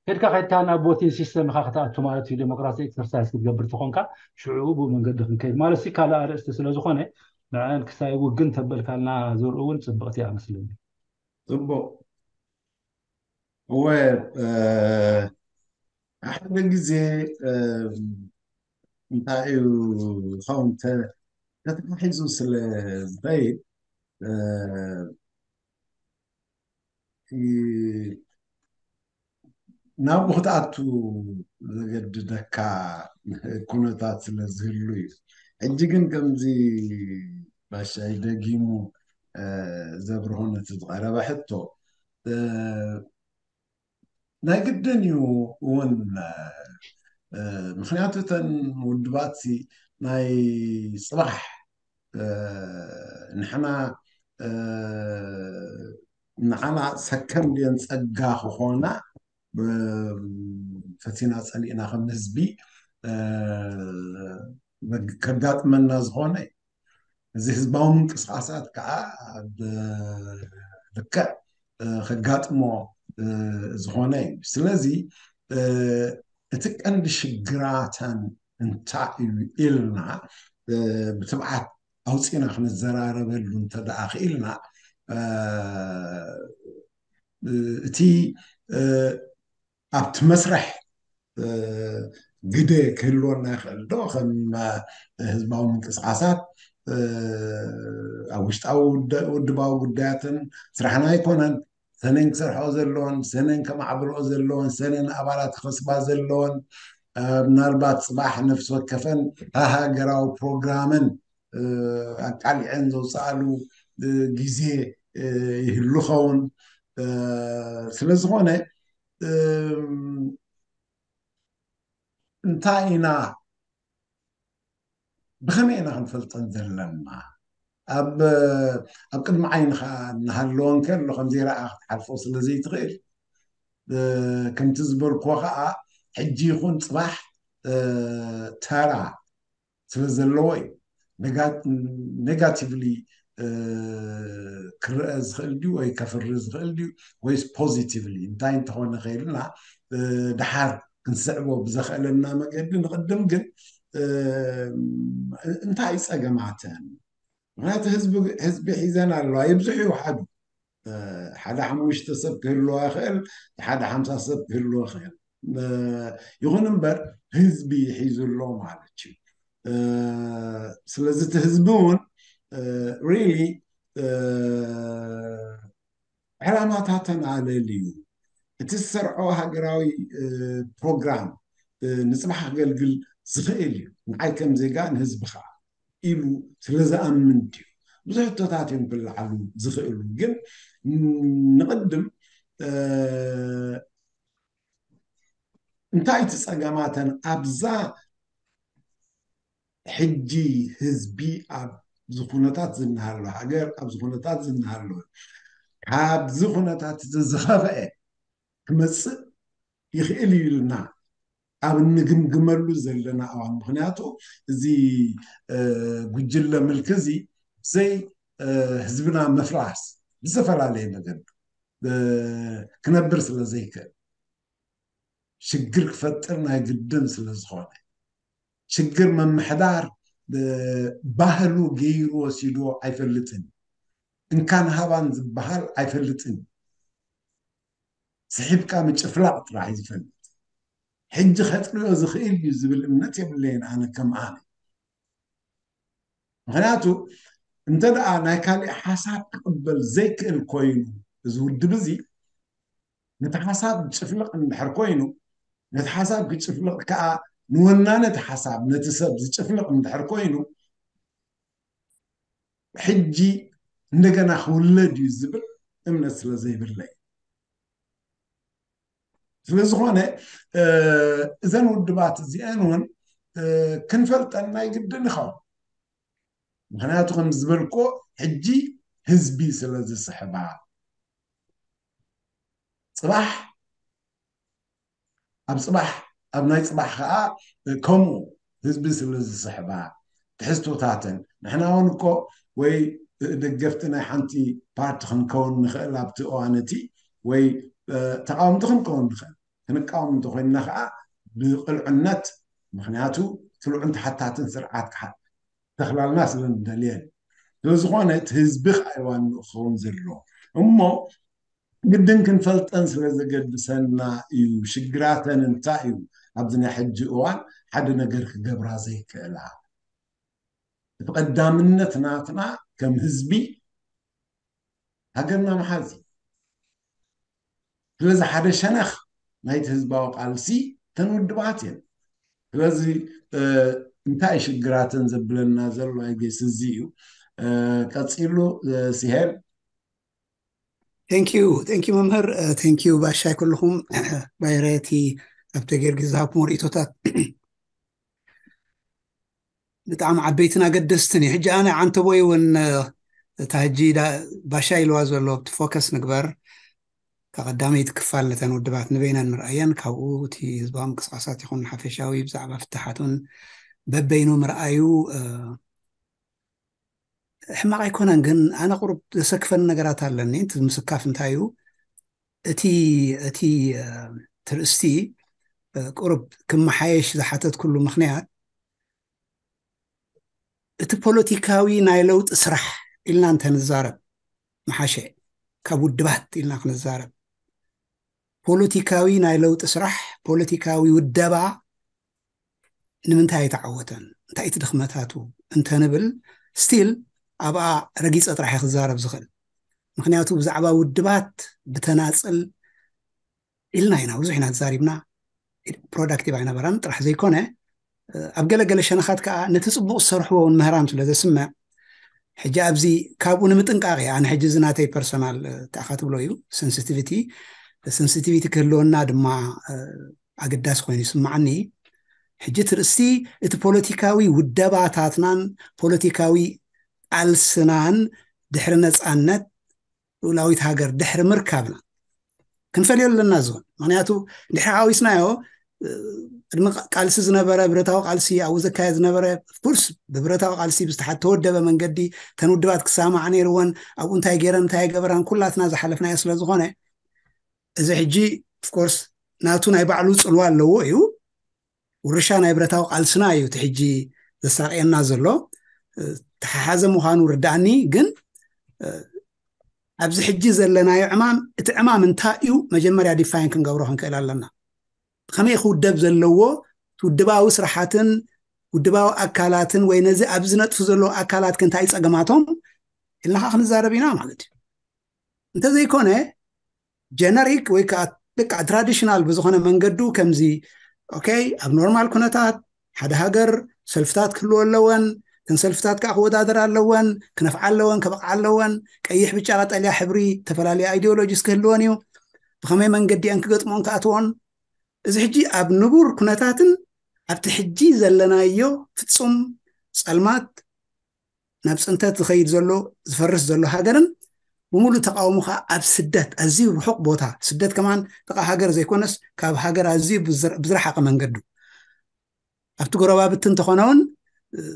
ከድካ ከድካ ናብ ቦቲን ሲስተም ኢካ ክትኣቱ ማለት እዩ ዴሞክራሲ ኤክሰርሳይዝ ክትገብር ተኾንካ ሽዑ ብኡ መንገዲ ክንከይድ ማለት ሲ ካልእ ኣርእስቲ ስለ ዝኾነ ንዐን ክሳይ ውግን ተበልካልና ዝርኡ እውን ፅብቕቲ ኣመስለኒ ፅቡቕ እወ ሓደ ግዜ እንታይ እዩ ዝኸውን ተተሓሒዙ ስለ ዝኸይድ ናብኡ ክትኣቱ ዘገድደካ ኩነታት ስለ ዝህሉ እዩ ሕጂ ግን ከምዚ ባሻይ ደጊሙ ዘብርሆ ነቲ ዝቐረበ ሕቶ ናይ ግድን እዩ እውን ምክንያቱ እተን ውድባት ናይ ፅባሕ ንሕና ንዓና ሰከንድየን ፀጋ ክኾና ፈቲና ፀሊእና ከም ህዝቢ ከጋጥመና ዝኾነ እዩ እዚ ህዝባዊ ምንቅስቃሳት ከዓ ብልክዕ ከጋጥሞ ዝኾነ እዩ ስለዚ እቲ ቀንዲ ሽግራተን እንታይ እዩ ኢልና ብትብዓት ኣውፂና ክንዘራረበሉ እንተደኣ ክኢልና እቲ ኣብቲ መስርሕ ግደ ክህልወና ይኽእል ዶ? ከም ህዝባዊ ምንቅስቃሳት ኣብ ውሽጣዊ ውድባዊ ጉዳያትን ስራሕና ኣይኮነን። ሰነን ክሰርሖ ዘለዎን ሰነን ከማዕብልኦ ዘለዎን ሰነን ኣባላት ክኸስባ ዘለዎን ምናልባት ፅባሕ ነፍሲ ወከፈን ሃሃገራዊ ፕሮግራምን ኣቃሊዐን ዘውፅኣሉ ግዜ ይህሉ ኸውን። ስለዝኾነ እንታይ ኢና ብኸመይ ኢና ክንፈልጠን ዘለና? ኣብ ኣብ ቅድሚ ዓይንኻ እናሃለወ እንከሎ ከም ዘይረኣ ክትሓልፎ ስለ ዘይትኽእል ከምቲ ዝበልኩዎ ከዓ ሕጂ ይኹን ፅባሕ ተራ ስለ ዘለዎ እዩ። ኔጋቲቭሊ ክረአ ዝኽእል ድዩ ወይ ከፍሪ ዝኽእል ድዩ ወይስ ፖዚቲቭሊ እንታይ እንተኾነ ከይልና ድሓር ክንስዕቦ ብዘኽእለና መገዲ ንቕድም ግን እንታይ እዩ ፀገማተን? ምክንያቱ ህዝቢ ሒዘን ኣለዋ ይብዝሑ ይውሓዱ ሓደ ሓሙሽተ ሰብ ክህልዋ ይኽእል ሓደ ሓምሳ ሰብ ክህልዎ ይኽእል ይኹን እምበር ህዝቢ ሒዙ ኣሎ ማለት እዩ። ስለዚ እቲ ህዝቢ እውን ሪሊ ዕላማታተን ኣለልዩ እቲ ዝሰርዖ ሃገራዊ ፕሮግራም ንፅባሕ ክገልግል ዝኽእል እዩ። ንዓይ ከም ዜጋ ንህዝቢ ከዓ ኢሉ ስለ ዝኣምን ድዩ? ብዙሕ ሕቶታት እዮም ክለዓሉ ዝኽእሉ። ግን ንቕድም እንታይ እቲ ፀገማተን ኣብዛ ሕጂ ህዝቢ ኣብዚ ኩነታት ዝናሃሎ ሃገር ኣብዚ ኩነታት ዝናሃሎ ካብዚ ኩነታት እዚ ዝኸፍአ ክመፅእ ይኽእል እዩ ኢልና ኣብ እንግምግመሉ ዘለና እዋን ምክንያቱ እዚ ጉጅለ ምልኪ እዚ ብዘይ ህዝብና ምፍራስ ብዝፈላለየ መገዲ ክነብር ስለ ዘይክእል ሽግር ክፈጥር ናይ ግድን ስለ ዝኾነ ሽግር ምምሕዳር ባህሉ ገይሩ ወሲዶ ኣይፈልጥን። እንካን ሃባን ዝበሃል ኣይፈልጥን። ስሒብካ ምጭፍላቕ ጥራሕ እዩ ዝፈልጥ። ሕጂ ከጥርዮ ዝኽእል እዩ ዝብል እምነት የብለይን ኣነ ከም ኣነ። ምክንያቱ እንተ ደኣ ናይ ካሊእ ሓሳብ ክቕበል ዘይክእል ኮይኑ እዚ ውድብ እዚ ነቲ ሓሳብ ዝጭፍልቕ እንድሕር ኮይኑ ነቲ ሓሳብ ክጭፍልቕ ከዓ ንወናነ እቲ ሓሳብ ነቲ ሰብ ዝጭፍልቕ እንድሕር ኮይኑ ሕጂ እንደገና ክውለድ እዩ ዝብል እምነት ስለ ዘይብለይ ስለዝኾነ እዘን ውድባት እዚአን እውን ክንፈልጠን ናይ ግድን ይኸውን። ምክንያቱ ከም ዝበልኮ ሕጂ ህዝቢ ስለ ዝስሕባ ፅባሕ ኣብ ፅባሕ ኣብ ናይ ፅባሕ ከዓ ከምኡ ህዝቢ ስለ ዝስሕባ ትሕዝቶታተን ንሕና እውን እኮ ወይ ደገፍቲ ናይ ሓንቲ ፓርቲ ክንከውን ንኽእል ኣብቲ እዋን እቲ ወይ ተቃወምቲ ክንከውን ንኽእል። ክንቃወም እንተኮይንና ከዓ ብቅልዕነት ምክንያቱ ስሉዕን ተሓታትን ስርዓት ተኽላልና ስለ ንደልየን ስለዝኾነ እቲ ህዝቢ ከዓ ዋንኡ ክኸውን ዘለዎ እሞ ግድን ክንፈልጠን ስለ ዘገድሰና እዩ። ሽግራተን እንታይ እዩ? ኣብዚ ናይ ሕጂ እዋን ሓደ ነገር ክገብራ ዘይክእላ እቲ ቀዳምነት ናትና ከም ህዝቢ ሃገርና መሓዝ እዩ። ስለዚ ሓደ ሸነኽ ናይቲ ህዝባዊ ቃልሲ ተን ውድባት እየን። ስለዚ እንታይ ሽግራተን ዘብለና ዘሎ ኣይጌስ እዚ እዩ። ቀፂሉ ሲሄል ቴንኪዩ ቴንኪዩ መምህር ቴንኪዩ ባሻይ ኩልኹም ባይረቲ ኣብቲ ጌርጊ ዝሃብኩም ርእቶታት ብጣዕሚ ዓበይትን ኣገደስትን እዩ ሕጂ ኣነ ዓንተቦይ እውን እታ ሕጂ ባሻይ ኢልዋ ዘሎ ኣብቲ ፎከስ ንግበር ካብ ቀዳመይቲ ክፋል ነተን ውድባት ንበይነን ምርኣየን ካብኡ እቲ ህዝባዊ ምንቅስቃሳት ይኹን ሓፈሻዊ ብዛዕባ ፍትሓቱን በበይኑ ምርኣዩ ሕማቕ ኣይኮነን ግን ኣነ ቁሩብ ዘሰክፈኒ ነገራት ኣለኒ እቲ ምስካፍ እንታይ እዩ እቲ እቲ ትርእስቲ ቁሩብ ክመሓየሽ ዝሓተትኩሉ ምክንያት እቲ ፖለቲካዊ ናይ ለውጢ ስራሕ ኢልና እንተንዛረብ መሓሸ ካብ ውድባት ኢልና ክንዛረብ ፖለቲካዊ ናይ ለውጢ ስራሕ፣ ፖለቲካዊ ውደባ ንምንታይ ኣይተዓወተን፣ እንታይ እቲ ድኽመታቱ እንተንብል፣ ስቲል ኣብኣ ረጊፀ ጥራሕ ክዛረብ ዝኽእል። ምክንያቱ ብዛዕባ ውድባት ብተናፅል ኢልና ኢና፣ ብዙሕ ኢና ተዛሪብና፣ ፕሮዳክቲቭ ኣይነበረን ጥራሕ ዘይኮነ፣ ኣብ ገለገለ ሸነኻት ከዓ ነቲ ፅቡቅ ዝሰርሕዎ እውን ምህራም ስለ ዘስምዕ፣ ሕጂ ኣብዚ ካብኡ ንምጥንቃቕ እየ። ኣነ ሕጂ እዚ ናተይ ፐርሶናል፣ እንታይ ኢኻ ትብሎ እዩ፣ ሴንሲቲቪቲ፣ ሴንሲቲቪቲ ክህልወና ድማ ኣገዳሲ ኮይኑ ይስምዓኒ። ሕጂ ትርእስቲ እቲ ፖለቲካዊ ውደባታትናን ፖለቲካዊ ቃልስናን ድሕሪ ነፃነት፣ ልኡላዊት ሃገር ድሕሪ ምርካብና ክንፈልዮ ኣለና። ዝሆን ምክንያቱ ድሕሪ ሓዊስናዮ፣ ቅድሚ ቃልሲ ዝነበረ ብረታዊ ቃልሲ ኣብኡ ዘካየድ ዝነበረ፣ ኦፍኮርስ ብብረታዊ ቃልሲ ብዝተሓተወደበ መንገዲ ተን ውድባት ክሳማዓ ነይርወን። ኣብኡ እንታይ ገይረን እንታይ ገበራን ኩላትና ዝሓለፍናዮ ስለ ዝኾነ፣ እዚ ሕጂ ኦፍኮርስ ናቱ ናይ ባዕሉ ፅልዋ ኣለዎ እዩ። ውርሻ ናይ ብረታዊ ቃልስና እዩ እቲ ሕጂ ዘሳቅየና ዘሎ። ተሓሓዘ ምዃኑ ርዳእኒ፣ ግን ኣብዚ ሕጂ ዘለናዮ ዕማም፣ እቲ ዕማም እንታይ እዩ መጀመርያ ዲፋይን ክንገብሮ ክንክእል ኣለና። ከመይ ክውደብ ዘለዎ፣ ውድባዊ ስራሓትን ውድባዊ ኣካላትን ወይ ነዚ ኣብዚ ነጥፉ ዘለዉ ኣካላት ክንታይ ጸገማቶም ኢልና ከዓ ክንዛረብ ኢና ማለት እዩ። እንተዘይኮነ ጀነሪክ ወይ ከዓ በቃ ትራዲሽናል ብዝኾነ መንገዱ ከምዚ፣ ኦኬ፣ ኣብ ኖርማል ኩነታት ሓደ ሃገር ሰልፍታት ክህልዎ ኣለወን፣ እተን ሰልፍታት ከዓ ክወዳደር ኣለወን፣ ክነፍዓ ኣለወን፣ ከበቕዓ ኣለወን። ቀይሕ፣ ብጫ፣ ቀጠልያ ሕብሪ፣ ዝተፈላለዩ ኣይዲዮሎጂስ ክህልወን እዩ። ብኸመይ መንገዲ እየን ክገጥሞን ክኣትዎን? እዚ ሕጂ ኣብ ንቡር ኩነታትን ኣብቲ ሕጂ ዘለናዮ ፍጹም ጸልማት፣ ናብ ጽንተት ዝኸይድ ዘሎ፣ ዝፈርስ ዘሎ ሃገርን ብምሉእ ተቃውሞ ከዓ ኣብ ስደት፣ ኣዝዩ ርሑቕ ቦታ፣ ስደት ከማን ጥቓ ሃገር ዘይኮነስ ካብ ሃገር ኣዝዩ ብዝር-፣ ብዝረሓቐ መንገዱ ኣብቲ ጎረባብቲ እንተኾነ እውን፣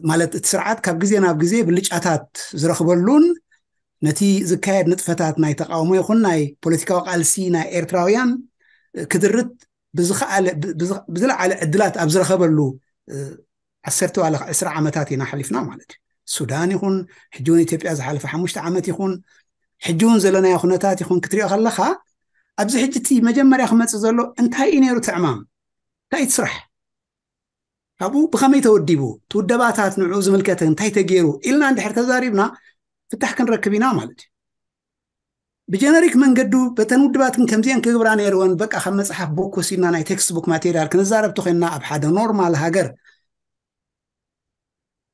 ማለት እቲ ስርዓት ካብ ግዜ ናብ ግዜ ብልጫታት ዝረኽበሉን ነቲ ዝካየድ ንጥፈታት ናይ ተቃውሞ ይኹን ናይ ፖለቲካዊ ቃልሲ ናይ ኤርትራውያን ክድርት ብዝኸኣለ፣ ብ-፣ ብዝ-፣ ብዝለዓለ ዕድላት ኣብ ዝረኸበሉ፣ እ፣ ዓሰርተ ዋላ ዕስራ ዓመታት ኢና ሓሊፍና ማለት እዩ። ሱዳን ይኹን፣ ሕጂ እውን ኢትዮጵያ ዝሓለፈ ሓሙሽተ ዓመት ይኹን፣ ሕጂ እውን ዘለናዮ ኩነታት ይኹን ክትሪኦ ከለኻ፣ ኣብዚ ሕጂ እቲ መጀመርያ ክመጽእ ዘሎ እንታይ እዩ ነይሩ እቲ ዕማም? እንታይ እዩ እቲ ስራሕ? ካብኡ ብኸመይ ተወዲቡ? እቲ ውደባታት ንዕኡ ዝምልከተ እንታይ ተገይሩ? ኢልና እንድሕር ተዛሪብና ፍታሕ ክንረክብ ኢና ማለት እዩ። ብጀነሪክ መንገዱ በተን ውድባት ግን ከምዚአን ክግብራ ነይርወን፣ በቃ ካብ መጽሓፍ ቡክ ወሲድና ናይ ቴክስት ቡክ ማቴሪያል ክንዛረብ ተኾይንና ኣብ ሓደ ኖርማል ሃገር፣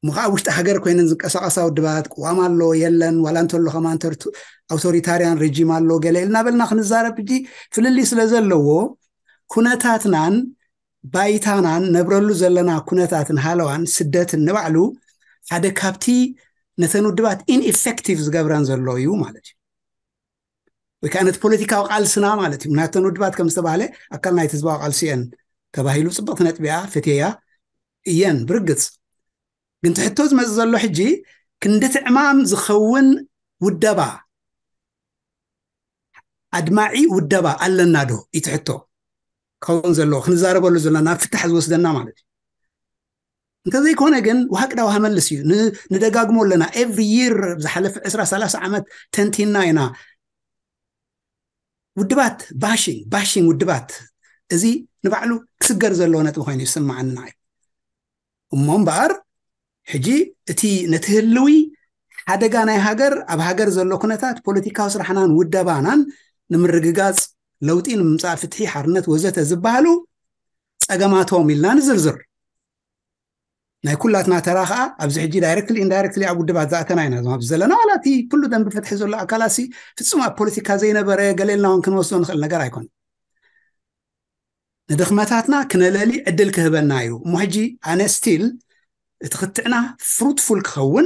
እሞ ከዓ ኣብ ውሽጢ ሃገር ኮይነን ዝንቀሳቐሳ ውድባት ቅዋም ኣሎ የለን፣ ዋላ እንተሎ ከማን ተርቱ-፣ ኣውቶሪታርያን ሬጂም ኣሎ ገለ ኢልና በልና ክንዛረብ፣ ሕጂ ፍልልይ ስለ ዘለዎ ኩነታትናን ባይታናን ነብረሉ ዘለና ኩነታትን ሃለዋን ስደትን ንባዕሉ ሓደ ካብቲ ነተን ውድባት ኢንኢፌክቲቭ ዝገብረን ዘሎ እዩ ማለት እዩ። ወይ ከዓ ነቲ ፖለቲካዊ ቃልስና ማለት እዩ። ናተን ውድባት ከም ዝተባህለ ኣካል ናይቲ ህዝባዊ ቃልሲ እየን ተባሂሉ፣ ጽብቕቲ ነጥቢ እያ፣ ፈትየያ እየን ብርግጽ። ግን እቲ ሕቶ ዝመጽእ ዘሎ ሕጂ ክንዲ እቲ ዕማም ዝኸውን ውደባ፣ ኣድማዒ ውደባ ኣለና ዶ? እቲ ሕቶ ክኸውን ዘለዎ፣ ክንዛረበሉ ዘለና፣ ናብ ፍታሕ ዝወስደና ማለት እዩ። እንተዘይኮነ ግን ውሃ ቅዳ ውሃ መልስ እዩ። ን-፣ ንደጋግሞ ኣለና። ኤቭሪ ይር ዝሓለፈ ዕስራ ሰላሳ ዓመት ተንቲና ኢና። ውድባት ባሽንግ፣ ባሽንግ ውድባት፣ እዚ ንባዕሉ ክስገር ዘለዎ ነጥቢ ኮይኑ ይስምዓኒ ንዓይ። እሞ እምበኣር ሕጂ እቲ ነቲ ህልዊ ሓደጋ ናይ ሃገር፣ ኣብ ሃገር ዘሎ ኩነታት ፖለቲካዊ ስራሕናን ውደባናን ንምርግጋጽ፣ ለውጢ ንምምጻእ፣ ፍትሒ፣ ሓርነት ወዘተ ዝበሃሉ ጸገማቶም ኢልና ንዝርዝር። ናይ ኩላትና ተራ ኸኣ ኣብዚ ሕጂ ዳይሬክትሊ ኢንዳይሬክትሊ ኣብ ውድባት ዝኣተና ኢና። እዞም ኣብዚ ዘለና ዋላ እቲ ኩሉ ደንቢ ፍትሒ ዘሎ ኣካላት ሲ ፍጹም ኣብ ፖለቲካ ዘይነበረ ገለ ኢልና እውን ክንወስዶ ንኽእል ነገር ኣይኮነን። ንድኽመታትና ክነለሊ ዕድል ክህበና እዩ። እሞ ሕጂ ኣነ ስቲል እቲ ክትዕና ፍሩትፉል ክኸውን፣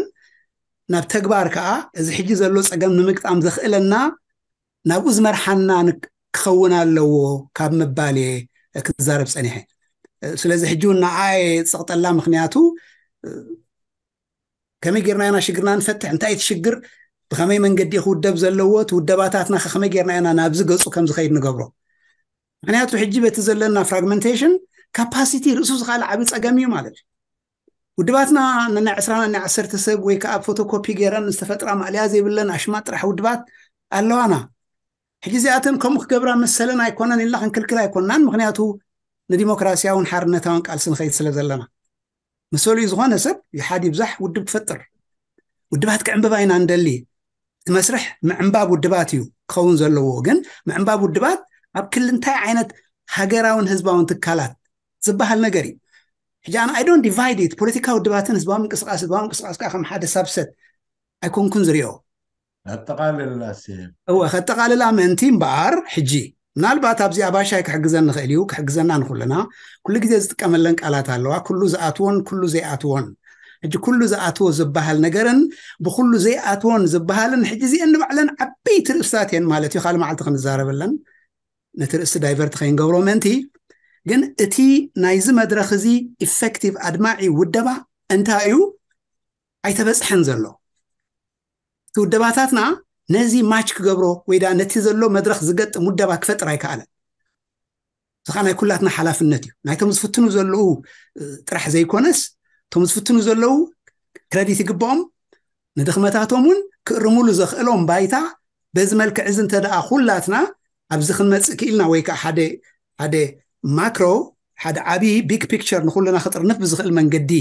ናብ ተግባር ከኣ እዚ ሕጂ ዘሎ ጸገም ንምግጣም ዘኽእለና ናብኡ ዝመርሓና ን-፣ ክኸውን ኣለዎ ካብ ምባል እየ ክዛረብ ጸኒሐ። ስለዚ ሕጂ እውን ንዓየ ጸቕጠላ፣ ምኽንያቱ ከመይ ጌርና ኢና ሽግርና ንፈትሕ? እንታይ እቲ ሽግር? ብኸመይ መንገዲ እዩ ክውደብ ዘለዎ? እቲ ውደባታትና ከ ከመይ ጌርና ኢና ናብዚ ገጹ ከም ዝኸይድ ንገብሮ? ምኽንያቱ ሕጂ በቲ ዘለና ፍራግመንቴሽን ካፓሲቲ ርእሱ ዝኻለ ዓቢ ጸገም እዩ ማለት እዩ። ውድባትና ነናይ ዕስራ ነናይ ዓሰርተ ሰብ ወይ ከዓ ፎቶኮፒ ገይረን ዝተፈጥራ ማእለያ ዘይብለን ኣሽማት ጥራሕ ውድባት ኣለዋና። ሕጂ እዚኣተን ከምኡ ክገብራ መሰለን ኣይኮነን ኢልና ክንክልክል ኣይኮንናን። ምክንያቱ ንዲሞክራሲያውን ሓርነታውን ቃልሲ ንኸይድ ስለ ዘለና። መሰሉ እዩ ዝኾነ ሰብ ይሓድ ይብዛሕ ውድብ ክፈጥር። ውድባት ክዕምብባ ኢና እንደሊ። እቲ መስርሕ ምዕምባብ ውድባት እዩ ክኸውን ዘለዎ። ግን ምዕምባብ ውድባት ኣብ ክልል እንታይ ዓይነት ሃገራውን ህዝባውን ትካላት ዝበሃል ነገር እዩ። ሕጂ ኣነ I don't divide it። ፖለቲካ ውድባትን ህዝባዊ ምንቅስቃስ፣ ህዝባዊ ምንቅስቃስ ከዓ ከም ሓደ ሳብሰት ኣይኮንኩን ዝሪኦ። ኣጠቃልላ ሴም እወ ከጠቃልላ ምእንቲ እምበኣር ሕጂ ምናልባት ኣብዚ ኣባሻይ ክሕግዘን ንኽእል እዩ። ክሕግዘና ንኩልና ኩሉ ግዜ ዝጥቀመለን ቃላት ኣለዋ። ኩሉ ዝኣትዎን ኩሉ ዘይኣትዎን። ሕጂ ኩሉ ዝኣትዎ ዝበሃል ነገርን ብኩሉ ዘይኣትዎን ዝበሃልን ሕጂ እዚአን ንባዕለን ዓበይቲ ርእስታት እየን ማለት እዩ። ካልእ መዓልቲ ክንዛረበለን ነቲ ርእሲ ዳይቨርት ከይንገብሮ ምእንቲ። ግን እቲ ናይዚ መድረኽ እዚ ኢፌክቲቭ ኣድማዒ ውደባ እንታይ እዩ ኣይተበፅሐን ዘሎ። እቲ ውደባታትና ነዚ ማች ክገብሮ ወይ ዳ ነቲ ዘሎ መድረኽ ዝገጥም ውደባ ክፈጥር ኣይከኣለን። እዚ ከዓ ናይ ኩላትና ሓላፍነት እዩ። ናይቶም ዝፍትኑ ዘለዉ ጥራሕ ዘይኮነስ እቶም ዝፍትኑ ዘለዉ ክረዲት ይግብኦም። ንድኽመታቶም እውን ክእርሙሉ ዘኽእሎም ባይታ በዚ መልክዕ እዚ እንተ ደኣ ኩላትና ኣብዚ ክንመፅእ ክኢልና ወይ ከዓ ሓደ ሓደ ማክሮ ሓደ ዓብዪ ቢግ ፒክቸር ንኩልና ክጥርንፍ ብዝኽእል መንገዲ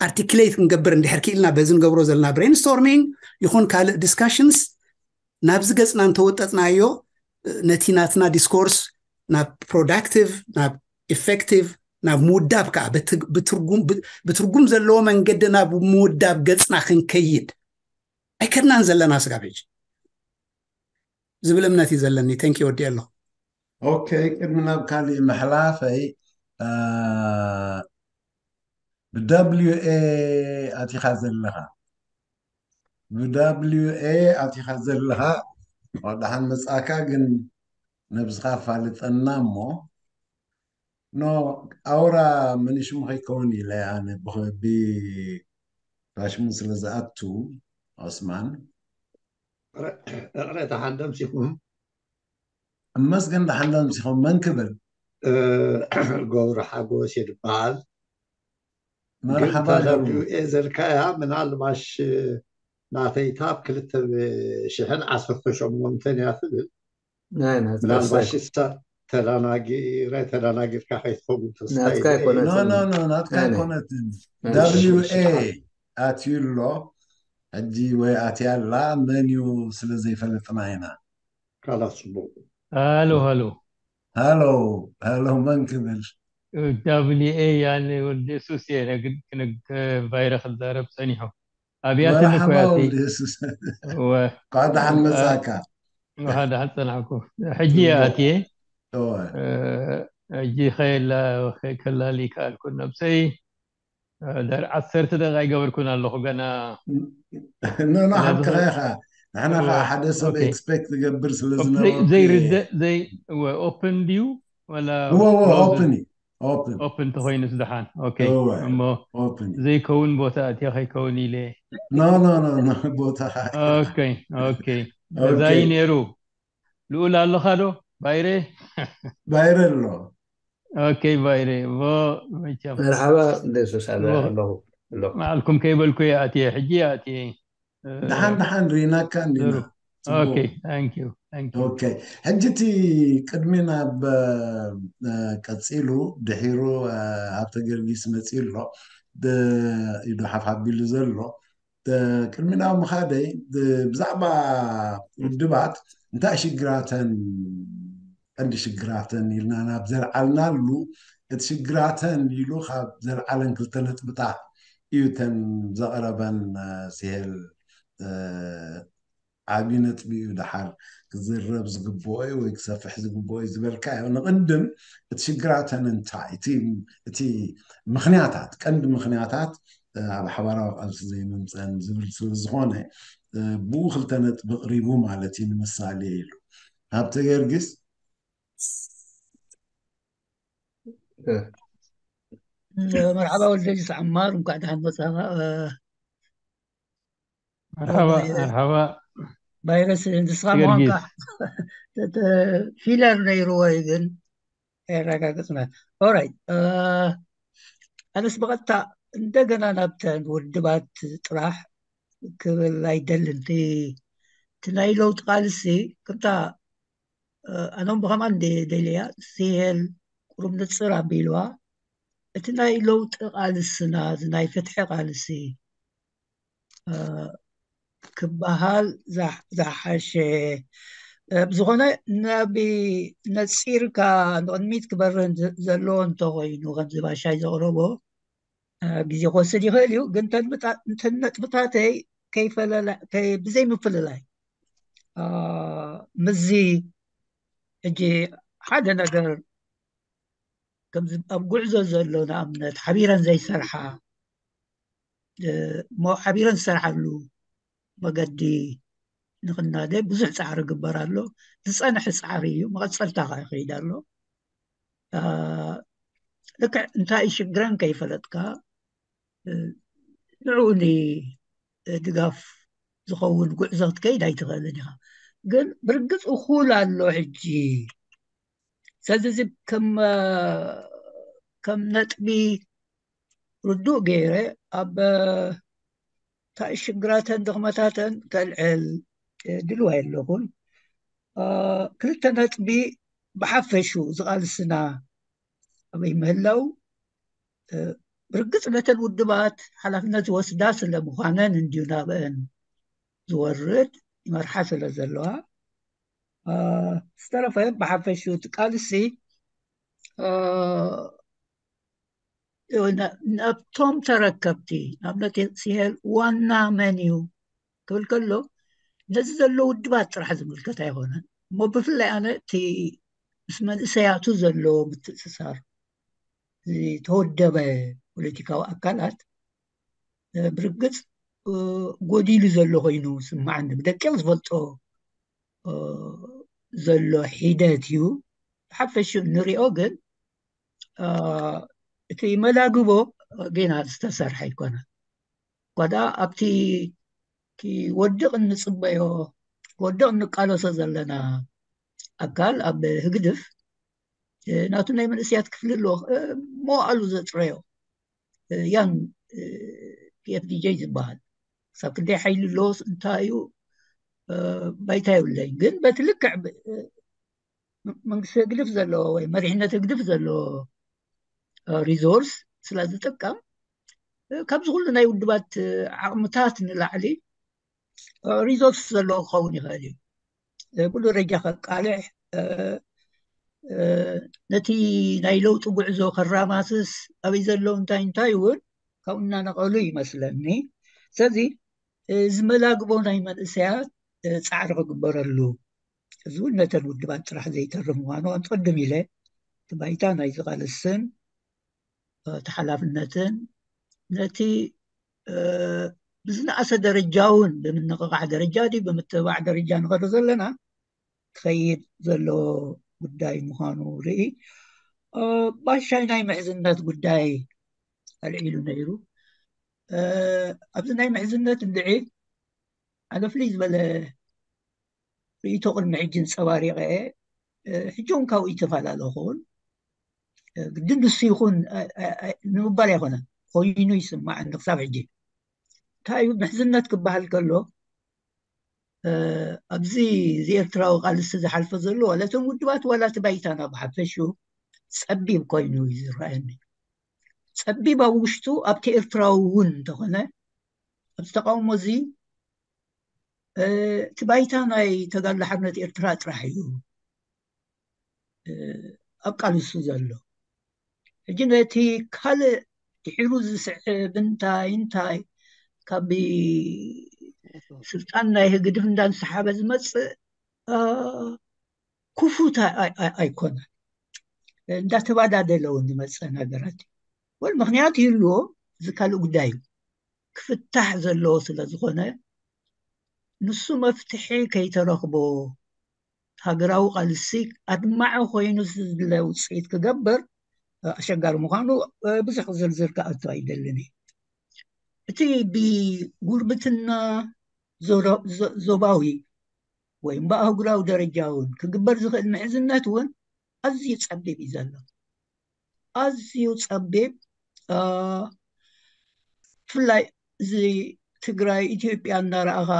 ኣርቲክሌት ክንገብር እንድሕር ክኢልና በዚ ንገብሮ ዘለና ብሬንስቶርሚንግ ይኹን ካልእ ዲስካሽንስ ናብዚ ገፅና እንተወጠጥናዮ ነቲ ናትና ዲስኮርስ ናብ ፕሮዳክቲቭ ናብ ኢፌክቲቭ ናብ ምውዳብ ከዓ ብትርጉም ዘለዎ መንገዲ ናብ ምውዳብ ገፅና ክንከይድ ኣይከድናን ዘለና ስጋብ ሕጂ ዝብል እምነት እዩ ዘለኒ። ተንኪ ወዲእ ኣለኹ። ኦኬ፣ ቅድሚ ናብ ካሊእ ምሕላፈይ ብደብሊዩ ኤ ኣቲኻ ዘለኻ ብደብሊዩ ኤ ኣቲኻ ዘለኻ ደሓን መጻእካ ግን ነብዝኻ ፋልጠና እሞ ኖ ኣውራ መን ሽሙ ከይከውን ኢለ ኣነ ብራሽሙ ስለ ዝኣቱ ኦስማን እቕረ ደሓን ደምሲኹም እመስገን ደሓን ደምሲኹም መን ክብል ገብሩ ሓጎስ ይድበሃል መርሓባ ዩ ኤ ዘልካያ ምናልባሽ ናተይታ ኣብ ክልተ ሽሕን ዓሰርተ ሸሞንተን እያ ትብል ምናልባሽ ተዳናጊረ ተዳናጊርካ ከይትኸውን ተስፋ ናትካ ኣይኮነትን ናትካ ኣይኮነትን ደብሊዩ ኤ ኣትዩ ኣሎ ሕጂ ወይ ኣትያ ኣላ መን እዩ ስለ ዘይፈለጥና ኢና ካላት ፅቡቅ ሃሎ ሃሎ ሃሎ ሃሎ መን ክብል ዳብሊኤ ያለ ወልደ የሱስ እየ ነግድ ክንግ ቫይረ ክዛረብ ጸኒሑ ኣብያተ መርሓባ ንኩያተይ ወልደ የሱስ ወ ኳ ደሓን መጻካ እንኳን ደሓን ጸናሕኩ ሕጂ እየ ኣትየ እወ ሕጂ ከየላ ከላሊ ይከኣልኩን ነብሰይ ደር ዓሰርተ ደቂቃ ይገበርኩን ኣለኹ ገና ኖ ኖ ሓቅኻ ኢኻ ንሕና ከዓ ሓደ ሰብ ኦኬ። ኤክስፔክት ትገብር ስለ ኦፕ- ዝነበርኩ ዘይ- ዘይርደእ ዘይ ኦፕን ድዩ ወላ እወ እወ closed? ኦፕን እዩ ኦፕን ኦፕን ተኮይኑስ ደሓን ኦኬ እወ። እሞ ኦፕን እዩ ዘይከውን ቦታ ኣትያ ከይከውን ኢለ ኖ ኖ ኖ ኖ ቦታ ኦኬ ኦኬ ገዛይ ነይሩ ልኡል ኣለኻ ዶ ባይረ ባይረ ኣሎ ኦኬ ባይረ እሞ መቸም መርሓባ ደሱስ ኣለ እሞ- ኣለኹ ኣለኹ መዓልኩም ከይበልኩ እየ ኣትየ ሕጂ እየ ኣትየ ደሓን ደሓን ርኢናካ እንዲና ኦኬ thank you thank you ኦኬ ሕጂ እቲ ቅድሚ ናብ እ፣ ቀፂሉ ድሒሩ እ፣ ሃብተ ገርጊስ መፂኡ ኣሎ ደ- ኢዱ ሓፍ ኣቢሉ ዘሎ ደ- ቅድሚ ናብ ምኻደይ ደ- ብዛዕባ ውድባት እንታይ ሽግራተን ቀንዲ ሽግራተን ኢልና ናብ ዘልዓልናሉ እቲ ሽግራተን ኢሉ ካብ ዘልዓለን ክልተ ነጥብታት እዩ ተን ዘቕረበን እ፣ ሲሄል እ፣ ዓብዪ ነጥቢ እዩ ደሓር ክዝረብ ዝግብኦ እዩ ወይ ክሰፍሕ ዝግብኦ እዩ ዝበልካዮ ንቕድም እቲ ሽግራተን እንታይ እቲ እቲ ምኽንያታት ቀንዲ ምኽንያታት እ፣ ኣብ ሓባራዊ ቃልሲ ዘይምምፀን ዝብል ስለ ዝኾነ እ፣ ብኡ ክልተ ነጥቢ ቅሪቡ ማለት እዩ ንምሳሌ ኢሉ ሃብተ ገርጊስ መርሓባ ወልደጅስ ዓማር እንኳዕ ደሓን መጻኻ መርሓባ መርሓባ ቫይረስ ንስኻ ገርጊስ ምዃንካ ፊለር ነይርዎ እዩ ግን ኣየረጋገፅና ኦራይት ኣነስ ብቐጥታ እንደገና ናብተን ውድባት ጥራሕ ክብል ኣይደልን እቲ እቲ ናይ ለውጢ ቃልሲ ከምታ ኣኖም ብኸማን ደልያ ስሄል ቁሩብ ንፅር ኣቢልዋ። እቲ ናይ ለውጢ ቃልስና፣ እዚ ናይ ፍትሒ ቃልሲ ክበሃል ዝሓሸ። ብዝኾነ፣ ነፂርካ ንቕድሚት ክበርህ ዘለዎ እንተኾይኑ፣ ከምዚ ባሻይ ዘቕረቦ ግዜ ክወስድ ይኽእል እዩ። ግን እተን ነጥብታተይ ብዘይምፍልላይ፣ ምዚ ሕጂ ሓደ ነገር ከምዚ ኣብ ጉዕዞ ዘሎ፣ ንኣብነት ሓቢረን ዘይሰርሓ እሞ ሓቢረን ዝሰርሓሉ መገዲ ንኽናደ ብዙሕ ፃዕሪ ግበር ኣሎ። ዝፀንሐ ፃዕሪ እዩ፣ መቐፀልታ ከዓ ይኸይድ ኣሎ። ልክዕ እንታይ ሽግረን ከይፈለጥካ ንዕኡ ድጋፍ ዝኸውን ጉዕዞ ክትከይድ ኣይትኽእልን ኢኻ። ግን ብርግፅ እኹል ኣሎ ሕጂ። ስለዚ ከም ከም ነጥቢ ርዱእ ገይረ ኣብ እንታይ ሽግራተን ድኽመታተን ከልዕል ድልዋይ ኣለኹን። ክልተ ነጥቢ ብሓፈሹ ዝቓልስና ኣበይ ምህላው ብርግፅ ነተን ውድባት ሓላፍነት ዝወስዳ ስለ ምዃነን እንድዩ ናብአን ዝወርድ፣ ይመርሓ ስለ ዘለዋ። ዝተረፈ ብሓፈሹ እቲ ቃልሲ ናብቶም ተረከብቲ፣ ንኣብነት ሲሄል ዋና መን እዩ ክብል ከሎ ነዚ ዘሎ ውድባት ጥራሕ ዝምልከት ኣይኮነን እሞ ብፍላይ ኣነ እቲ ምስ መንእሰያቱ ዘሎ ምትእስሳር ዝተወደበ ፖለቲካዊ ኣካላት ብርግፅ ጎዲሉ ዘሎ ኮይኑ ስማዓኒ። ብደቂቕ ዝፈልጦ ዘሎ ሒደት እዩ። ብሓፈሽኡ ንሪኦ ግን እቲ መላግቦ ጌና ዝተሰርሐ ኣይኮነን። ኳዳ ኣብቲ ክወድቕ እንፅበዮ ክወድቕ እንቃለሶ ዘለና ኣካል ኣብ ህግድፍ ናቱ ናይ መንእስያት ክፍሊ ኣለዎ። መዋእሉ ዘፅረዮ ያን ፒኤፍዲጄ ዝበሃል ክሳብ ክንደይ ሓይሊ ኣለዎስ እንታይ እዩ ባይታ የብለይን። ግን በቲ ልክዕ መንግስቲ ህግድፍ ዘለዎ ወይ መሪሕነት ህግድፍ ዘለዎ ሪሶርስ ስለ ዝጥቀም ካብዚ ኩሉ ናይ ውድባት ዓቕምታት ንላዕሊ ሪሶርስ ዘለዎ ክኸውን ይኽእል እዩ። ብደረጃ ከቃልሕ ነቲ ናይ ለውጢ ጉዕዞ ከራማስስ ኣበይ ዘለዉ እንታይ እንታይ እውን ካብኡ እናነቐሉ ይመስለኒ። ስለዚ እዚ መላግቦ ናይ መንእሰያት ፃዕሪ ክግበረሉ እዚ እውን ነተን ውድባት ጥራሕ ዘይተርፍ ምዃኑ ኣንቀድም ኢለ እቲ ባይታ ናይ ዝቓልስን ተሓላፍነትን ነቲ ብዝነኣሰ ደረጃ እውን ብምንቕቓሕ ደረጃ ድዩ ብምትብባዕ ደረጃ ንኸዶ ዘለና ክኸይድ ዘለዎ ጉዳይ ምዃኑ ርኢ። ባሻይ ናይ ምሕዝነት ጉዳይ ኣልዒሉ ነይሩ። ኣብዚ ናይ ምሕዝነት እንድዒ ኣነ ፍልይ ዝበለ ርእይቶ ቅድሚ ሕጂ እንፀባሪቐ ሕጂ እውን ካብኡ ይተፈላለኹን ግድን ንሱ ይኹን ንምባል ኣይኮነን ኮይኑ ይስማዓኒ ክሳብ ሕጂ። እንታይ እዩ ምሕዝነት ክበሃል ከሎ ኣብዚ እዚ ኤርትራዊ ቃልሲ ዝሓልፈ ዘሎ ዋላ እቶም ውድባት ዋላ እቲ ባይታና ብሓፈሽኡ ፀቢብ ኮይኑ እዩ ዝረኣየኒ። ፀቢብ ኣብ ውሽጡ ኣብቲ ኤርትራዊ እውን እንተኾነ ኣብዚ ተቃውሞ እዚ እቲ ባይታ ናይ ተጋድሎ ሓርነት ኤርትራ ጥራሕ እዩ ኣብ ቃልሱ ዘሎ። ሕጂ ነቲ ካልእ ድሒሩ ዝስዕብ እንታይ እንታይ ካብ ስልጣን ናይ ህግድፍ እንዳንሰሓበ ዝመፅእ ክፉት ኣይኮነን። እንዳተባዳደለ እውን ዝመፀ ነገራት ወል ምክንያት ይህልዎ፣ እዚ ካልእ ጉዳይ እዩ። ክፍታሕ ዘለዎ ስለ ዝኾነ ንሱ መፍትሒ ከይተረኽቦ ሃገራዊ ቃልሲ ኣድማዒ ኮይኑ ዝድለ ውፅኢት ክገብር ኣሸጋሪ ምዃኑ ብዙሕ ዝርዝር ክኣቱ ኣይደልን እዩ። እቲ ብጉርብትና ዞባዊ ወይ ብኣህጉራዊ ደረጃ እውን ክግበር ዝኽእል ምሕዝነት እውን ኣዝዩ ፀቢብ እዩ ዘሎ። ኣዝዩ ፀቢብ ብፍላይ እዚ ትግራይ ኢትዮጵያ እናረኣኻ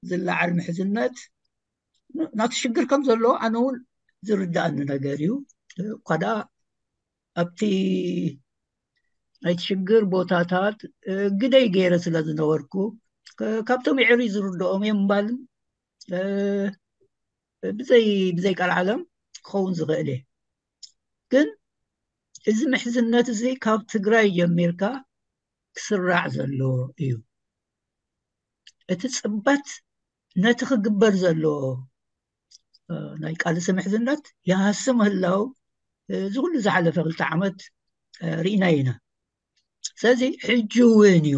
ዝለዓል ምሕዝነት ናቲ ሽግር ከም ዘሎ ኣነ እውን ዝርዳእኒ ነገር እዩ። እኳ ደኣ ኣብቲ ናይቲ ሽግር ቦታታት ግደይ ገይረ ስለ ዝነበርኩ፣ ካብቶም የዕሪ ዝርድኦም እዮም እምባልን ብዘይ ብዘይ ቃል ዓለም ክኸውን ዝኽእል እየ። ግን እዚ ምሕዝነት እዚ ካብ ትግራይ ጀሚርካ ክስራዕ ዘለዎ እዩ። እቲ ፅበት ነቲ ክግበር ዘለዎ ናይ ቃልሲ ምሕዝነት ይሃሲ ምህላው እዚ ኩሉ ዝሓለፈ ክልተ ዓመት ርኢና ኢና። ስለዚ ሕጂ እውን እዩ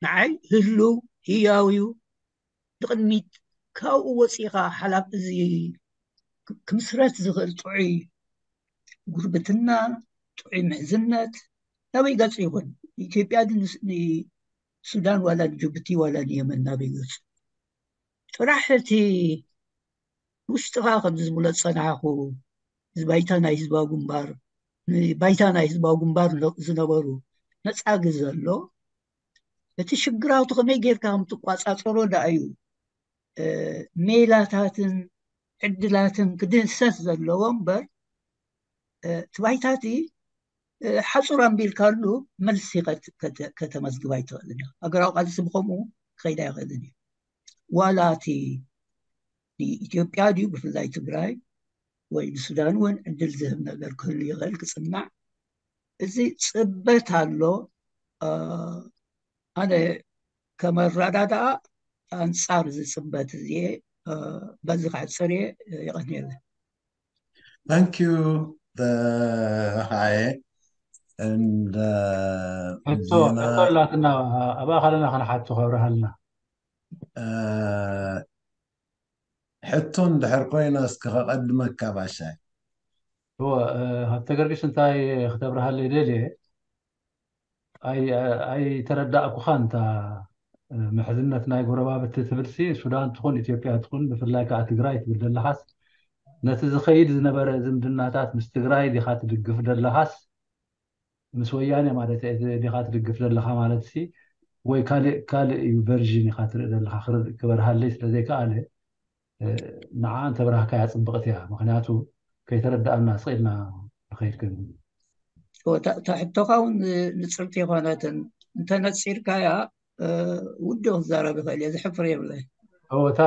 ንዓይ ህልው ህያው እዩ። ንቕድሚት ካብኡ ወፂኻ ሓላፍ እዚ ክምስረት ዝኽእል ጥዑይ ጉርብትና፣ ጥዑይ ምሕዝነት ናበይ ገፁ ይኾን? ኢትዮጵያ ድዩ ንሱዳን ዋላ ንጅቡቲ ዋላ ንየመን ናበይ ገፁ? ጥራሕ እቲ ውሽጥኻ ከም ዝብሎ ዝፀናሕኹ እዚ ባይታ ናይ ህዝባዊ ግንባር ባይታ ናይ ህዝባዊ ግንባር ዝነበሩ ነፃጊ ዘሎ እቲ ሽግራቱ ከመይ ጌርካ ከም ትቋፃፀሮ ደኣ እዩ ሜላታትን ዕድላትን ክድህሰስ ዘለዎ እምበር እቲ ባይታቲ ሓፁር ኣንቢልካሉ መልሲ ከተመዝግብ ኣይትኽእልን እያ። ሃገራዊ ቃልሲ ብከምኡ ክኸይድ ኣይኽእልን እዩ። ዋላ እቲ ንኢትዮጵያ ድዩ ብፍላይ ትግራይ ወይ ንሱዳን እውን ዕድል ዝህብ ነገር ክህሉ ይኽእል ክፅናዕ እዚ ፅበት ኣሎ። ኣነ ከመረዳድኣ ኣንፃር እዚ ፅበት እዚ በዚ ክዕፅር እየ። የቐንየለ። Thank you ሓየ። ሕቶ ኣላትና ኣብኣ ካለና ከነሓቱ ከብረሃልና። ሕቶ እንድሕር ኮይና እስኪ ከቐድመካ ባሻይ። እወ፣ ተገርጊስ እንታይ ክተብርሃለይ ደልየ ኣይተረዳእኩኻን። እታ ምሕዝነት ናይ ጎረባብቲ ትብልሲ ሱዳን ትኹን ኢትዮጵያ ትኹን ብፍላይ ከዓ ትግራይ ትብል ደለኻስ ነቲ ዝኸይድ ዝነበረ ዝምድናታት ምስ ትግራይ ዲኻ ትድግፍ ደለኻስ ምስ ወያነ ማለት ዲኻ ትድግፍ ዘለኻ ማለት ሲ ወይ ካልእ ካልእ እዩ ቨርዥን ኢኻ ትርኢ ዘለኻ ክበርሃለይ ስለዘይከኣለ ንዓ እንተብራህካያ ፅብቕቲ እያ። ምክንያቱ ከይተረዳእና ስቕ ኢልና ንኸይድ ከ እታ ሕቶኻ እውን ንፅርቲ ይኮነትን እንተነፂርካያ ውድቕ ክዛረብ ይኽእል እየ። ዝሕፍር የብለይ። እታ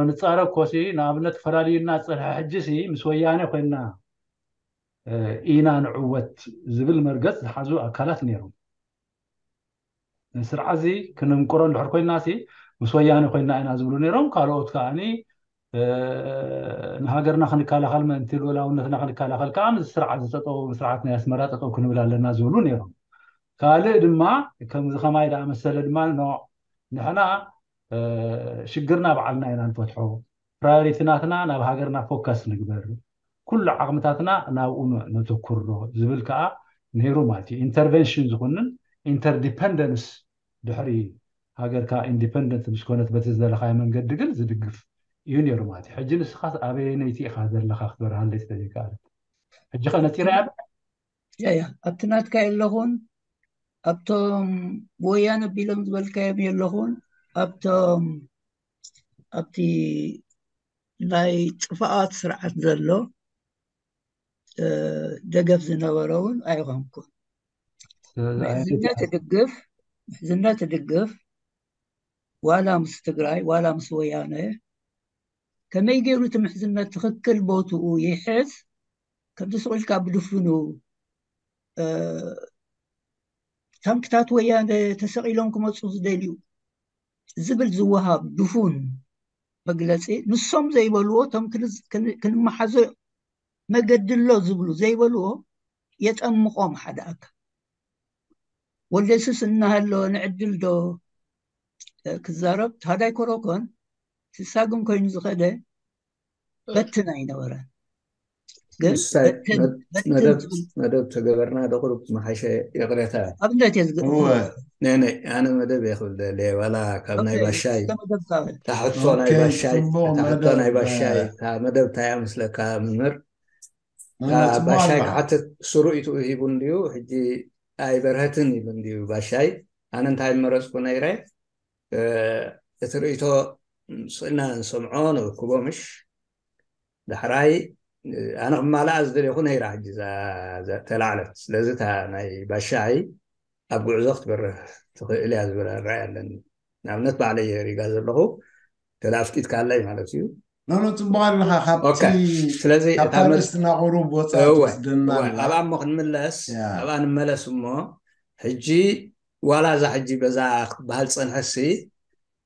ንፃረብ ኮሲ ንኣብነት ፈላልዩና ዝፀንሐ ሕጂ ሲ ምስ ወያነ ኮይና ኢና ንዕወት ዝብል መርገፅ ዝሓዙ ኣካላት ነይሮም። ስርዓት እዚ ክንምቅሮ እንድሕር ኮይና ሲ ምስ ወያነ ኮይና ኢና ዝብሉ ነይሮም። ካልኦት ከዓኒ ንሃገርና ክንከላኸል ምእንቲ ልኡላውነትና ክንከላኸል ከዓ ምስ ስርዓት ዝጠጠው ስርዓት ናይ ኣስመራ ጠጠው ክንብል ኣለና ዝብሉ ነይሮም። ካልእ ድማ ከምዚ ከማይ ዝኣመሰለ ድማ ንሕና ሽግርና በዓልና ኢና ንፈትሖ፣ ፕራዮሪቲ ናትና ናብ ሃገርና ፎከስ ንግበር፣ ኩሉ ዓቕምታትና ናብኡ ነተኩሮ ዝብል ከዓ ነይሩ ማለት እዩ። ኢንተርቨንሽን ዝኹንን ኢንተርዲፐንደንስ ድሕሪ ሃገርካ ኢንዲፐንደንት ምስኮነት በቲ ዝደለካዮ መንገዲ ግን ዝድግፍ እዩ ነይሩ ማለት እዩ። ሕጂ ንስኻስ ኣበየነይቲ ኢኻ ዘለኻ ክትበርሃለይ ስለዘይከኣለት ሕጂ ከ ነፂራ እያ። ያ ያ ኣብቲ ናትካ የለኹን ኣብቶም ወያነ ቢሎም ዝበልካዮም የለኹን ኣብቶም ኣብቲ ናይ ጥፍኣት ስርዓት ዘሎ ደገፍ ዝነበሮ እውን ኣይኾንኩን። ምሕዝነት እድግፍ ምሕዝነት እድግፍ ዋላ ምስ ትግራይ ዋላ ምስ ወያነ ከመይ ገይሩ እቲ ምሕዝነት ትኽክል ቦትኡ ይሕዝ ከምዚ ስቕ ኢልካ ብድፍኑ ታንክታት ወያነ ተሰቒሎም ክመፁ ዝደልዩ ዝብል ዝወሃብ ድፉን መግለፂ ንሶም ዘይበልዎ እቶም ክንመሓዞ መገዲ ኣሎ ዝብሉ ዘይበልዎ የጠምቖም ሓደ ኣካል። ወልደየሱስ እናሃለወ ንዕድል ዶ ክዛረብ ታዳይ ኮሮኮን ትሳግም ኮይኑ ዝኸደ በትን ኣይነበረን። መደብ ተገበርና ዶ ቁሩብ መሓሸ ይቕሬታ ኣብነት እየ ዝግእዎ። ነይ ኣነ መደብ እየ ክብል ደልየ ዋላ ካብ ናይ ባሻይ ታሕቶ ናይ ባሻይ ታሕቶ ናይ ባሻይ እታ መደብ እንታይ እያ መስለካ መምህር ባሻይ ክሓትት ስሩኢቱ ሂቡ እንድዩ ሕጂ ኣይበርሀትን ኢሉ እንድዩ ባሻይ ኣነ እንታይ መረፅኩ ነይረ እቲ ርእይቶ ስእልና ንሰምዖ ንእክቦ ምሽ ዳሕራይ ኣነ ክማልኣ ዝደለኹ ነይራ ሕጂ ተላዕለት። ስለዚ እታ ናይ ባሻይ ኣብ ጉዕዞ ክትበርህ ትኽእል እያ ዝብል ኣረኣእያ ኣለኒ። ንኣብነት ባዕለይ የሪጋ ዘለኹ ተዳ ኣፍቂድካለይ ማለት እዩ። ኖኖ፣ ፅቡቅ ኣለካ። ካብቲ ስለዚ ካብታ ርእስትና ቁሩብ ወፃ ትወስደና ኣላ። ኣብኣ እሞ ክንምለስ ኣብኣ ንመለስ እሞ፣ ሕጂ ዋላ እዛ ሕጂ በዛ ክትበሃል ፀንሐሲ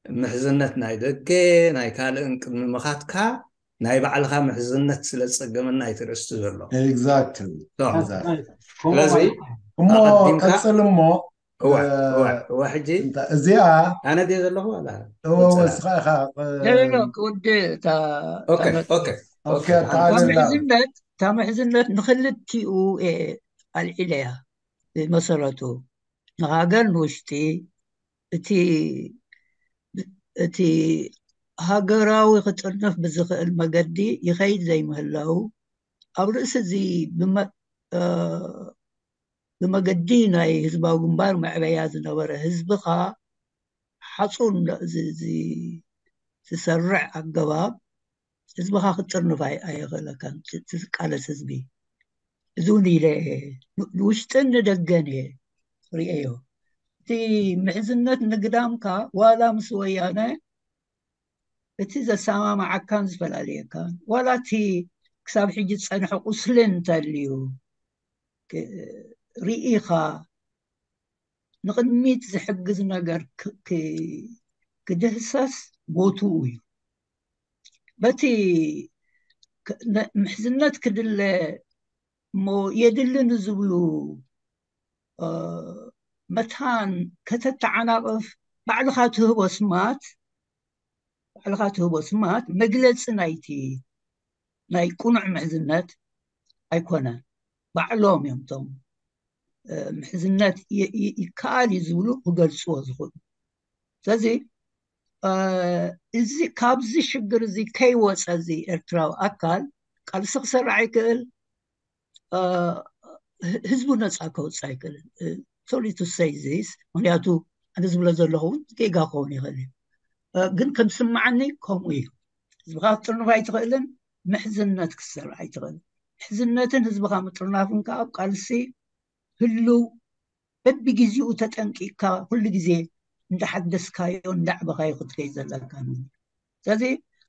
ምሕዝነት ናይ ደገ ናይ ካልእን ቅድሚ ምኻትካ ናይ ባዕልኻ ምሕዝነት ስለ ዝፀገመና እዩ ትርእስቲ ዘሎ። Exactly። ስለዚ እሞ ኣቐዲምካ ቀፅል እሞ እዋ እዋ እዋ ሕጂ እዚኣ ኣነ ድየ ዘለኹ ዋላ እወ ወስኻ ኢኻ ኖ ኖ ክውድእ እታ ኦኬ ኦኬ ኦኬ እታ ኣተዓለላ ምሕዝነት እታ ምሕዝነት ንክልቲኡ እየ ኣልዒለያ። ብመሰረቱ ንሃገር ንውሽጢ እቲ እቲ ሃገራዊ ክጥርነፍ ብዝኽእል መገዲ ይኸይድ ዘይምህላው ኣብ ርእሲ እዚ ብመ- እ፣ ብመገዲ ናይ ህዝባዊ ግንባር መዕበያ ዝነበረ ህዝብኻ ሓፁር እንዳ- ዝ- ዝ- ዝሰርዕ ኣገባብ ህዝብኻ ክትጥርንፍ ኣይ- ኣየኽእለካን። ት- ትቃለስ ህዝቢ እዚ እውን ኢለ እየ። ን- ንውሽጥን ንደገን እየ ርእየዮ። እቲ ምሕዝነት ንግዳምካ ዋላ ምስ ወያነ እቲ ዘሰማማዓካን ዝፈላለየካን ዋላ እቲ ክሳብ ሕጂ ዝፀንሐ ቁስሊ እንተልዩ ክ- ርኢኻ ንቕድሚት ዝሕግዝ ነገር ክ- ክ- ክድህሰስ ቦትኡ እዩ። በቲ ክ- ነ- ምሕዝነት ክድለ እሞ የድሊ ንዝብሉ እ፣ መታን ከተተዓናቕፍ ባዕልኻ ትህቦ ስማት ባዕልኻ ትህቦ ስማት መግለፂ ናይቲ ናይ ቁኑዕ ምሕዝነት ኣይኮነን። ባዕሎም እዮም እቶም እ፣ ምሕዝነት ይ- ይ- ይከኣል እዩ ዝብሉ ክገልፅዎ ዝኽእሉ። ስለዚ እ፣ እዚ ካብዚ ሽግር እዚ ከይወፀ እዚ ኤርትራዊ ኣካል ቃልሲ ክሰርዕ ኣይክእል፣ እ፣ ህ- ህዝቡ ነፃ ከውፅእ ኣይክእልን። ሶሪ ቱ ሰይ ዚስ ምክንያቱ ኣነ ዝብሎ ዘለኹ እውን ጌጋ ክኸውን ይኽእል እዩ። እ፣ ግን ከም ዝስማዓኒ ከምኡ እዩ። ህዝብኻ ክትጥርንፍ ኣይትኽእልን፣ ምሕዝነት ክትሰርዕ ኣይትኽእልን። ምሕዝነትን ህዝብኻ ምጥርናፍን ከዓ ኣብ ቃልሲ ህልው በቢግዜኡ ተጠንቂቕካ ኩሉ ግዜ እንዳሓደስካዮ እንዳዕበኻዮ ክትከይድ ዘለካ ነው። ስለዚ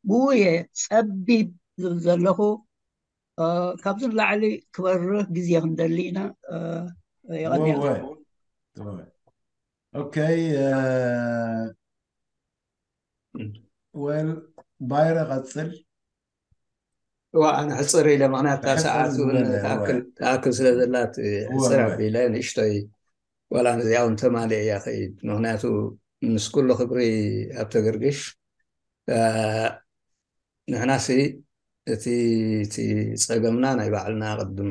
ብኡ እየ ፀቢብ ዝብል ዘለኹ። እ፣ ካብዚ ንላዕሊ ክበርህ ግዜ ክንደሊ ኢና። እ፣ የቐንየልና። ኦኬ። ወል ባይረ ቀፅል። እዋ ኣነ ሕፅር ኢለ ምክንያት እታ ሕፅር ሰዓት እውን ዝበለ፣ ትኣክል እወ። ትኣክል ስለ ዘላት እወ፣ ሕፅር እወ። ኣቢለ ንእሽቶይ ዋላ ነዚኣ እውን ተማሊአ እያ ከይድ። ምክንያቱ ምስ ኩሉ ክብሪ ኣብ ተገርግሽ እ፣ ንሕናሲ እቲ እቲ ፀገምና ናይ ባዕልና ቅድም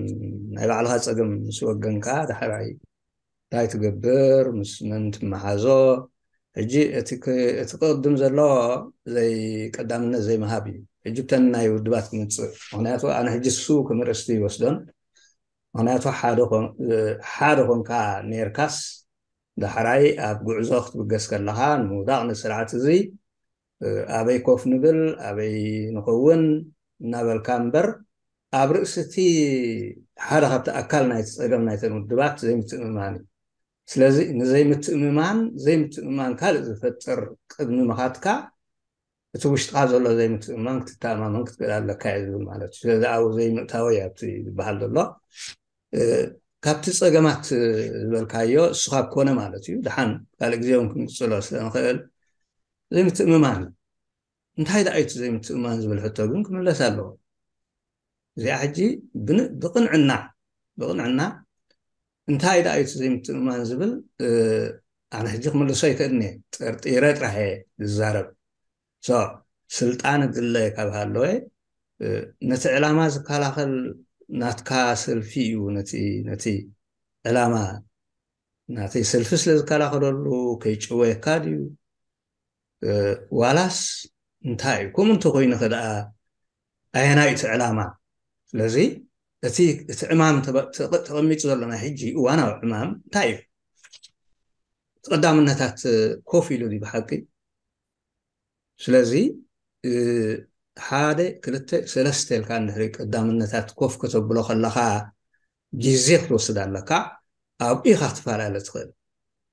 ናይ ባዕልኻ ፀገም ምስ ወገንካ ዳሕራይ እንታይ ትገብር ምስ መን ትመሓዞ። ሕጂ እቲ ክ- እቲ ቅድም ዘሎ ዘይ ቀዳምነት ዘይምሃብ እዩ። ሕጂ ብተን ናይ ውድባት ክምፅእ ምክንያቱ ኣነ ሕጂ እሱ ክምርእስቲ ይወስዶን ምክንያቱ ሓደ ኮን- ሓደ ኮንካ ነርካስ ዳሕራይ ኣብ ጉዕዞ ክትብገስ ከለኻ ንምውዳቕ ነዚ ስርዓት እዚ ኣበይ ኮፍ ንብል ኣበይ ንኸውን እናበልካ እምበር ኣብ ርእሲ እቲ ሓደ ካብቲ ኣካል ናይቲ ፀገም ናይተን ውድባት ዘይምትእምማን እዩ። ስለዚ ንዘይምትእምማን ዘይምትእምማን ካልእ ዝፈጥር ቅድሚ ምኻትካ እቲ ውሽጥኻ ዘሎ ዘይምትእምማን ክትተኣማመን ክትክእል ኣለካ እዩ ዝብል ማለት እዩ። ስለዚ ኣብኡ ዘይምእታወይ ኣብቲ ዝበሃል ዘሎ ካብቲ ፀገማት ዝበልካዮ እሱ ካብ ኮነ ማለት እዩ። ደሓን ካልእ ግዜ እውን ክንቅፅሎ ስለንኽእል ዘይምትእምማን እዩ። እንታይ ደኣ እዩ እቲ ዘይምትእምማን ዝብል ሕቶ ግን ክምለስ ኣለዎ። እዚኣ ሕጂ ብን- ብቕንዕና ብቕንዕና እንታይ ደኣ እዩ እቲ ዘይምትእምማን ዝብል ኣነ ሕጂ ክምልሶ ኣይክእልን እየ። ጠርጢረ ጥራሕ እየ ዝዛረብ። ስልጣን እግለ ካብ ሃለወ ነቲ ዕላማ ዝከላኸል ናትካ ሰልፊ እዩ። ነቲ ነቲ ዕላማ ናተይ ሰልፊ ስለ ዝከላኸለሉ ከይጭወየካ ድዩ ዋላስ እንታይ እዩ? ከምኡ እንተኮይኑ ከ ደኣ ኣየናይ እቲ ዕላማ? ስለዚ እቲ እቲ ዕማም ተቐሚጡ ዘሎ ናይ ሕጂ እዋናዊ ዕማም እንታይ እዩ? እቲ ቀዳምነታት ኮፍ ኢሉ ድዩ ብሓቂ? ስለዚ ሓደ ክልተ ሰለስተ ኢልካ እንድሕሪ ቀዳምነታት ኮፍ ከተብሎ ከለኻ ግዜ ክትወስድ ኣለካ። ኣብኡ ኢኻ ክትፈላለ ትኽእል።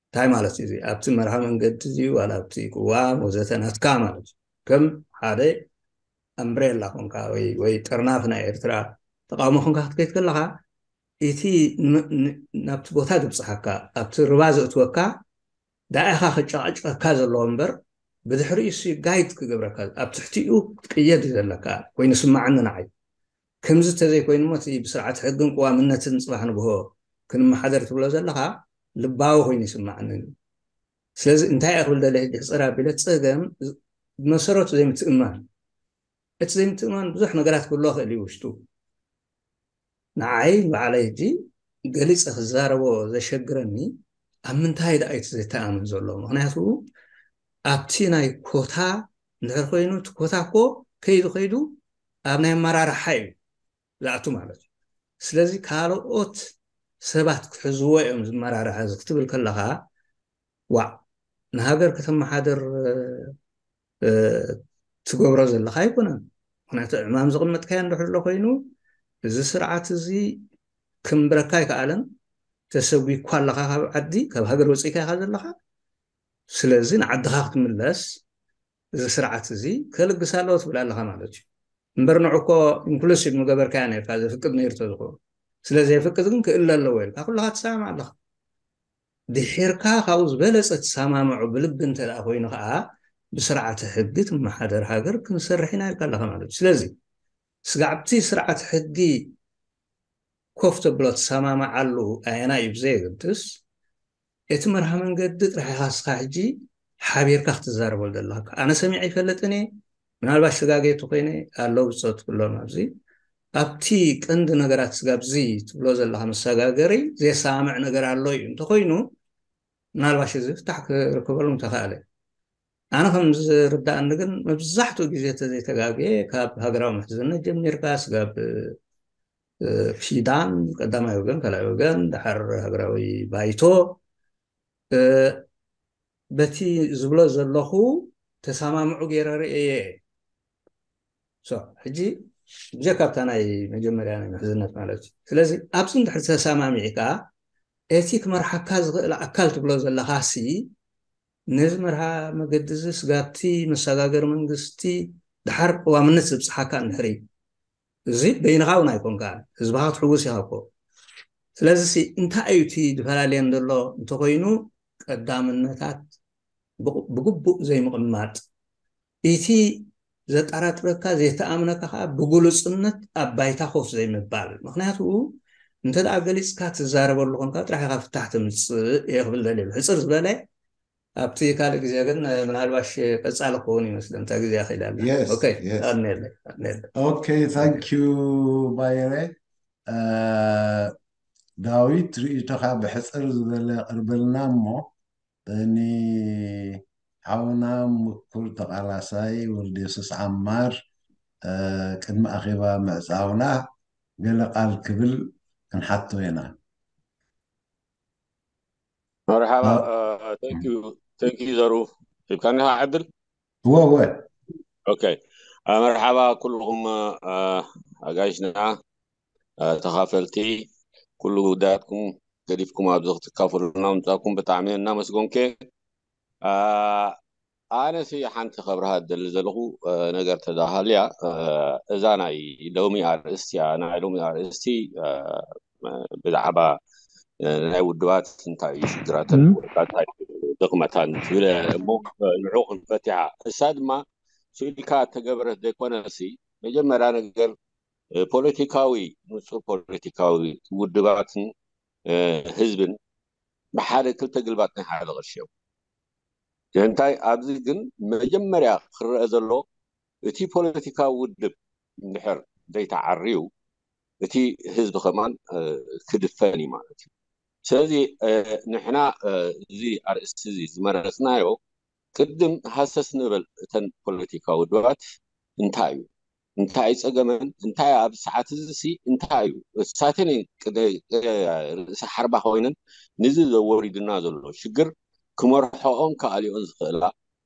እንታይ ማለት እዩ እዚ? ኣብቲ መርሃ መንገዲ ድዩ ዋላ ኣብቲ ቅዋም ወዘተ ናትካ ማለት እዩ። ከም ሓደ ኣምብሬላ ኮንካ ወይ ወይ ጥርናፍ ናይ ኤርትራ ተቃውሞ ኮንካ ክትከይድ ከለኻ እቲ ን- ን- ናብቲ ቦታ ዝብፅሓካ ኣብቲ ርባ ዘእትወካ ዳኢኻ ክጨቃጭቀካ ዘለዎ እምበር ብድሕሪኡ ሲ ጋይድ ክገብረካ ኣብ ትሕቲኡ ክትቅየድ እዩ ዘለካ ኮይኑ ስማዓኒ ንዓይ። ከምዚ እንተዘይኮይኑ እሞ እቲ ብስርዓት ሕግን ቅዋምነትን ፅባሕ ንግሆ ክንመሓደር ትብሎ ዘለኻ ልባዊ ኮይኑ ይስማዓኒ። ስለዚ እንታይ እየ ክብል ደለ ሕጂ ሕፅር ኣቢለ ፀገም ብመሰረቱ ዘይምትእማን። እቲ ዘይምትእማን ብዙሕ ነገራት ክህልዎ ክእል እዩ ውሽጡ። ንዓይ ባዕለይ ሕጂ ገሊፀ ክዛረቦ ዘሸግረኒ ኣብ ምንታይ ደኣ እቲ ዘይተኣምን ዘሎ? ምክንያቱ ኣብቲ ናይ ኮታ እንድሕር ኮይኑ እቲ ኮታ እኮ ከይዱ ከይዱ ኣብ ናይ ኣመራርሓ እዩ ዝኣቱ ማለት እዩ። ስለዚ ካልኦት ሰባት ክሕዝዎ እዮም ዝመራርሓ እዚ ክትብል ከለኻ ዋዕ ንሃገር ከተመሓድር ትገብሮ ዘለካ ኣይኮነን። ምክንያቱ ዕማም ዝቕመጥካዮ እንድሕር ኣሎ ኮይኑ እዚ ስርዓት እዚ ክምብረካ ኣይከኣለን። ተሰጒኳ ኣለካ ካብ ዓዲ ካብ ሃገር ወፂእካ ኢካ ዘለካ። ስለዚ ንዓድካ ክትምለስ እዚ ስርዓት እዚ ከልግስ ኣለዎ ትብል ኣለካ ማለት እዩ። እምበር ንዑ እኮ ኢንክሉሲቭ ምገበርካያ ነርካ ዘፍቅድ ነይሩ ተዝኸውን። ስለ ዘየፍቅድ ግን ክእለ ኣለዎ ኢልካ ኩልካ ትሰማም ኣለካ። ድሒርካ ካብኡ ዝበለፀ ትሰማምዖ ብልቢ እንተ ደኣ ኮይኑ ከዓ ብስርዓተ ሕጊ ትመሓደር ሃገር ክንሰርሕ ኢና ኢልካ ኣለካ ማለት እዩ። ስለዚ ስጋዕቲ ስርዓት ሕጊ ኮፍ ተብሎ ትሰማምዓሉ ኣየና እዩ ብዘየገድስ እቲ መርሃ መንገዲ ጥራሕ ኢኻ እስኻ ሕጂ ሓቢርካ ክትዛረበሉ ዘለካ። ኣነ ሰሚዐ ይፈልጥን እየ። ምናልባሽ ስጋገ ተኮይነ ኣለዉ ብፆት ኩሎም ኣብዚ ኣብቲ ቀንዲ ነገራት ስጋብዚ ትብሎ ዘለካ መሰጋገሪ ዘየሰማምዕ ነገር ኣሎ እዩ እንተኮይኑ ምናልባሽ እዚ ፍታሕ ክርከበሉ ምተካእለ። ኣነ ከም ዝርዳእኒ ግን መብዛሕትኡ ግዜ ተዘይተጋግየ ካብ ሃገራዊ ምሕዝነት ጀሚርካ ስጋብ ኪዳን ቀዳማይ ወገን ካልኣይ ወገን ድሓር ሃገራዊ ባይቶ በቲ ዝብሎ ዘለኹ ተሰማምዑ ገይረ ርእየ። ሕጂ ብጀካ ኣብታ ናይ መጀመርያ ናይ ምሕዝነት ማለት እዩ። ስለዚ ኣብዚ እንድሕር ተሰማሚዕካ እቲ ክመርሓካ ዝኽእል ኣካል ትብሎ ዘለካ ሲ ነዚ መርሃ መገዲ እዚ ስጋብቲ መሰጋገሪ መንግስቲ ድሓር ቅዋምነት ዘብፅሓካ እንድሕር እዩ። እዚ በይንኻ እውን ኣይኮንካ ህዝብኻ ክትሕውስ ኢኻ እኮ። ስለዚ ሲ እንታይ እዩ እቲ ዝፈላለየን ዘሎ እንተኮይኑ ቀዳምነታት ብግቡእ ዘይምቕማጥ፣ እቲ ዘጠራጥረካ ዘይተኣምነካ ከዓ ብግሉፅነት ኣብ ባይታ ኮፍ ዘይምባል። ምክንያቱ እንተ ደኣ ገሊፅካ ትዛረበሉ ኮንካ ጥራሕ ኢካ ፍታሕ ትምፅእ እየ ክብል ደልየ ብሕፅር ዝበለ ኣብቲ ካልእ ግዜ ግን ምናልባሽ ቀፃሊ ክኸውን ይመስል እንተ ግዜ ክኢላ ኦኬ። ታንክ ዩ ባይረ። ዳዊት ርእይቶኻ ብሕፅር ዝበለ ቅርበልና እሞ ንሓውና ምኩር ተቓላሳይ ወልደየሱስ ዓማር ቅድሚ ኣኼባ ምዕፃውና ገለ ቃል ክብል ክንሓቶ ኢና። መርሓባ። ተንኪዩ ዘሩ ሂብካኒ ዕድል። እወ እወ። ኦኬ። መርሓባ ኩልኹም ኣጋይሽና ተኻፈልቲ፣ ኩሉ ጉዳያትኩም ገዲፍኩም ኣብዚ ክትካፈሉና ምምፃእኩም ብጣዕሚ እናመስገንኩ። ኣነ ሲ ሓንቲ ከብርሃ ደሊ ዘለኹ ነገር ተዛሃልያ እዛ ናይ ሎሚ ኣርእስቲ እያ። ናይ ሎሚ ኣርእስቲ ብዛዕባ ናይ ውድባት እንታይ እዩ ሽግራተን እንታይ ድኽመታን ትብል እሞ ንዑ ክንፈትሓ። እሳ ድማ ስኢልካ ተገበረት ዘይኮነ ሲ መጀመርያ ነገር ፖለቲካዊ ንፁር ፖለቲካዊ ውድባትን ህዝብን ብሓደ ክልተ ግልባጥ ናይ ሓደ ቅርሺ እዮም። እንታይ ኣብዚ ግን መጀመርያ ክረአ ዘሎ እቲ ፖለቲካዊ ውድብ እንድሕር ዘይተዓርዩ እቲ ህዝቢ ከማን ክድፈን እዩ ማለት እዩ። ስለዚ ንሕና እዚ ኣርእስቲ እዚ ዝመረፅናዮ ቅድም ሃሰስ ንበል እተን ፖለቲካዊ ውድባት እንታይ እዩ እንታይ ፀገመን እንታይ ኣብ ሰዓት እዚ ሲ እንታይ እዩ እሳተን ርእሲ ሓርባ ኮይነን ንዚ ዘወሪድና ዘሎ ሽግር ክመርሖኦን ክኣልዮን ዝኽእላ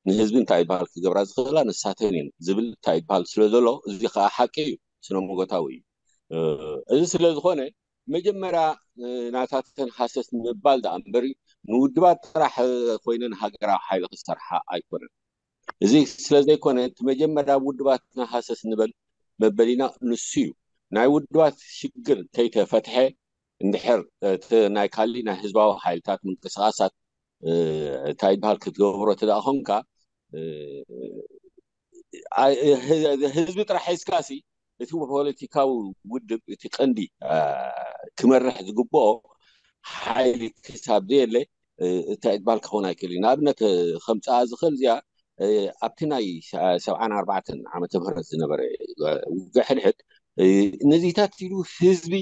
ንህዝቢ እንታይ ይበሃል ክገብራ ዝኽእላ ንሳተን እየን ዝብል እንታይ ይበሃል ስለ ዘሎ፣ እዚ ከዓ ሓቂ እዩ፣ ስነ መጎታዊ እዩ። እዚ ስለ ዝኾነ መጀመርያ ናታተን ሃሰስ ምባል ደኣ እምበሪ ንውድባት ጥራሕ ኮይነን ሃገራዊ ሓይሊ ክሰርሓ ኣይኮነን። እዚ ስለ ዘይኮነ እቲ መጀመርያ ውድባትና ሃሰስ ንበል መበሊና ንሱ እዩ። ናይ ውድባት ሽግር ከይተፈትሐ እንድሕር እቲ ናይ ካሊእ ናይ ህዝባዊ ሓይልታት ምንቅስቃሳት እንታይ ይበሃል ክትገብሮ ተደኣ ኮንካ ህዝቢ ጥራሕ ሒዝካሲ እቲ ፖለቲካዊ ውድብ እቲ ቀንዲ ክመርሕ ዝግብኦ ሓይሊ ክሳብ ዘየለ እንታይ ይበሃል ክኸውን ኣይክእል እዩ። ንኣብነት ከምፅኣ ዝኽእል እዚኣ ኣብቲ ናይ ሰብዓን ኣርባዕተን ዓመተ ምህረት ዝነበረ ውግእ ሕድሕድ ነዚታት ኢሉ ህዝቢ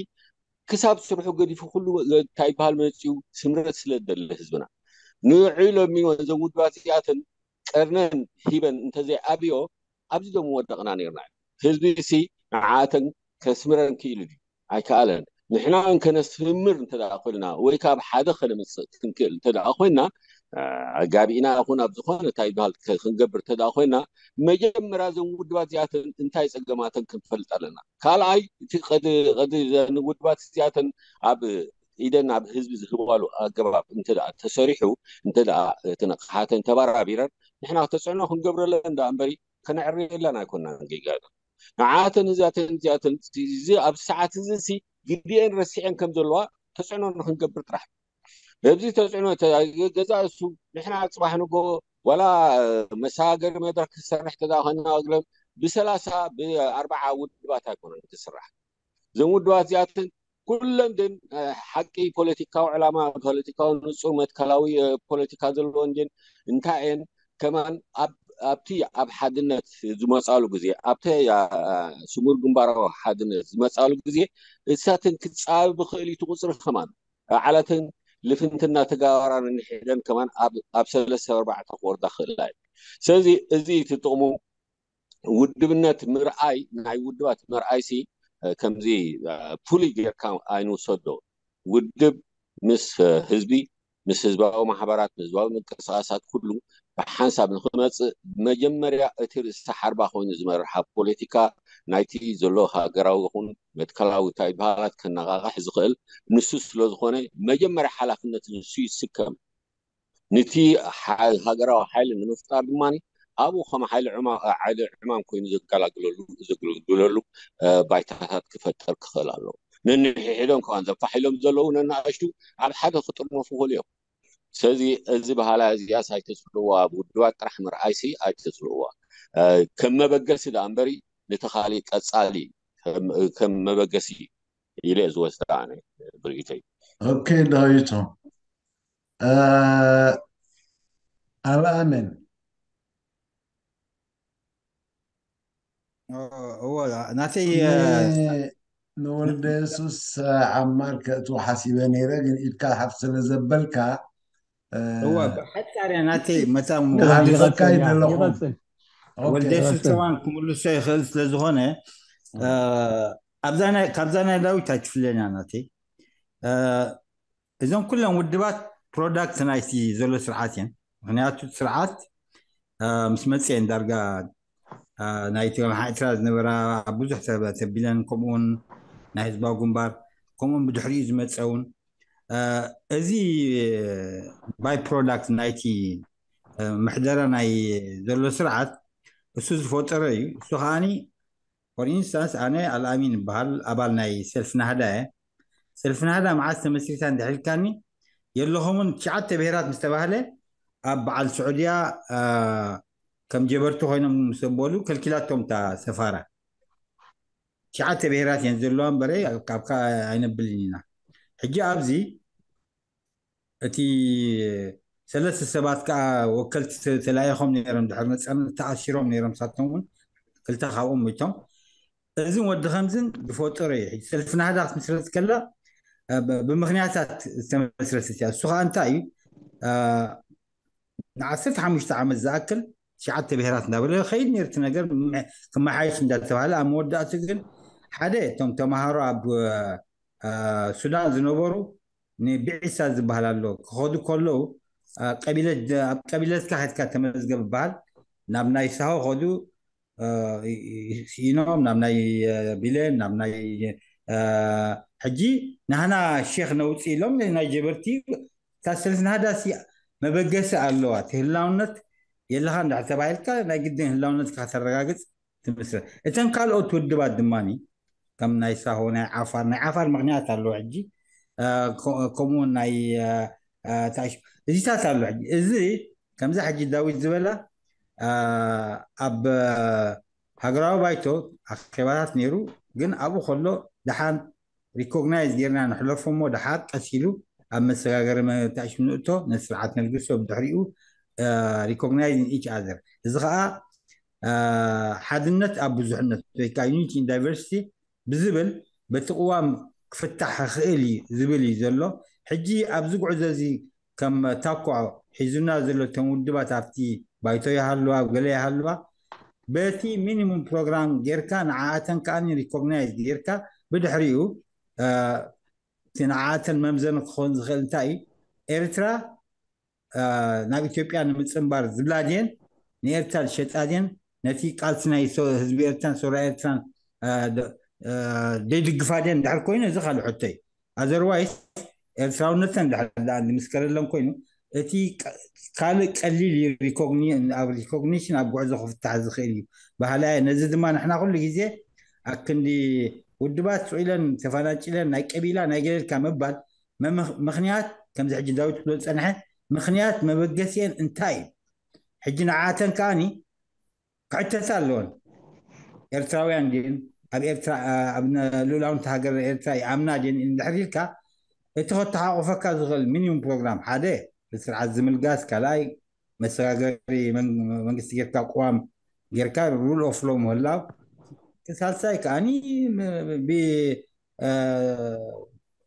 ክሳብ ስርሑ ገዲፉ ኩሉ እንታይ ይበሃል መፂኡ ስምረት ስለ ደለ ህዝብና ንውዕሎም እዞም ውድባት እዚኣተን ቀርነን ሂበን እንተዘይኣብዮ ኣብዚ ዶ ምወደቕና ነርና። ህዝቢ ሲ ንዓተን ከስምረን ክኢሉ ድዩ? ኣይከኣለን። ንሕና እውን ከነስምር እንተ ደኣ ኮይንና ወይ ካብ ሓደ ከነምፅእ ክንክእል እንተ ደኣ ኮይንና ኣጋቢእና ይኹን ኣብ ዝኾነ እንታይ ይበሃል ክንገብር እንተ ደኣ ኮይንና መጀመርያ እዞም ውድባት እዚኣተን እንታይ ፀገማተን ክንፈልጥ ኣለና። ካልኣይ እቲ ቀዲ ቀዲ እዘን ውድባት እዚኣተን ኣብ ኢደን ኣብ ህዝቢ ዝህባሉ ኣገባብ እንተ ደኣ ተሰሪሑ እንተ ደኣ እቲ ንቕሓተን ተባራቢረን ንሕና ተፅዕኖ ክንገብረለን ደኣ እምበሪ ከነዕርየለን ኣይኮናን ጌጋ ንዓተን እዚኣተን እዚኣተን እዚ ኣብ ሰዓት እዚ ሲ ግዲኤን ረሲዐን ከም ዘለዋ ተፅዕኖ ንክንገብር ጥራሕ በዚ ተፅዕኖ ገዛ እሱ ንሕና ፅባሕ ንጎ ዋላ መሰጋገሪ መድረክ ክሰርሕ ተዳ ኮይና እግረም ብሰላሳ ብኣርባዓ ውድባት ኣይኮነን ክስራሕ እዞም ውድባት እዚኣተን ኩለን ግን ሓቂ ፖለቲካዊ ዕላማ ፖለቲካዊ ንፁር መትከላዊ ፖለቲካ ዘለዎን ግን እንታይ እየን ከማን ኣብቲ ኣብ ሓድነት ዝመፃሉ ግዜ ኣብቲ ስሙር ግንባራዊ ሓድነት ዝመፃሉ ግዜ እሳትን ክፃበብ ብክእል እዩ ቁፅሪ ከማን ዓለትን ልፍንትና ተጋባራን ንሕደን ከማን ኣብ ሰለስተ ኣርባዕተ ክወርዳ ክእላ እዩ ስለዚ እዚ እቲ ጥቕሙ ውድብነት ምርኣይ ናይ ውድባት ምርኣይ ሲ ከምዚ ፍሉይ ጌርካ ኣይንውሰዶ ውድብ ምስ ህዝቢ ምስ ህዝባዊ ማሕበራት ህዝባዊ ምንቅስቃሳት ኩሉ ብሓንሳብ ንክመፅእ መጀመርያ እቲ ርእስቲ ሓርባ ኮይኑ ዝመርሕ ኣብ ፖለቲካ ናይቲ ዘሎ ሃገራዊ ይኹን መትከላዊ እንታይ በሃላት ከነቃቅሕ ዝኽእል ንሱ ስለዝኾነ መጀመርያ ሓላፍነት ንሱ ይስከም ንቲ ሃገራዊ ሓይሊ ንምፍጣር ድማ ኣብኡ ከም ሓይሊ ዕማም ኮይኑ ዘገላግለሉ ዘግልግለሉ ባይታታት ክፈጠር ክኽእል ኣለዎ ነንሕሒዶም ከማን ዘፋሒሎም ዘለዉ ነናእሽቱ ኣብ ሓደ ክጥርነፉ ክእሉ እዮም ስለዚ እዚ ባህላ እዚኣስ ኣይተፅልዋ ኣብ ውድባት ጥራሕ ምርኣይሲ ኣይተፅልዋ ከም መበገሲ ደኣ እምበሪ ነቲ ካሊእ ቀፃሊ ከም መበገሲ ኢለ ዝወስዳ ኣነ ብርእይተይ ኦኬ ዳዊቶ ኣልኣመን እዎ ናተይ ንወልደ የሱስ ዓማር ከእትዎ ሓሲበ ነይረ ግን ኢድካ ሓፍ ስለ ዘበልካ እዋ ብሓፃርያ ናተይ መታ ሓሊፈካይ ዘለኹ ወልደ የሱስ ከማን ክምልሶ ይኽእል ስለ ዝኾነ ካብዛ ናይ ዳዊት ኣይትፍለና ናተይ እዞም ኩሎም ውድባት ፕሮዳክት ናይቲ ዘሎ ስርዓት እየን ምክንያቱ ስርዓት ምስ መፅአን ዳርጋ ናይቲ ኤርትራ ዝነበራ ብዙሕ ተቢለን ከምኡውን ናይ ህዝባዊ ግንባር ከምኡውን ብድሕሪኡ ዝመፀውን እዚ ባይ ፕሮዳክት ናይቲ ምሕደራ ናይ ዘሎ ስርዓት እሱ ዝፈጠረ እዩ እሱ ከዓኒ for instance ኣነ ኣልኣሚን ይበሃል ኣባል ናይ ሰልፊ ናህዳ እየ ሰልፊ ናህዳ መዓዝ ተመስሪታ እንድሕልካኒ የለኹምን ትሽዓተ ብሄራት ምስ ተባህለ ኣብ በዓል ስዑድያ ከም ጀበርቲ ኮይኖም ምስ ኣበሉ ከልኪላቶም እታ ሰፋራ ትሽዓተ ብሄራት እየን ዘለዋ እምበረ ካብካ ኣይነብልን ኢና ሕጂ ኣብዚ እቲ ሰለስተ ሰባት ከዓ ወከልቲ ተላኢኾም ነይሮም ድሕሪ ነፃነት ተኣሲሮም ነይሮም ሳቶም እውን ክልተ ካብኦም ሞይቶም እዝን ወዲ ከምዝን ዝፈጠሮ እዩ ሕጂ ሰልፊ ናህዳ ክትምስረት ከላ ብምክንያታት ዝተመስረተት እያ እሱ ከዓ እንታይ እዩ ንዓሰርተ ሓሙሽተ ዓመት ዝኣክል ትሽዓተ ብሄራት እንዳበለ ከይድ ነርት ነገር ክመሓየሽ እንዳተባሃለ ኣብ መወዳእቱ ግን ሓደ እቶም ተምሃሮ ኣብ ሱዳን ዝነበሩ ንብዒሳ ዝበሃል ኣሎ ክኸዱ ከለዉ ኣብ ቀቢለትካ ከድካ ተመዝገብ ይበሃል። ናብ ናይ ሳሆ ከዱ፣ ስኢኖም ናብ ናይ ቢሌን፣ ናብ ናይ ሕጂ ናህና ሼክ ነውፅ ኢሎም ናይ ጀበርቲ ታሰልስ ናህዳሲ መበገሲ ኣለዋ። እቲ ህላውነት የለኻ እንድሕር ተባሂልካ ናይ ግድን ህላውነትካ ከተረጋግፅ ትምስረት። እተን ካልኦት ውድባት ድማ ከም ናይ ሳሆ፣ ናይ ዓፋር፣ ናይ ዓፋር ምክንያት ኣለዎ። ሕጂ ከምኡውን ናይ እዚታት ኣሎ። ሕጂ እዚ ከምዚ ሕጂ ዳዊት ዝበላ ኣብ ሃገራዊ ባይቶ ኣኼባታት ነይሩ፣ ግን ኣብኡ ከሎ ደሓን ሪኮግናይዝ ጌርና ንሕለፎ እሞ ደሓር ቀስ ኢሉ ኣብ መሰጋገሪ መታሽ ንእቶ ነቲ ስርዓት ነልግሶ ብድሕሪኡ ሪኮግናይዝ ኢች ኣዘር። እዚ ከዓ ሓድነት ኣብ ብዙሕነት ወይ ከዓ ዩኒቲ ኢን ዳይቨርሲቲ ብዝብል በቲ ቅዋም ክፍታሕ ክኽእል እዩ ዝብል እዩ ዘሎ። ሕጂ ኣብዚ ጉዕዞ እዚ ከም ታኳ ሒዙና ዘሎ እቶም ውድባት ኣብቲ ባይቶ ይሃልዋ ኣብ ገለ ይሃልዋ በቲ ሚኒሙም ፕሮግራም ጌርካ ንዓኣተን ከኣ ሪኮግናይዝ ጌርካ ብድሕሪኡ እቲ ንዓኣተን መምዘኒ ክኸውን ዝኽእል እንታይ እዩ? ኤርትራ ናብ ኢትዮጵያ ንምፅንባር ዝብላ ድየን ንኤርትራ ዝሸጣ ድየን ነቲ ቃልሲ ናይ ህዝቢ ኤርትራን ሰውራ ኤርትራን ደይድግፋ ድየን ድሕር ኮይኑ እዚ ካልእ ሕቶ እዩ። ኣዘርዋይስ ኤርትራውነተን ድሕር ምስ ከለለን ኮይኑ እቲ ካልእ ቀሊል እዩ። ኣብ ሪኮግኒሽን ኣብ ጉዕዞ ክፍታሕ ዝኽእል እዩ ባህላ እየ። ነዚ ድማ ንሕና ኩሉ ግዜ ኣብ ክንዲ ውድባት ስቕ ኢለን ተፈናጭለን ናይ ቀቢላ ናይ ገለልካ ምባል ምኽንያት ከምዚ ሕጂ ዳዊት ክብሎ ዝፀንሐ ምኽንያት መበገሲአን እንታይ እዩ? ሕጂ ንዓተን ከኣኒ ክዕተታ ኣለወን። ኤርትራውያን ድን ኣብ ኤርትራ ኣብ ልኡላውንቲ ሃገር ኤርትራ ይኣምና ድን እንድሕር ኢልካ እቲ ከተሓቑፈካ ዝኽእል ሚኒሙም ፕሮግራም ሓደ ስርዓት ዝምልጋስ፣ ካልኣይ መሰጋገሪ መንግስቲ ጌርካ ቅዋም ጌርካ ሩል ኦፍ ሎ ምህላው፣ ሳልሳይ ከኣኒ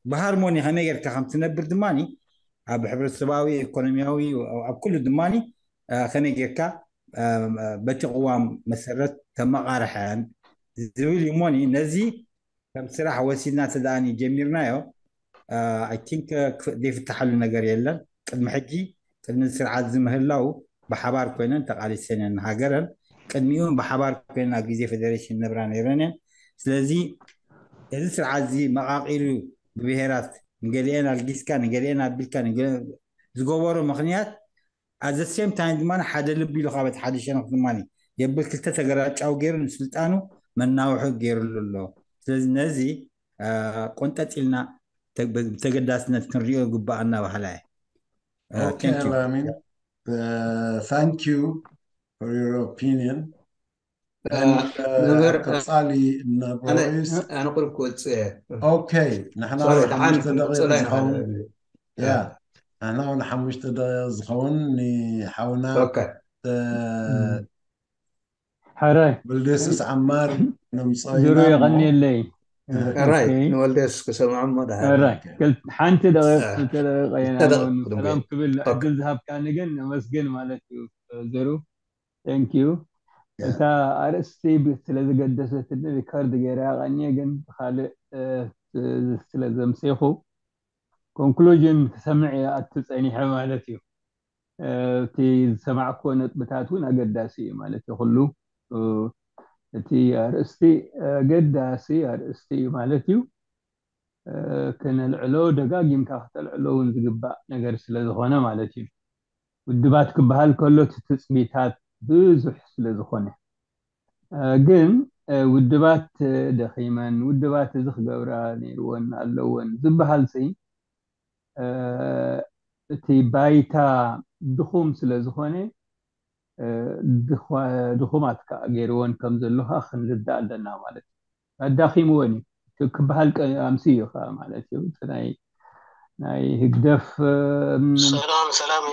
ብሃርሞኒ ከመይ ጌርካ ከም ትነብር ድማ ኣብ ሕብረተሰባዊ ኢኮኖሚያዊ ኣብ ኩሉ ድማ ከመይ ጌርካ በቲ ቅዋም መሰረት ተመቃርሐን ዝብል እዩ። እሞኒ ነዚ ከም ስራሕ ወሲድና ተደኣኒ ጀሚርናዮ። ኣይ ቲንክ ዘይፍታሓሉ ነገር የለን። ቅድሚ ሕጂ ቅድሚ ስርዓት ዝምህላው ብሓባር ኮይነን ተቃሊሰን እየን ሃገረን። ቅድሚኡ ብሓባር ኮይነን ኣብ ግዜ ፌደሬሽን ነብራ ነይረን እየን። ስለዚ እዚ ስርዓት እዚ መቃቂሉ ብብሄራት ንገሊአን ኣልጊስካ ንገሊአን ኣቢልካ ዝገበሮ ምክንያት ኣዘ ሴም ታይም ድማ ሓደ ልቢ ኢሉ ካብ ሓደ ሸነክ ድማ የብል ክልተ ተገራጫው ገይሩ ንስልጣኑ መናውሑ ገይሩሉ ኣሎ። ስለዚ ነዚ ቆንጠጥ ኢልና ብተገዳስነት ክንሪኦ ግባኣና ባህላ እየ። Okay, Lamin, thank you for your opinion. And, uh, መምህር ቀጻሊ ንብሮይስ ኣነ ቁርብ ክወፅእ እየ። Okay፣ ንሕና ሶሪ እውን ደሓን ሓሙሽተ ደቂቕ ክወፅእ ላይ ዝኸውን ንኽእል። ያ ንሕና እውን ሓሙሽተ ደቂቕ ዝኸውን ንሓውና Okay። እ፣ ሕራይ ብልደስስ ዓማር ነምፀኢና ድሩ እሞ የቐንየለይ። ሕራይ Okay። ንወልደስ ክሰምዖ እሞ ደሓን ሕራይ ክል- ሓንቲ ደቂቕ እ፣ ክልተ ደቂቕ እየ ክልተ ደቂቕ ናበሉ ግበሩ። ሰላም ክብል Okay። ዕድል ዝሃብካኒ ግን ነመስግን ማለት እዩ። ድሩ thank you። ያ። እታ ኣርእስቲ ብ- ስለ ዝገደሰትኒ ሪከርድ ገይረ ኣቐንየ ግን ብካልእ እ፣ ስለ ዘምሴኹ ኮንክሉዥን ክሰምዕ እየ ኣቱ ፀኒሐ ማለት እዩ። እ፣ እቲ ዝሰማዕክዎ ነጥብታት እውን ኣገዳሲ እዩ ማለት እዩ። ኩሉ እ፣ እቲ ኣርእስቲ ኣገዳሲ ኣርእስቲ እዩ ማለት እዩ። እ፣ ክነልዕሎ ደጋጊምካ ክተልዕሎ እውን ዝግባእ ነገር ስለ ዝኾነ ማለት እዩ። ውድባት ክበሃል ከሎ እቲ ትፅቢታት ብዙሕ ስለ ዝኾነ እ፣ ግን እ፣ ውድባት እ፣ ደኺመን ውድባት እዚ ክገብራ ነይርወን ኣለወን ዝበሃል ሲ እ፣ እቲ ባይታ ድኹም ስለ ዝኾነ እ፣ ድኹ- ድኹማት ከዓ ገይርወን ከም ዘሎ ከዓ ክንርዳእ ኣለና ማለት እዩ። ኣዳኺምወን እዩ ክ- ክበሃል ቀ- ኣምሲ እዩ ከዓ ማለት እዩ። እቲ ናይ ናይ ህግደፍ እ፣ ሰላም ሰላም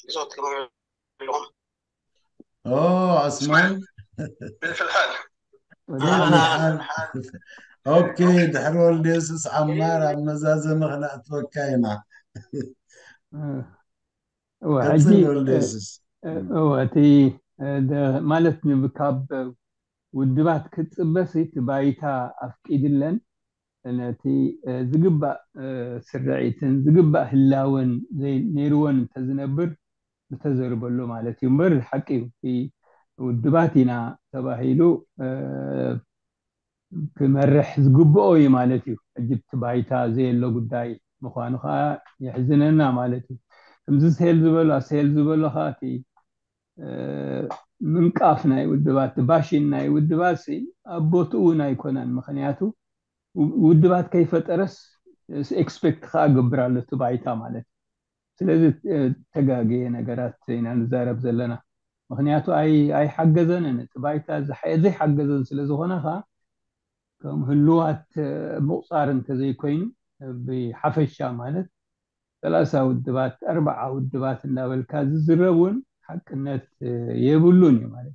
ይዞት ኣለኹም ኦ ኣስማን ብፍልሓል ወደ ኣህላ ኣነ ሓል ኦኬ ድሕሪ ወልደየሱስ ዓማር ኣብ መዛዘሚ ክነእትወካ ኢና እ፣ እወ፣ ሕጂ ቀፅል እ፣ ወልደየሱስ እ፣ እወ፣ እቲ እ፣ ደ- ማለት ን- ካብ ውድባት ክትፅበስ እቲ ባይታ ኣፍቂድለን ነቲ ዝግባእ ስርዒትን ዝግባእ ህላወን ነይርዎን እንተዝነብር ምተዘርበሉ ማለት እዩ። እምበር ሓቂ እዩ፣ ውድባት ኢና ተባሂሉ ክመርሕ ዝግብኦ እዩ ማለት እዩ። ሕጂ እቲ ባይታ ዘየሎ ጉዳይ ምዃኑ ከዓ የሕዝነና ማለት እዩ። ከምዚ ስሄል ዝበሎ ኣስሄል ዝበሎ ከዓ እቲ ምንቃፍ ናይ ውድባት ባሽን ናይ ውድባት ኣብ ቦትኡ እውን ኣይኮነን። ምክንያቱ ውድባት ከይፈጠረስ ኤክስፔክት ከዓ ገብር ኣሎ እቲ ባይታ ማለት እዩ። ስለዚ ተጋግየ ነገራት ኢና ንዛረብ ዘለና። ምክንያቱ ኣይሓገዘንን፣ እቲ ባይታ ዘይሓገዘን ስለዝኮነ ከዓ ከም ህልዋት ምቁፃር እንተዘይኮይኑ ብሓፈሻ ማለት ሰላሳ ውድባት ኣርባዓ ውድባት እንዳበልካ ዝዝረብ እውን ሓቅነት የብሉን እዩ ማለት።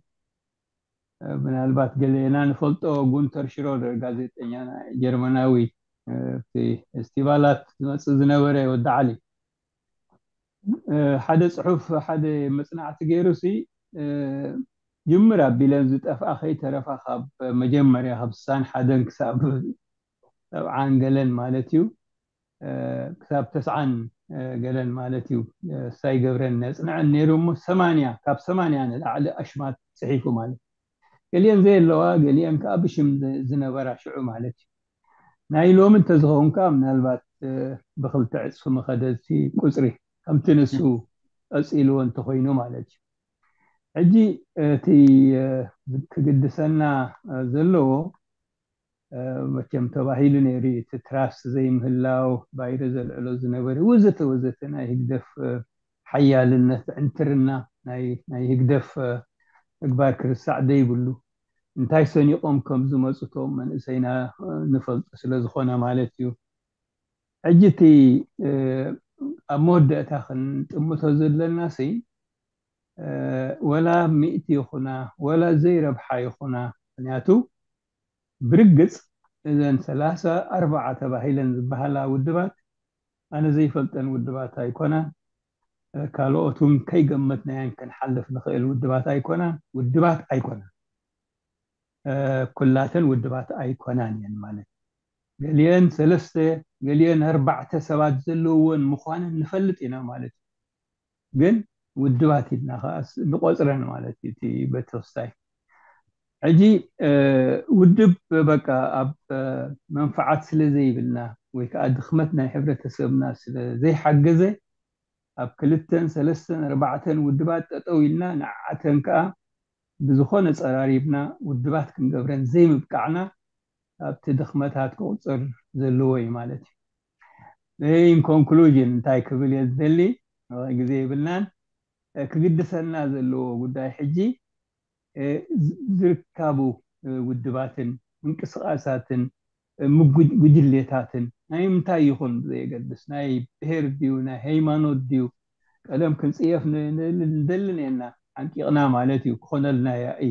ምናልባት ገሌና ንፈልጦ ጉንተር ሽሮደር ጋዜጠኛ ጀርመናዊ፣ ፌስቲቫላት ዝመፅእ ዝነበረ ወዲ ዓሊ ሓደ ፅሑፍ ሓደ መፅናዕቲ ገይሩ ሲ ጅምር ኣቢለን ዝጠፍኣ ከይተረፋ ካብ መጀመርያ ካብ ስሳን ሓደን ክሳብ ሰብዓን ገለን ማለት እዩ ክሳብ ተስዓን ገለን ማለት እዩ። ሳይ ገብረን ነፅንዐን ነይሩ እሞ ሰማንያ ካብ ሰማንያ ንላዕሊ ኣሽማት ፅሒፉ ማለት ገሊአን ዘየለዋ ገሊአን ከዓ ብሽም ዝነበራ ሽዑ ማለት እዩ። ናይ ሎሚ እንተዝኸውን ከዓ ምናልባት ብክልተ ዕፅፊ መኸደቲ ቁፅሪ ከምቲ ንሱ ቀፂልዎ እንተኮይኑ ማለት እዩ። ሕጂ እቲ ክግድሰና ዘለዎ መቸም ተባሂሉ ነይሩ እቲ ትራስት ዘይምህላው ባይረ ዘልዕሎ ዝነበረ ወዘተ ወዘተ ናይ ህግደፍ ሓያልነት ዕንትርና ናይ ህግደፍ ምግባር ክርስዕ ዘይብሉ እንታይ ሰኒቆም ከም ዝመፁ እቶም መንእሰይና ንፈልጡ ስለዝኮነ ማለት እዩ። ሕጂ እቲ ኣብ መወዳእታ ክንጥምቶ ዘለና ሲ ወላ ሚእቲ ይኹና ወላ ዘይረብሓ ይኹና ምክንያቱ ብርግፅ እዘን ሰላሳ ኣርባዓ ተባሂለን ዝበሃላ ውድባት ኣነ ዘይፈልጠን ውድባት ኣይኮናን። ካልኦት እውን ከይገመትናየን ክንሓልፍ ንኽእል ውድባት ኣይኮናን። ውድባት ኣይኮናን። ኩላተን ውድባት ኣይኮናን እየን ማለት ገሊአን ሰለስተ ገሊአን ኣርባዕተ ሰባት ዘለውዎን ምዃነን ንፈልጥ ኢና ማለት እዩ። ግን ውድባት ኢልና ከዓ ንቆፅረን ማለት እዩ። እቲ በተወሳይ ሕጂ ውድብ በቃ ኣብ መንፈዓት ስለ ዘይብልና ወይ ከዓ ድክመት ናይ ሕብረተሰብና ስለ ዘይሓገዘ ኣብ ክልተን ሰለስተን ኣርባዕተን ውድባት ጠጠው ኢልና ንዓዓተን ከዓ ብዝኾነ ፀራሪብና ውድባት ክንገብረን ዘይምብቃዕና ኣብቲ ድክመታት ክቁፅር ዘለዎ እዩ ማለት እዩ። ኢን ኮንክሉዥን እንታይ ክብል እየ ዝደሊ፣ ግዜ የብልናን። ክግድሰና ዘለዎ ጉዳይ ሕጂ ዝርካቡ ውድባትን ምንቅስቃሳትን ጉጅሌታትን ናይ ምንታይ ይኹን ብዘየገድስ ናይ ብሄር ድዩ ናይ ሃይማኖት ድዩ ቀለም ክንፅየፍ ንደልን የና ሓንቂቕና ማለት እዩ። ክኾነልና ያኢ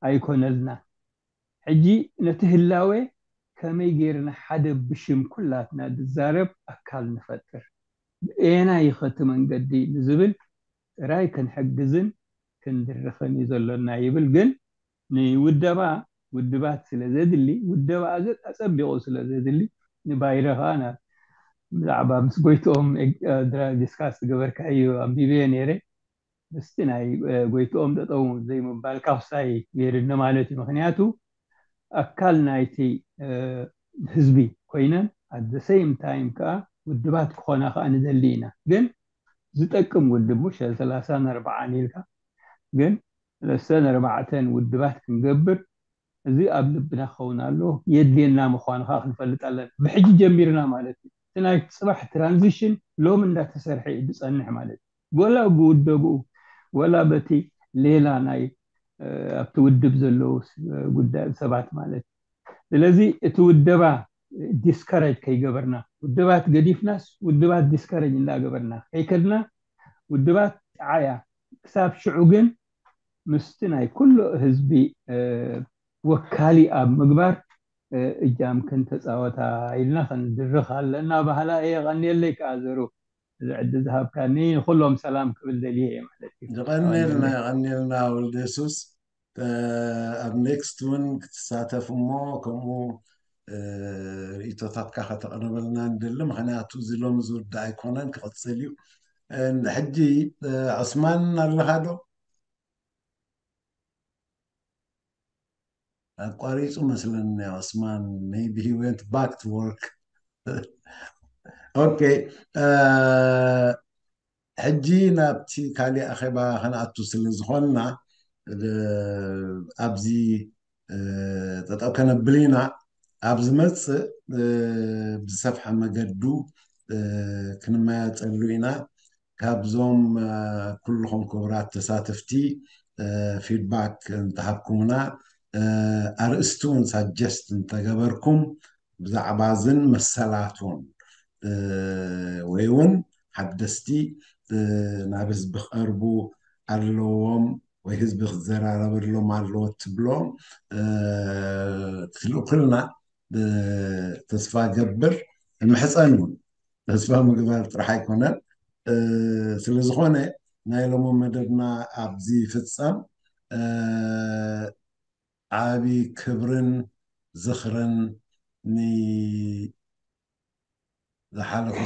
ኣይኮነልና። ሕጂ ነቲ ህላዌ ከመይ ጌርና ሓደ ብሽም ኩላትና ዝዛረብ ኣካል ንፈጥር፣ ብኤና ይኸቲ መንገዲ ንዝብል ጥራይ ክንሕግዝን ክንድርኽን እዩ ዘሎና ይብል። ግን ንውደባ ውድባት ስለ ዘድሊ ውደባ ኣጸቢቑ ስለ ዘድሊ ንባይረ ከዓ ብዛዕባ ምስ ጎይትኦም ዲስካስ ዝገበርካዮ ኣንቢበዮ ነይረ። ምስቲ ናይ ጎይትኦም ጠጠው ዘይምባል ካፍሳይ ገይርኒ ማለት እዩ። ምክንያቱ ኣካል ናይቲ ህዝቢ ኮይነን ኣት ሰይም ታይም ከዓ ውድባት ክኾና ከዓ ንደሊ ኢና። ግን ዝጠቅም ውድብ ሙሽ ሰላሳን ኣርባዓን ኢልካ ግን ሰለስተን ኣርባዕተን ውድባት ክንገብር እዚ ኣብ ልብና ክኸውን ኣሎ። የድልየና ምኳኑ ከዓ ክንፈልጥ ኣለና ብሕጂ ጀሚርና ማለት እዩ። እቲ ናይ ፅባሕ ትራንዚሽን ሎም እንዳተሰርሐ እዩ ዝፀንሕ ማለት እዩ። ወላ ብውደብኡ ወላ በቲ ሌላ ናይ ኣብቲ ውድብ ዘለዉ ጉዳይ ሰባት ማለት እዩ። ስለዚ እቲ ውደባ ዲስከረጅ ከይገበርና ውድባት ገዲፍናስ ውድባት ዲስከረጅ እንዳገበርና ከይከድና ውድባት ጥዓያ ክሳብ ሽዑ ግን ምስቲ ናይ ኩሉ ህዝቢ ወካሊ ኣብ ምግባር እጃም ክንተፃወታ ኢልና ክንድርኽ ኣለና ባህላ እየ። ቀኒየለይ ከዓ ዘሩ እዚ ዕድል ዝሃብካኒ ንኩሎም ሰላም ክብል ደልየ እየ ማለት እዩ። ዝቐኒልና ይቐኒልና ወልደ የሱስ። ኣብ ኔክስት እውን ክትሳተፍ እሞ ከምኡ እ፣ ርእይቶታትካ ከተቕርበልና ንደሊ፣ ምኽንያቱ እዚ ሎሚ ዝውዳእ ኣይኮነን፣ ክቕጽል እዩ። እ፣ ሕጂ፣ እ፣ ዑስማን ኣለኻ ዶ? ኣቋሪጹ መስለኒ ዑስማን፣ maybe he went back to work። ኦኬ፣ እ፣ ሕጂ ናብቲ ካሊእ ኣኼባ ከነኣቱ ስለ ዝኾንና፣ እ፣ ኣብዚ፣ እ፣ ጠጠው ከነብል ኢና። ኣብ ዝመጽእ፣ እ፣ ብዝሰፍሐ መገዱ፣ እ፣ ክንመያጸሉ ኢና። ካብዞም፣ እ፣ ኩልኹም ክቡራት ተሳተፍቲ፣ እ፣ ፊድባክ እንተሃብኩምና፣ እ፣ ኣርእስቲ እውን ሳጀስት እንተገበርኩም ብዛዕባ ዝን መሰላቱን፣ እ፣ ወይ እውን ሓደስቲ፣ እ፣ ናብ ህዝቢ ክቐርቡ ኣለዎም ወይ ህዝቢ ክዘራረበሎም ኣለዎ ትብሎም፣ እ፣ ክትልእኩልና፣ እ፣ ተስፋ ገብር። ምሕፀን እውን ተስፋ ምግባር ጥራሕ ኣይኮነን። እ፣ ስለ ዝኾነ ናይ ሎሚ መደብና ኣብዚ ይፍጸም። እ፣ ዓቢ ክብርን ዝኽርን ንዝሓለፉ